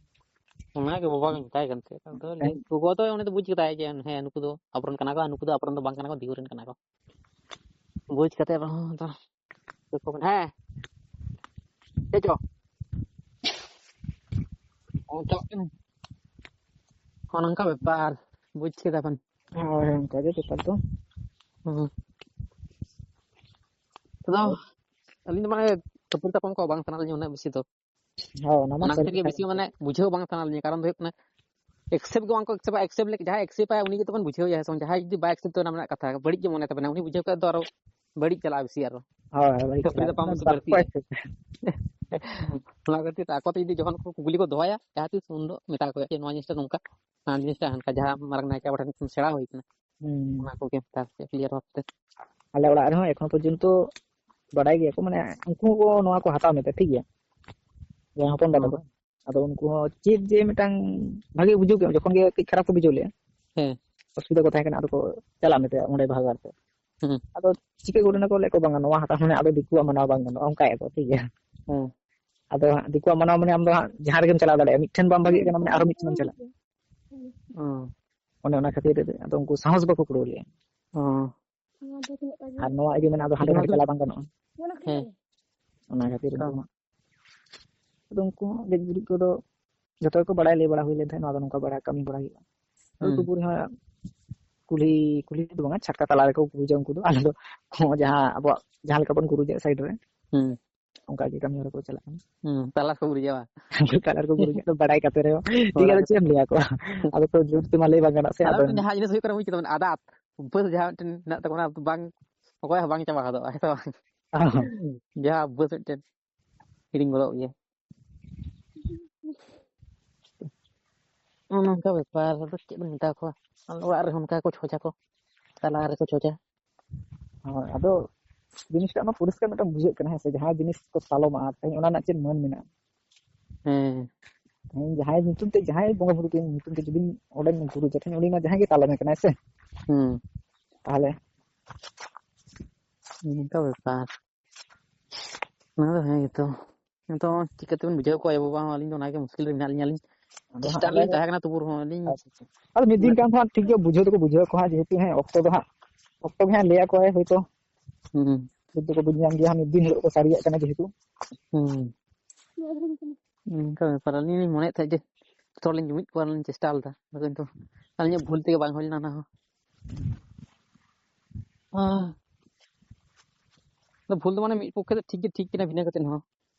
ᱚᱱᱟᱜᱮ ᱵᱟᱵᱟ ᱜᱮ ᱢᱮᱛᱟᱭ ᱠᱟᱱ ᱛᱟᱦᱮᱸᱫ᱾ ᱟᱫᱚ ᱞᱟᱹᱭ, ᱦᱮᱸ᱾ ᱜᱚᱜᱚ ᱫᱚ ᱩᱱᱤ ᱫᱚ ᱵᱩᱡᱽ ᱠᱮᱫᱟᱭ ᱡᱮ ᱦᱮᱸ, ᱱᱩᱠᱩ ᱫᱚ ᱟᱵᱚᱨᱮᱱ ᱠᱟᱱᱟ ᱠᱚ, ᱟᱨ ᱱᱩᱠᱩ ᱫᱚ ᱟᱵᱚᱨᱮᱱ ᱫᱚ ᱵᱟᱝ ᱠᱟᱱᱟ ᱠᱚ, ᱫᱤᱠᱩ ᱨᱮᱱ ᱠᱟᱱᱟ ᱠᱚ᱾ ᱵᱩᱡᱽ ᱠᱟᱛᱮ ᱨᱮᱦᱚᱸ ᱫᱚ ᱪᱮᱫ ᱠᱚ ᱢᱮᱱᱟ? ᱦᱮᱸ᱾ ᱪᱮᱫ ᱪᱚ? ᱚ, ᱪᱟᱞᱟᱜ ᱠᱟᱹᱱᱟᱹᱧ᱾ ᱦᱚᱸ, ᱱᱚᱝᱠᱟ ᱵᱮᱯᱟᱨ᱾ ᱵᱩᱡᱽ ᱠᱮᱫᱟ ᱵᱮᱱ᱾ ᱦᱳᱭ, ᱚᱱᱠᱟ ᱜᱮ ᱵᱮᱯᱟᱨ ᱫᱚ᱾ ᱦᱩᱸ᱾ ᱟᱫᱚ ᱟᱹᱞᱤᱧ ᱫᱚ ᱢᱟᱱᱮ ᱛᱟᱹᱯᱩᱨ ᱛᱟᱯᱟᱢ ᱠᱚ ᱵᱟᱝ ᱥᱟᱱᱟ ᱞᱤᱧᱟ ᱩᱱᱟᱹᱜ ᱵᱮᱥᱤ ᱫᱚ᱾ ᱦᱳᱭ, ᱚᱱᱟ ᱢᱟ ᱚᱱᱟ ᱥᱟᱹᱨᱤ ᱠᱷᱟᱹᱛᱤᱨ ᱜᱮ ᱠᱟᱛᱷᱟ ᱵᱮᱥᱤ ᱠᱟᱱ ᱜᱮ᱾ ᱢᱟᱱᱮ ᱵᱩᱡᱷᱟᱹᱣ ᱵᱟᱝ ᱥᱟᱱᱟ ᱞᱤᱧᱟ, ᱠᱟᱨᱚᱱ ᱫᱚ ᱦᱩᱭᱩᱜ ᱠᱟᱱᱟ ᱮᱠᱥᱮᱯᱴ ᱜᱮ ᱵᱟᱝ ᱠᱚ ᱮᱠᱥᱮᱯᱴᱟ᱾ ᱮᱠᱥᱮᱯᱴ ᱞᱮᱠᱷᱟᱱ ᱡᱟᱦᱟᱸᱭ ᱮᱠᱥᱮᱯᱴ ᱟᱭ ᱩᱱᱤ ᱜᱮᱛᱚ ᱵᱚᱱ ᱵᱩᱡᱷᱟᱹᱣ ᱮᱭᱟ ᱥᱮ ᱵᱟᱝ, ᱡᱟᱦᱟᱸᱭ ᱡᱩᱫᱤ ᱵᱟᱭ ᱮᱠᱥᱮᱯᱴ ᱚᱱᱟ ᱨᱮᱱᱟᱜ ᱠᱟᱛᱷᱟ, ᱵᱟᱹᱲᱤᱡ ᱜᱮ ᱢᱚᱱᱮ ᱛᱟᱵᱮᱱᱟ, ᱩᱱᱤ ᱵᱩᱡᱷᱟᱹᱣ ᱠᱷᱟᱡ ᱫᱚ ᱟᱨᱚ ᱵᱟᱹᱲᱤᱡ ᱪᱟᱞᱟᱜᱼᱟ ᱵᱮᱥᱤ ᱟᱨᱚ᱾ ᱦᱳᱭ, ᱦᱳᱭ, ᱵᱟᱹᱲᱤᱡ ᱛᱟᱹᱯᱩᱨ ᱪᱟᱞᱟᱜ ᱛᱟᱯᱟᱢ ᱠᱟᱱᱟ, ᱵᱮᱥᱤ ᱵᱟᱠᱚ ᱵᱟᱹᱲᱛᱤᱜᱼᱟ᱾ ᱮᱠᱥᱮᱯᱴᱟ᱾ ᱚᱱᱟ ᱠᱷᱟᱹᱛᱤᱨ ᱛᱮ ᱟᱠᱚ ᱛᱮ ᱡᱩᱫᱤ ᱡᱚᱠᱷᱚᱱ ᱠᱚ ᱠᱩᱠᱞᱤ ᱠᱚ ᱫᱚᱦᱚᱭᱟ, ᱡᱟᱦᱟᱸ ᱛᱤᱥ ᱩᱱ ᱫᱚ ᱢᱮᱛᱟ ᱠᱚ ᱦᱩᱭᱩᱜᱼᱟ ᱡᱮ ᱱᱚᱣᱟ ᱡᱤᱱᱤᱥᱴᱟ ᱱᱚᱝᱠᱟ, ᱦᱟᱱᱟ ᱡᱤᱱᱤᱥᱴᱟ ᱦᱟᱱᱠᱟ, ᱡᱟᱦᱟᱸ ᱢᱟᱨᱟᱝ ᱱᱟᱭᱠᱮ ᱟᱵᱚ ᱴᱷᱮᱱ ᱠᱷᱚᱱ ᱥᱮᱬᱟ ᱦᱩᱭ ᱠᱟᱱᱟ, ᱦᱩᱸ᱾ ᱚᱱᱟ ᱠᱚᱜᱮ ᱢᱮᱛᱟ ᱠᱚ ᱦᱩᱭᱩᱜᱼᱟ ᱠᱞᱤᱭᱟᱨ ᱵᱷᱟᱵᱽ ᱛᱮ᱾ ᱟᱞᱮ ᱚᱲᱟᱜ ᱨᱮᱦᱚᱸ ᱮᱠᱷᱚᱱᱳ ᱯᱚᱨᱡᱚᱱᱛᱚ ᱵᱟᱰᱟᱭ ᱜᱮᱭᱟ ᱠᱚ, ᱢᱟᱱᱮ ᱩᱱᱠᱩ ᱦᱚᱸ ᱠᱚ ᱱᱚᱣᱟ ᱠᱚ ᱦᱟᱛᱟᱣ ᱢᱮᱛᱮ, ᱴᱷᱤᱠ ᱜᱮᱭᱟ, ᱡᱟᱦᱟᱸᱭ ᱦᱚᱯᱚᱱ ᱵᱟ ᱦᱩᱸ᱾ ᱛᱟᱠᱚ᱾ ᱟᱫᱚ ᱩᱱᱠᱩ ᱦᱚᱸ ᱪᱮᱫ ᱡᱮ ᱢᱤᱫᱴᱟᱝ ᱵᱷᱟᱜᱮ ᱵᱩᱡᱷᱟᱹᱣ ᱠᱮᱫ, ᱡᱚᱠᱷᱚᱱ ᱜᱮ ᱠᱟᱹᱡ ᱠᱷᱟᱨᱟᱯ ᱠᱚ ᱵᱩᱡᱷᱟᱹᱣ ᱞᱮᱜᱼᱟ, ᱦᱮᱸ᱾ ᱚᱥᱩᱵᱤᱫᱷᱟ ᱠᱚ ᱛᱟᱦᱮᱸ ᱠᱟᱱᱟ, ᱟᱫᱚ ᱠᱚ ᱪᱟᱞᱟᱜ ᱢᱮᱛᱮ ᱚᱸᱰᱮ ᱵᱷᱟᱜᱟᱨ ᱛᱮ᱾ ᱦᱩᱸ᱾ ᱟᱫᱚ ᱪᱤᱠᱟᱹ ᱜᱚᱫ ᱮᱱᱟ ᱠᱚ, ᱞᱟᱹᱭ ᱠᱚ, "ᱵᱟᱝᱟ, ᱱᱚᱣᱟ ᱦᱟᱛᱟᱣ ᱢᱟᱱᱮ ᱟᱫᱚ ᱫᱤᱠᱩᱣᱟᱜ ᱢᱟᱱᱟᱣ ᱵᱟᱝ ᱜᱟᱱᱚᱜᱼᱟ", ᱚᱱᱠᱟᱭᱟᱠᱚ, ᱴᱷᱤᱠ ᱜᱮᱭᱟ᱾ ᱦᱮᱸ᱾ ᱟᱫᱚ ᱦᱟᱸᱜ ᱫᱤᱠᱩᱣᱟᱜ ᱢᱟᱱᱟᱣ ᱢᱟᱱᱮ ᱟᱢ ᱫᱚ ᱦᱟᱸᱜ ᱡᱟᱦᱟᱸ ᱨᱮᱜᱮᱢ ᱪᱟᱞᱟᱣ ᱫᱟᱲᱮᱭᱟᱜᱼᱟ, ᱢᱤᱫᱴᱷᱮᱱ ᱵᱟᱢ ᱵᱷᱟᱜᱮᱜ ᱠᱟᱱᱟ ᱢᱟᱱᱮ ᱟᱨᱦᱚᱸ ᱢᱤᱫ ᱴᱷᱮᱱᱮᱢ ᱪᱟᱞᱟᱜᱼᱟ᱾ ᱚ᱾ ᱚᱱᱮ ᱚᱱᱟ ᱠᱷᱟᱹᱛᱤᱨ ᱟᱫᱚ ᱩᱱᱠᱩ ᱥᱟᱦᱚᱥ ᱵᱟᱠᱚ ᱠᱩᱲᱟᱹᱣ ᱞᱮᱜᱼᱟ᱾ ᱚ᱾ ᱟᱨ ᱱᱚᱣᱟ ᱤᱫᱤ ᱢᱮᱱᱟᱜᱼᱟ, ᱟᱫᱚ ᱦᱟᱸᱰᱮ ᱱᱚᱣᱟ ᱱᱟᱰᱮ ᱫᱚ ᱪᱟᱞᱟᱣ ᱵᱟᱝ ᱜᱟᱱᱚᱜᱼᱟ᱾ ᱦᱮᱸ᱾ ᱚᱱᱟ ᱠᱷᱟᱹᱛᱤᱨ ᱚ᱾ ᱩᱱᱠᱩ ᱦᱚᱸ᱾ ᱟᱫᱚ ᱩᱱᱠᱩ ᱦᱚᱸ ᱜᱮᱡ ᱜᱩᱨᱤᱡ ᱠᱚᱫᱚ ᱡᱚᱛᱚ ᱜᱮᱠᱚ ᱵᱟᱲᱟᱭ, ᱞᱟᱹᱭ ᱵᱟᱲᱟ ᱦᱩᱭ ᱞᱮᱱ ᱛᱟᱦᱮᱸᱫ, ᱱᱚᱣᱟ ᱫᱚ ᱱᱚᱝᱠᱟ ᱵᱟᱲᱟᱭ, ᱠᱟᱹᱢᱤ ᱵᱟᱲᱟ ᱦᱩᱭᱩᱜᱼᱟ᱾ ᱦᱩᱸ᱾ ᱛᱩᱯᱩ ᱨᱮᱦᱚᱸ ᱠᱩᱞᱦᱤ, ᱠᱩᱞᱦᱤ ᱫᱚ ᱵᱟᱝᱟ, ᱪᱷᱟᱴᱠᱟ ᱛᱟᱞᱟ ᱨᱮᱠᱚ ᱜᱩᱨᱤᱡᱟ ᱩᱱᱠᱩ ᱫᱚ᱾ ᱟᱞᱮ ᱫᱚ ᱦᱚᱸ ᱡᱟᱦᱟᱸ ᱟᱵᱚᱣᱟᱜ ᱡᱟᱦᱟᱸ ᱞᱮᱠᱟ ᱵᱚᱱ ᱜᱩᱨᱤᱡᱟ ᱥᱟᱭᱤᱰ ᱨᱮ, ᱦᱩᱸ᱾ ᱚᱱᱠᱟ ᱜᱮ ᱠᱟᱹᱢᱤ ᱦᱚᱨᱟ ᱠᱚ ᱪᱟᱞᱟᱜ ᱠᱟᱱᱟ᱾ ᱦᱩᱸ, ᱛᱟᱞᱟ ᱨᱮᱠᱚ ᱜᱩᱨᱤᱡᱟ ᱵᱟᱝ? ᱛᱟᱞᱟ ᱨᱮᱠᱚ ᱜᱩᱨᱤᱡᱟ, ᱟᱫᱚ ᱵᱟᱲᱟᱭ ᱠᱟᱛᱮ ᱨᱮᱦᱚᱸ᱾ ᱴᱷᱤᱠ ᱵᱟᱲᱟᱭ ᱟᱫᱚ ᱪᱮᱫ ᱠᱟᱛᱮ᱾ ᱮᱢ ᱞᱟᱹᱭᱟ ᱠᱚᱣᱟ? ᱟᱫᱚ ᱛᱚ ᱡᱳᱨ ᱛᱮᱢᱟ ᱞᱟᱹᱭ ᱵᱟᱝ ᱜᱟᱱᱚᱜᱼᱟ ᱥᱮ, ᱟᱫᱚ ᱟᱫᱚ ᱢᱤᱫᱴᱮᱱ ᱡᱟᱦᱟᱸ ᱡᱤᱱᱤᱥ ᱦᱩᱭᱩᱜ ᱠᱟᱱᱟ, ᱵᱩᱡ ᱠᱮᱫᱟ ᱵᱮᱱ, ᱟᱫᱟᱛ ᱚᱵᱵᱷᱟᱥ ᱡᱟᱦᱟᱸ ᱢᱤᱫᱴᱮᱱ ᱢᱮᱱᱟᱜ ᱛᱟᱵᱚᱱᱟ, ᱟᱫᱚ ᱵᱟᱝ, ᱚᱠᱚᱭ ᱦᱚᱸ ᱵᱟᱝ ᱪᱟᱵᱟ ᱦᱚᱫᱚᱜᱼᱟ, ᱦᱮᱸ ᱥᱮ ᱵᱟᱝ? ᱦᱚᱸ᱾ ᱡᱟᱦᱟᱸ ᱚᱵᱵᱷᱟᱥ ᱢᱤᱫᱴᱮᱱ ᱦᱤᱲᱤᱧ ᱜᱚᱫᱚᱜ ᱜᱮᱭᱟ᱾ ᱱᱚᱜᱼᱚ ᱱᱚᱝᱠᱟ ᱵᱮᱯᱟᱨ, ᱟᱫᱚ ᱪᱮᱫ ᱵᱮᱱ ᱢᱮᱛᱟ ᱠᱚᱣᱟ? ᱟᱞᱮ ᱚᱲᱟᱜ ᱨᱮᱦᱚᱸ ᱚᱱᱠᱟ ᱜᱮᱠᱚ ᱪᱷᱚᱸᱪᱟ ᱠᱚ, ᱛᱟᱞᱟ ᱨᱮᱠᱚ ᱪᱷᱚᱸᱪᱟ᱾ ᱦᱳᱭ, ᱟᱫᱚ ᱡᱤᱱᱤᱥᱴᱟᱜ ᱢᱟ ᱯᱚᱨᱤᱥᱠᱟᱨ ᱢᱤᱫᱴᱟᱝ ᱵᱩᱡᱷᱟᱹᱜ ᱠᱟᱱᱟ, ᱦᱮᱸ ᱥᱮ? ᱡᱟᱦᱟᱸ ᱡᱤᱱᱤᱥ ᱠᱚ ᱥᱟᱞᱚᱢᱟᱜᱼᱟ, ᱛᱮᱦᱮᱧ ᱚᱱᱟ ᱨᱮᱱᱟᱜ ᱪᱮᱫ ᱢᱟᱹᱱ ᱢᱮᱱᱟᱜᱼᱟ? ᱦᱮᱸ᱾ ᱛᱮᱦᱮᱧ ᱡᱟᱦᱟᱸᱭ ᱧᱩᱛᱩᱢ ᱛᱮ, ᱡᱟᱦᱟᱸᱭ ᱵᱚᱸᱜᱟ ᱵᱩᱨᱩ ᱛᱮ ᱧᱩᱛᱩᱢ ᱛᱮ ᱡᱩᱫᱤᱢ ᱚᱸᱰᱮᱢ ᱜᱩᱨᱤᱡᱟ, ᱛᱮᱦᱮᱧ ᱩᱱᱤ ᱢᱟ ᱡᱟᱦᱟᱸᱭ ᱜᱮ ᱥᱟᱞᱚᱢᱮ ᱠᱟᱱᱟᱭ ᱥᱮ? ᱦᱩᱸ᱾ ᱛᱟᱦᱚᱞᱮ? ᱱᱤᱝᱠᱟ ᱵᱮᱯᱟᱨ᱾ ᱚᱱᱟ ᱫᱚ ᱦᱮᱸ ᱜᱮᱛᱚ᱾ ᱱᱤᱛᱚᱜ ᱪᱤᱠᱟᱹ ᱛᱮᱵᱚᱱ ᱵᱩᱡᱷᱟᱹᱣ ᱠᱚᱣᱟ ᱟᱭᱳ ᱵᱟᱵᱟ ᱦᱚᱸ? ᱟᱹᱞᱤᱧ ᱫᱚ ᱚᱱᱟᱜᱮ ᱢᱩᱥᱠᱤᱞ ᱨᱮ ᱢᱮᱱᱟᱜ ᱞᱤᱧᱟ᱾ ᱟᱹᱞᱤᱧ ᱟᱫᱚ ᱦᱟᱸᱜ ᱪᱮᱥᱴᱟ ᱟᱞᱮ ᱨᱮᱞᱤᱧ ᱫᱚ ᱛᱟᱦᱮᱸ ᱠᱟᱱᱟ, ᱛᱚᱵᱩ ᱨᱮᱦᱚᱸ ᱟᱹᱞᱤᱧ ᱟᱪᱪᱷᱟ, ᱟᱪᱪᱷᱟ᱾ ᱟᱫᱚ ᱢᱤᱫ ᱫᱤᱱ ᱜᱟᱱ ᱫᱚ ᱦᱟᱸᱜ ᱴᱷᱤᱠ ᱜᱮ ᱵᱩᱡᱷᱟᱹᱣ ᱫᱚᱠᱚ ᱵᱩᱡᱷᱟᱹᱣ ᱠᱚᱣᱟ ᱦᱟᱸᱜ, ᱡᱮᱦᱮᱛᱩ ᱦᱮᱸ, ᱚᱠᱛᱚ ᱫᱚ ᱦᱟᱸᱜ, ᱚᱠᱛᱚ ᱜᱮ ᱦᱟᱸᱜ ᱞᱟᱹᱭ ᱟᱠᱚᱣᱟᱭ ᱦᱳᱭᱛᱳ᱾ ᱦᱩᱸ᱾ ᱵᱩᱡᱽ ᱫᱚᱠᱚ ᱵᱩᱡᱽ ᱧᱟᱢ ᱜᱮᱭᱟ ᱦᱟᱸᱜ, ᱢᱤᱫ ᱫᱤᱱ ᱦᱤᱞᱳᱜ ᱠᱚ ᱥᱟᱹᱨᱤᱭᱟᱜ ᱠᱟᱱᱟ ᱡᱮᱦᱮᱛᱩ᱾ ᱦᱩᱸ᱾ ᱱᱚᱝᱠᱟ ᱵᱮᱯᱟᱨ, ᱟᱹᱞᱤᱧ ᱞᱤᱧ ᱢᱚᱱᱮᱭᱮᱫ ᱛᱟᱦᱮᱸᱫ ᱡᱮ ᱡᱚᱛᱚ ᱦᱚᱲ ᱞᱤᱧ ᱡᱩᱢᱤᱫ ᱠᱚᱣᱟ, ᱞᱤᱧ ᱪᱮᱥᱴᱟ ᱞᱮᱫᱟ, ᱟᱫᱚ ᱠᱤᱱᱛᱩ ᱟᱹᱞᱤᱧᱟᱜ ᱵᱷᱩᱞ ᱛᱮᱜᱮ ᱵᱟᱝ ᱦᱩᱭ ᱞᱮᱱᱟ ᱚᱱᱟ ᱦᱚᱸ᱾ ᱦᱮᱸ᱾ ᱟᱫᱚ ᱵᱷᱩᱞ ᱫᱚ ᱢᱟᱱᱮ ᱢᱤᱫ ᱯᱚᱠᱠᱷᱮ ᱫᱚ ᱴᱷᱤᱠ ᱜᱮ ᱴᱷᱤᱠ ᱠᱟᱱᱟ, ᱵᱷᱤᱱᱟᱹ ᱠᱟᱛᱮ ᱦᱚᱸ᱾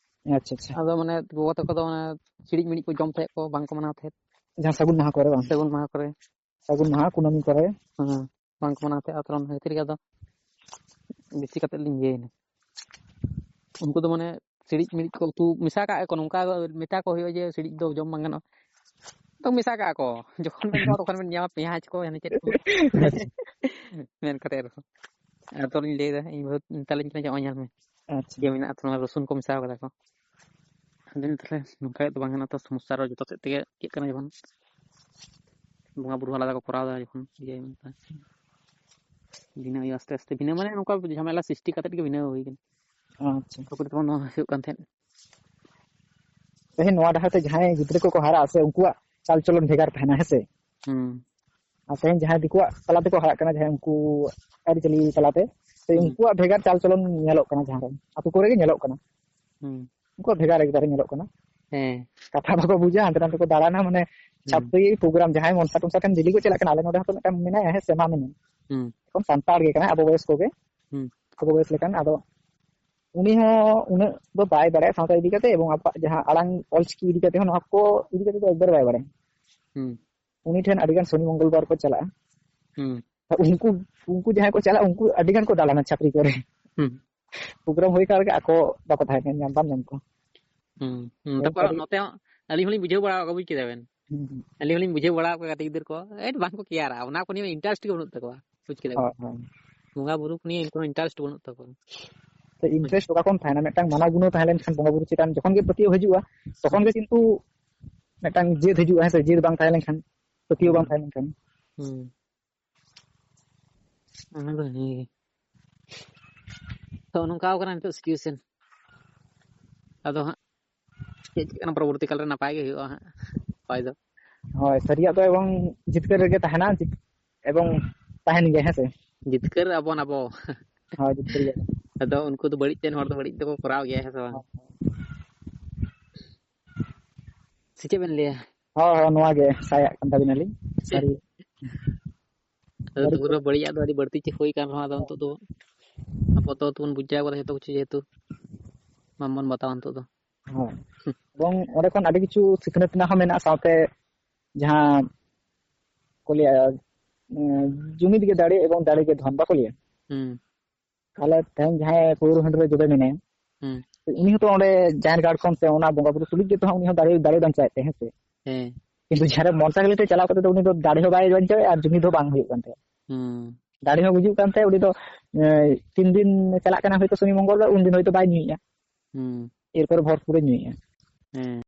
ᱟᱪᱪᱷᱟ, ᱟᱪᱪᱷᱟ᱾ ᱟᱫᱚ ᱢᱟᱱᱮ ᱜᱚᱜᱚ ᱛᱟᱠᱚ ᱫᱚ ᱚᱱᱟ ᱥᱤᱲᱤᱡ ᱢᱤᱲᱤᱡ ᱠᱚ ᱡᱚᱢ ᱛᱟᱦᱮᱸᱫ ᱠᱚ, ᱵᱟᱝ ᱠᱚ ᱢᱟᱱᱟᱣ ᱛᱟᱦᱮᱸᱫ᱾ ᱡᱟᱦᱟᱸ ᱥᱟᱹᱜᱩᱱ ᱢᱟᱦᱟ ᱠᱚᱨᱮ ᱵᱟᱝ? ᱥᱟᱹᱜᱩᱱ ᱢᱟᱦᱟ ᱠᱚᱨᱮ᱾ ᱥᱟᱹᱜᱩᱱ ᱢᱟᱦᱟ, ᱠᱩᱱᱟᱹᱢᱤ ᱠᱚᱨᱮ᱾ ᱦᱮᱸ, ᱵᱟᱝ ᱠᱚ ᱢᱟᱱᱟᱣ ᱛᱟᱦᱮᱸᱫ, ᱟᱨ ᱚᱱᱟ ᱠᱷᱟᱹᱛᱤᱨ ᱜᱮ ᱟᱫᱚ ᱵᱮᱥᱤ ᱠᱟᱛᱮ ᱞᱤᱧ ᱤᱭᱟᱹᱭᱮᱱᱟ᱾ ᱩᱱᱠᱩ ᱫᱚ ᱢᱟᱱᱮ ᱥᱤᱲᱤᱡ ᱢᱤᱲᱤᱡ ᱠᱚ ᱩᱛᱩ ᱢᱮᱥᱟ ᱠᱟᱜᱼᱟ ᱠᱚ, ᱱᱚᱝᱠᱟ ᱢᱮᱛᱟ ᱠᱚ ᱦᱩᱭᱩᱜᱼᱟ ᱡᱮ ᱥᱤᱲᱤᱡ ᱫᱚ ᱡᱚᱢ ᱵᱟᱝ ᱜᱟᱱᱚᱜᱼᱟ, ᱛᱚ ᱢᱮᱥᱟ ᱠᱟᱜᱼᱟ ᱠᱚ᱾ ᱡᱚᱠᱷᱚᱱ ᱵᱮᱱ ᱡᱚᱢᱟ ᱛᱚᱠᱷᱚᱱ ᱵᱮᱱ ᱧᱟᱢᱟ ᱯᱮᱸᱭᱟᱡᱽ ᱠᱚ, ᱦᱟᱱᱮ ᱪᱮᱫ ᱠᱚ ᱟᱪᱪᱷᱟ᱾ ᱢᱮᱱ ᱠᱟᱛᱮ ᱟᱨᱦᱚᱸ᱾ ᱟᱫᱚ ᱞᱤᱧ ᱞᱟᱹᱭᱫᱟ, ᱤᱧ ᱵᱟᱹᱦᱩ ᱢᱮᱛᱟᱞᱤᱧ ᱠᱟᱱᱟ ᱡᱮ, "ᱱᱚᱜᱼᱚᱭ ᱧᱮᱞ ᱢᱮ, ᱟᱪᱪᱷᱟ᱾ ᱤᱭᱟᱹ ᱢᱮᱱᱟᱜᱼᱟ ᱛᱚ, ᱚᱱᱟ ᱨᱚᱥᱩᱱ ᱠᱚ ᱢᱮᱥᱟ ᱠᱟᱫᱟ ᱠᱚ᱾" ᱟᱫᱚ ᱛᱟᱦᱞᱮ ᱱᱚᱝᱠᱟ ᱫᱚ ᱵᱟᱝ ᱜᱟᱱᱚᱜᱼᱟ ᱛᱚ, ᱥᱚᱢᱚᱥᱥᱟ ᱟᱨᱚ ᱡᱚᱛᱚ ᱥᱮᱫ ᱛᱮᱜᱮ ᱪᱮᱫ ᱠᱟᱱᱟ, ᱡᱮᱢᱚᱱ ᱵᱚᱸᱜᱟ ᱵᱩᱨᱩ ᱟᱞᱟᱫᱟ ᱠᱚ ᱠᱚᱨᱟᱣ ᱮᱫᱟ, ᱡᱚᱠᱷᱚᱱ ᱤᱭᱟᱹ ᱢᱮᱱᱛᱮ ᱵᱷᱤᱱᱟᱹ ᱦᱩᱭᱩᱜᱼᱟ ᱟᱥᱛᱮ ᱟᱥᱛᱮ, ᱵᱷᱤᱱᱟᱹ ᱢᱟᱱᱮ ᱱᱚᱝᱠᱟ ᱡᱷᱟᱢᱮᱞᱟ ᱥᱨᱤᱥᱴᱤ ᱠᱟᱛᱮ ᱜᱮ ᱵᱷᱤᱱᱟᱹ ᱦᱩᱭ ᱠᱟᱱᱟ᱾ ᱟᱪᱪᱷᱟ᱾ ᱛᱟᱨᱯᱚᱨᱮ ᱛᱚᱠᱷᱚᱱ ᱱᱚᱣᱟ ᱦᱩᱭᱩᱜ ᱠᱟᱱ ᱛᱟᱦᱮᱸᱫ᱾ ᱛᱮᱦᱮᱧ ᱱᱚᱣᱟ ᱰᱟᱦᱟᱨ ᱛᱮ ᱡᱟᱦᱟᱸᱭ ᱜᱤᱫᱽᱨᱟᱹ ᱠᱚᱠᱚ ᱦᱟᱨᱟᱜᱼᱟ ᱥᱮ, ᱩᱱᱠᱩᱣᱟᱜ ᱪᱟᱞ ᱪᱚᱞᱚᱱ ᱵᱷᱮᱜᱟᱨ ᱛᱟᱦᱮᱱᱟ, ᱦᱮᱸ ᱥᱮ? ᱦᱩᱸ᱾ ᱟᱨ ᱛᱮᱦᱮᱧ ᱡᱟᱦᱟᱸᱭ ᱫᱤᱠᱩᱣᱟᱜ ᱛᱟᱞᱟ ᱛᱮᱠᱚ ᱦᱟᱨᱟᱜ ᱠᱟᱱᱟ, ᱡᱟᱦᱟᱸᱭ ᱩᱱᱠᱩ ᱟᱹᱨᱤᱪᱟᱹᱞᱤ ᱛᱟᱞᱟᱛᱮ, ᱛᱚ ᱦᱩᱸ᱾ ᱩᱱᱠᱩᱣᱟᱜ ᱵᱷᱮᱜᱟᱨ ᱪᱟᱞ ᱪᱚᱞᱚᱱ ᱧᱮᱞᱚᱜ ᱠᱟᱱᱟ, ᱡᱟᱦᱟᱸ ᱨᱮ ᱟᱛᱳ ᱠᱚᱨᱮ ᱜᱮ ᱧᱮᱞᱚᱜ ᱠᱟᱱᱟ᱾ ᱦᱩᱸ᱾ ᱩᱱᱠᱩᱣᱟᱜ ᱵᱷᱮᱜᱟᱨ ᱮᱠᱵᱟᱨᱮ ᱧᱮᱞᱚᱜ ᱠᱟᱱᱟ᱾ ᱦᱮᱸ᱾ ᱠᱟᱛᱷᱟ ᱵᱟᱠᱚ ᱵᱩᱡᱟ, ᱦᱟᱱᱛᱮ ᱱᱟᱛᱮ ᱠᱚ ᱫᱟᱬᱟᱱᱟ, ᱢᱟᱱᱮ ᱦᱩᱸ᱾ ᱪᱷᱟᱯᱨᱤ ᱯᱨᱳᱜᱨᱟᱢ, ᱡᱟᱦᱟᱸᱭ ᱢᱚᱱᱥᱟ ᱴᱚᱱᱥᱟ ᱴᱷᱮᱱ ᱰᱮᱞᱤ ᱠᱚ ᱪᱟᱞᱟᱜ ᱠᱟᱱᱟ, ᱟᱞᱮ ᱱᱚᱰᱮ ᱦᱚᱸᱛᱚ ᱢᱤᱫᱴᱟᱝ ᱢᱮᱱᱟᱭᱟ, ᱦᱮᱸ ᱥᱮ, ᱢᱟ ᱢᱮᱱᱟᱭ᱾ ᱦᱩᱸ᱾ ᱮᱠᱷᱚᱱ ᱥᱟᱱᱛᱟᱲ ᱜᱮ ᱠᱟᱱᱟᱭ, ᱟᱵᱚ ᱵᱚᱭᱮᱥ ᱠᱚᱜᱮ᱾ ᱦᱩᱸ᱾ ᱟᱵᱚ ᱵᱚᱭᱮᱥ ᱞᱮᱠᱟᱱ, ᱟᱫᱚ ᱩᱱᱤ ᱦᱚᱸ ᱩᱱᱟᱹᱜ ᱫᱚ ᱵᱟᱭ ᱵᱟᱲᱟᱭᱟ ᱥᱟᱶᱛᱟ ᱤᱫᱤ ᱠᱟᱛᱮ, ᱮᱵᱚᱝ ᱟᱵᱚᱣᱟᱜ ᱡᱟᱦᱟᱸ ᱟᱲᱟᱝ ᱚᱞᱪᱤᱠᱤ ᱤᱫᱤ ᱠᱟᱛᱮ ᱦᱚᱸ, ᱱᱚᱣᱟ ᱠᱚ ᱤᱫᱤ ᱠᱟᱛᱮ ᱫᱚ ᱮᱠᱵᱟᱨ ᱵᱟᱭ ᱵᱟᱲᱟᱭᱟ᱾ ᱦᱩᱸ᱾ ᱩᱱᱤ ᱴᱷᱮᱱ ᱟᱹᱰᱤ ᱜᱟᱱ ᱥᱚᱱᱤ ᱢᱚᱝᱜᱚᱞ ᱵᱟᱨ ᱠᱚ ᱪᱟᱞᱟᱜᱼᱟ᱾ ᱦᱩᱸ᱾ ᱩᱱᱠᱩ, ᱩᱱᱠᱩ ᱡᱟᱦᱟᱸᱭ ᱠᱚ ᱪᱟᱞᱟᱜᱼᱟ, ᱩᱱᱠᱩ ᱟᱹᱰᱤ ᱜᱟᱱ ᱠᱚ ᱫᱟᱬᱟᱱᱟ ᱪᱷᱟᱯᱨᱤ ᱠᱚᱨᱮ᱾ ᱦᱩᱸ᱾ ᱯᱨᱳᱜᱨᱟᱢ ᱦᱩᱭ ᱠᱟᱱ ᱨᱮᱜᱮ ᱟᱠᱚ ᱵᱟᱠᱚ ᱛᱟᱦᱮᱸ ᱠᱟᱱᱟ, ᱧᱟᱢ ᱵᱟᱢ ᱧᱟᱢ ᱠᱚᱣᱟ᱾ ᱦᱩᱸ, ᱦᱩᱸ, ᱛᱟᱯᱚᱨ ᱟᱹᱰᱤ ᱱᱚᱛᱮ ᱦᱚᱸ ᱟᱹᱞᱤᱧ ᱦᱚᱸᱞᱤᱧ ᱵᱩᱡᱷᱟᱹᱣ ᱵᱟᱲᱟ ᱟᱠᱟᱫ, ᱵᱩᱡ ᱠᱮᱫᱟ ᱵᱮᱱ? ᱦᱩᱸ, ᱦᱩᱸ᱾ ᱟᱹᱞᱤᱧ ᱦᱚᱸᱞᱤᱧ ᱵᱩᱡᱷᱟᱹᱣ ᱵᱟᱲᱟ ᱟᱠᱟᱫ ᱜᱟᱛᱮ ᱜᱤᱫᱟᱹᱨ ᱠᱚ, ᱮᱴ ᱵᱟᱝ ᱠᱚ ᱠᱮᱭᱟᱨᱟ, ᱚᱱᱟ ᱠᱚ ᱱᱤᱭᱮ ᱤᱱᱴᱟᱨᱮᱥᱴ ᱜᱮ ᱵᱟᱹᱱᱩᱜ ᱛᱟᱠᱚᱣᱟ, ᱵᱩᱡ ᱠᱮᱫᱟ ᱵᱮᱱ? ᱦᱳᱭ, ᱦᱳᱭ᱾ ᱵᱚᱸᱜᱟ ᱵᱩᱨᱩ ᱠᱚ ᱱᱤᱭᱮ ᱠᱳᱱᱳ ᱤᱱᱴᱟᱨᱮᱥᱴ ᱵᱟᱹᱱᱩᱜ ᱛᱟᱠᱚᱣᱟ᱾ ᱛᱚ, ᱤᱱᱴᱟᱨᱮᱥᱴ ᱚᱠᱟ ᱠᱷᱚᱱ ᱛᱟᱦᱮᱱᱟ? ᱢᱤᱫᱴᱟᱝ ᱢᱟᱱᱟᱣ ᱜᱩᱱᱟᱹᱣ ᱛᱟᱦᱮᱸ ᱞᱮᱱᱠᱷᱟᱱ, ᱵᱚᱸᱜᱟ ᱵᱩᱨᱩ ᱪᱮᱛᱟᱱ ᱡᱚᱠᱷᱚᱱ ᱜᱮ ᱯᱟᱹᱛᱭᱟᱹᱣ ᱦᱤᱡᱩᱜᱼᱟ, ᱛᱚᱠᱷᱚᱱ ᱦᱩᱸ᱾ ᱜᱮ ᱠᱤᱱᱛᱩ ᱢᱤᱫᱴᱟᱝ ᱡᱮᱫ ᱦᱤᱡᱩᱜᱼᱟ, ᱦᱮᱸ ᱥᱮ? ᱡᱮᱫ ᱵᱟᱝ ᱛᱟᱦᱮᱸ ᱞᱮᱱᱠᱷᱟᱱ, ᱯᱟᱹᱛᱭᱟᱹᱣ ᱵᱟᱝ ᱦᱩᱸ᱾ ᱛᱟᱦᱮᱸ ᱞᱮᱱᱠᱷᱟᱱ᱾ ᱦᱩᱸ᱾ ᱚᱱᱟ ᱫᱚ ᱦᱮᱸ ᱜᱮ᱾ ᱛᱚ, ᱱᱚᱝᱠᱟ ᱠᱟᱱᱟ ᱱᱤᱛᱚᱜ ᱥᱤᱪᱩᱭᱮᱥᱚᱱ᱾ ᱟᱫᱚ ᱦᱟᱸᱜ ᱪᱮᱫ ᱪᱤᱠᱟᱹᱜ ᱠᱟᱱᱟ, ᱯᱚᱨᱚᱵᱚᱨᱛᱤ ᱠᱟᱞ ᱨᱮ ᱱᱟᱯᱟᱭ ᱜᱮ ᱦᱩᱭᱩᱜᱼᱟ ᱦᱟᱸᱜ, ᱦᱚᱭ ᱫᱚ᱾ ᱦᱳᱭ, ᱥᱟᱹᱨᱤᱭᱟᱜ ᱫᱚ ᱮᱵᱚᱝ ᱡᱤᱛᱠᱟᱹᱨ ᱨᱮᱜᱮ ᱛᱟᱦᱮᱱᱟ, ᱡᱤᱛ-, ᱮᱵᱚᱝ ᱛᱟᱦᱮᱱ ᱜᱮᱭᱟ, ᱦᱮᱸ ᱥᱮ? ᱡᱤᱛᱠᱟᱹᱨ ᱟᱵᱚᱱ ᱟᱵᱚ᱾ ᱦᱳᱭ, ᱡᱤᱛᱠᱟᱹᱨ ᱜᱮ᱾ ᱟᱫᱚ ᱩᱱᱠᱩ ᱫᱚ ᱵᱟᱹᱲᱤᱡ ᱛᱮᱱ ᱦᱚᱲ ᱫᱚ ᱵᱟᱹᱲᱤᱡ ᱫᱚᱠᱚ ᱠᱚᱨᱟᱣ ᱜᱮᱭᱟ, ᱦᱮᱸ ᱥᱮ ᱵᱟᱝ? ᱦᱳᱭ᱾ ᱥᱮ ᱪᱮᱫ ᱵᱮᱱ ᱞᱟᱹᱭᱟ? ᱦᱳᱭ, ᱦᱳᱭ, ᱱᱚᱣᱟ ᱜᱮ ᱥᱟᱭᱟᱜ ᱠᱟᱱ ᱛᱟᱵᱤᱱᱟᱞᱤᱧ᱾ ᱪᱮᱫ? ᱥᱟᱹᱨᱤ, ᱟᱫᱚ ᱛᱩᱵᱩ ᱨᱮᱦᱚᱸ ᱵᱟᱹᱲᱤᱡᱟᱜ ᱫᱚ ᱟᱹᱰᱤ ᱵᱟᱹᱲᱛᱤ ᱪᱮᱫ ᱦᱩᱭ ᱠᱟᱱ ᱨᱮᱦᱚᱸ, ᱟᱫᱚ ᱱᱤᱛᱚᱜ ᱫᱚ ᱟᱯᱟᱛᱚᱛᱚ ᱵᱚᱱ ᱵᱩᱡᱽ ᱡᱟᱣ ᱠᱟᱫᱟ ᱡᱚᱛᱚ ᱠᱤᱪᱷᱩ, ᱡᱮᱦᱮᱛᱩ ᱵᱟᱝᱵᱚᱱ ᱵᱟᱛᱟᱣᱟ ᱱᱤᱛᱚᱜ ᱫᱚ᱾ ᱦᱳᱭ᱾ ᱮᱵᱚᱝ ᱚᱸᱰᱮ ᱠᱷᱚᱱ ᱟᱹᱰᱤ ᱠᱤᱪᱷᱩ ᱥᱤᱠᱷᱱᱟᱹᱛ ᱨᱮᱱᱟᱜ ᱦᱚᱸ ᱢᱮᱱᱟᱜᱼᱟ, ᱥᱟᱶᱛᱮ ᱡᱟᱦᱟᱸ ᱠᱚ ᱞᱟᱹᱭᱟ, ᱩᱸ, ᱡᱩᱢᱤᱫ ᱜᱮ ᱫᱟᱲᱮ ᱮᱵᱚᱝ ᱫᱟᱲᱮ ᱜᱮ ᱫᱷᱚᱱ, ᱵᱟᱠᱚ ᱞᱟᱹᱭᱟ? ᱦᱩᱸ᱾ ᱛᱟᱦᱞᱮ ᱛᱮᱦᱮᱧ ᱡᱟᱦᱟᱸᱭ ᱯᱟᱹᱣᱨᱟᱹ ᱦᱟᱺᱰᱤ ᱨᱮ ᱡᱚᱵᱮ ᱢᱮᱱᱟᱭᱟ, ᱦᱩᱸ᱾ ᱩᱱᱤ ᱦᱚᱸᱛᱚ ᱚᱸᱰᱮ ᱡᱟᱦᱮᱨ ᱜᱟᱲ ᱠᱷᱚᱱ ᱥᱮ ᱚᱱᱟ ᱵᱚᱸᱜᱟ ᱵᱩᱨᱩ ᱛᱩᱞᱩᱡ ᱜᱮᱛᱚ ᱦᱟᱸᱜ ᱩᱱᱤ ᱦᱚᱸ ᱫᱟᱲᱮ, ᱫᱟᱲᱮ ᱵᱟᱧᱪᱟᱣᱮᱫ ᱛᱟᱭᱟ, ᱦᱮᱸ ᱥᱮ? ᱦᱮᱸ᱾ ᱠᱤᱱᱛᱩ ᱡᱟᱦᱟᱸᱨᱮ ᱢᱚᱨᱛᱟᱞ ᱞᱮᱠᱟ ᱪᱟᱞᱟᱣ ᱠᱟᱛᱮ ᱫᱚ ᱩᱱᱤ ᱫᱚ ᱫᱟᱲᱮ ᱦᱚᱸ ᱵᱟᱭ ᱵᱟᱧᱪᱟᱣᱮᱫᱼᱟ ᱟᱨ ᱡᱩᱢᱤᱫ ᱦᱚᱸ ᱵᱟᱝ ᱦᱩᱭᱩᱜ ᱠᱟᱱ ᱛᱟᱭᱟ᱾ ᱦᱩᱸ᱾ ᱫᱟᱲᱮ ᱦᱚᱸ ᱜᱩᱡᱩᱜ ᱠᱟᱱ ᱛᱟᱭᱟ, ᱩᱱᱤ ᱫᱚ, ᱮ, ᱛᱤᱱ ᱫᱤᱱ ᱪᱟᱞᱟᱜ ᱠᱟᱱᱟ ᱦᱚᱭᱛᱳ ᱥᱚᱱᱤ ᱢᱚᱝᱜᱚᱞ ᱵᱟᱨ, ᱩᱱ ᱫᱤᱱ ᱦᱚᱭᱛᱳ ᱵᱟᱭ ᱧᱩᱭᱮᱫᱼᱟ᱾ ᱦᱩᱸ᱾ ᱮᱨᱯᱚᱨᱮ ᱵᱷᱚᱨᱯᱩᱨᱮ ᱧᱩᱭᱮᱫᱼᱟ᱾ ᱦᱮᱸ᱾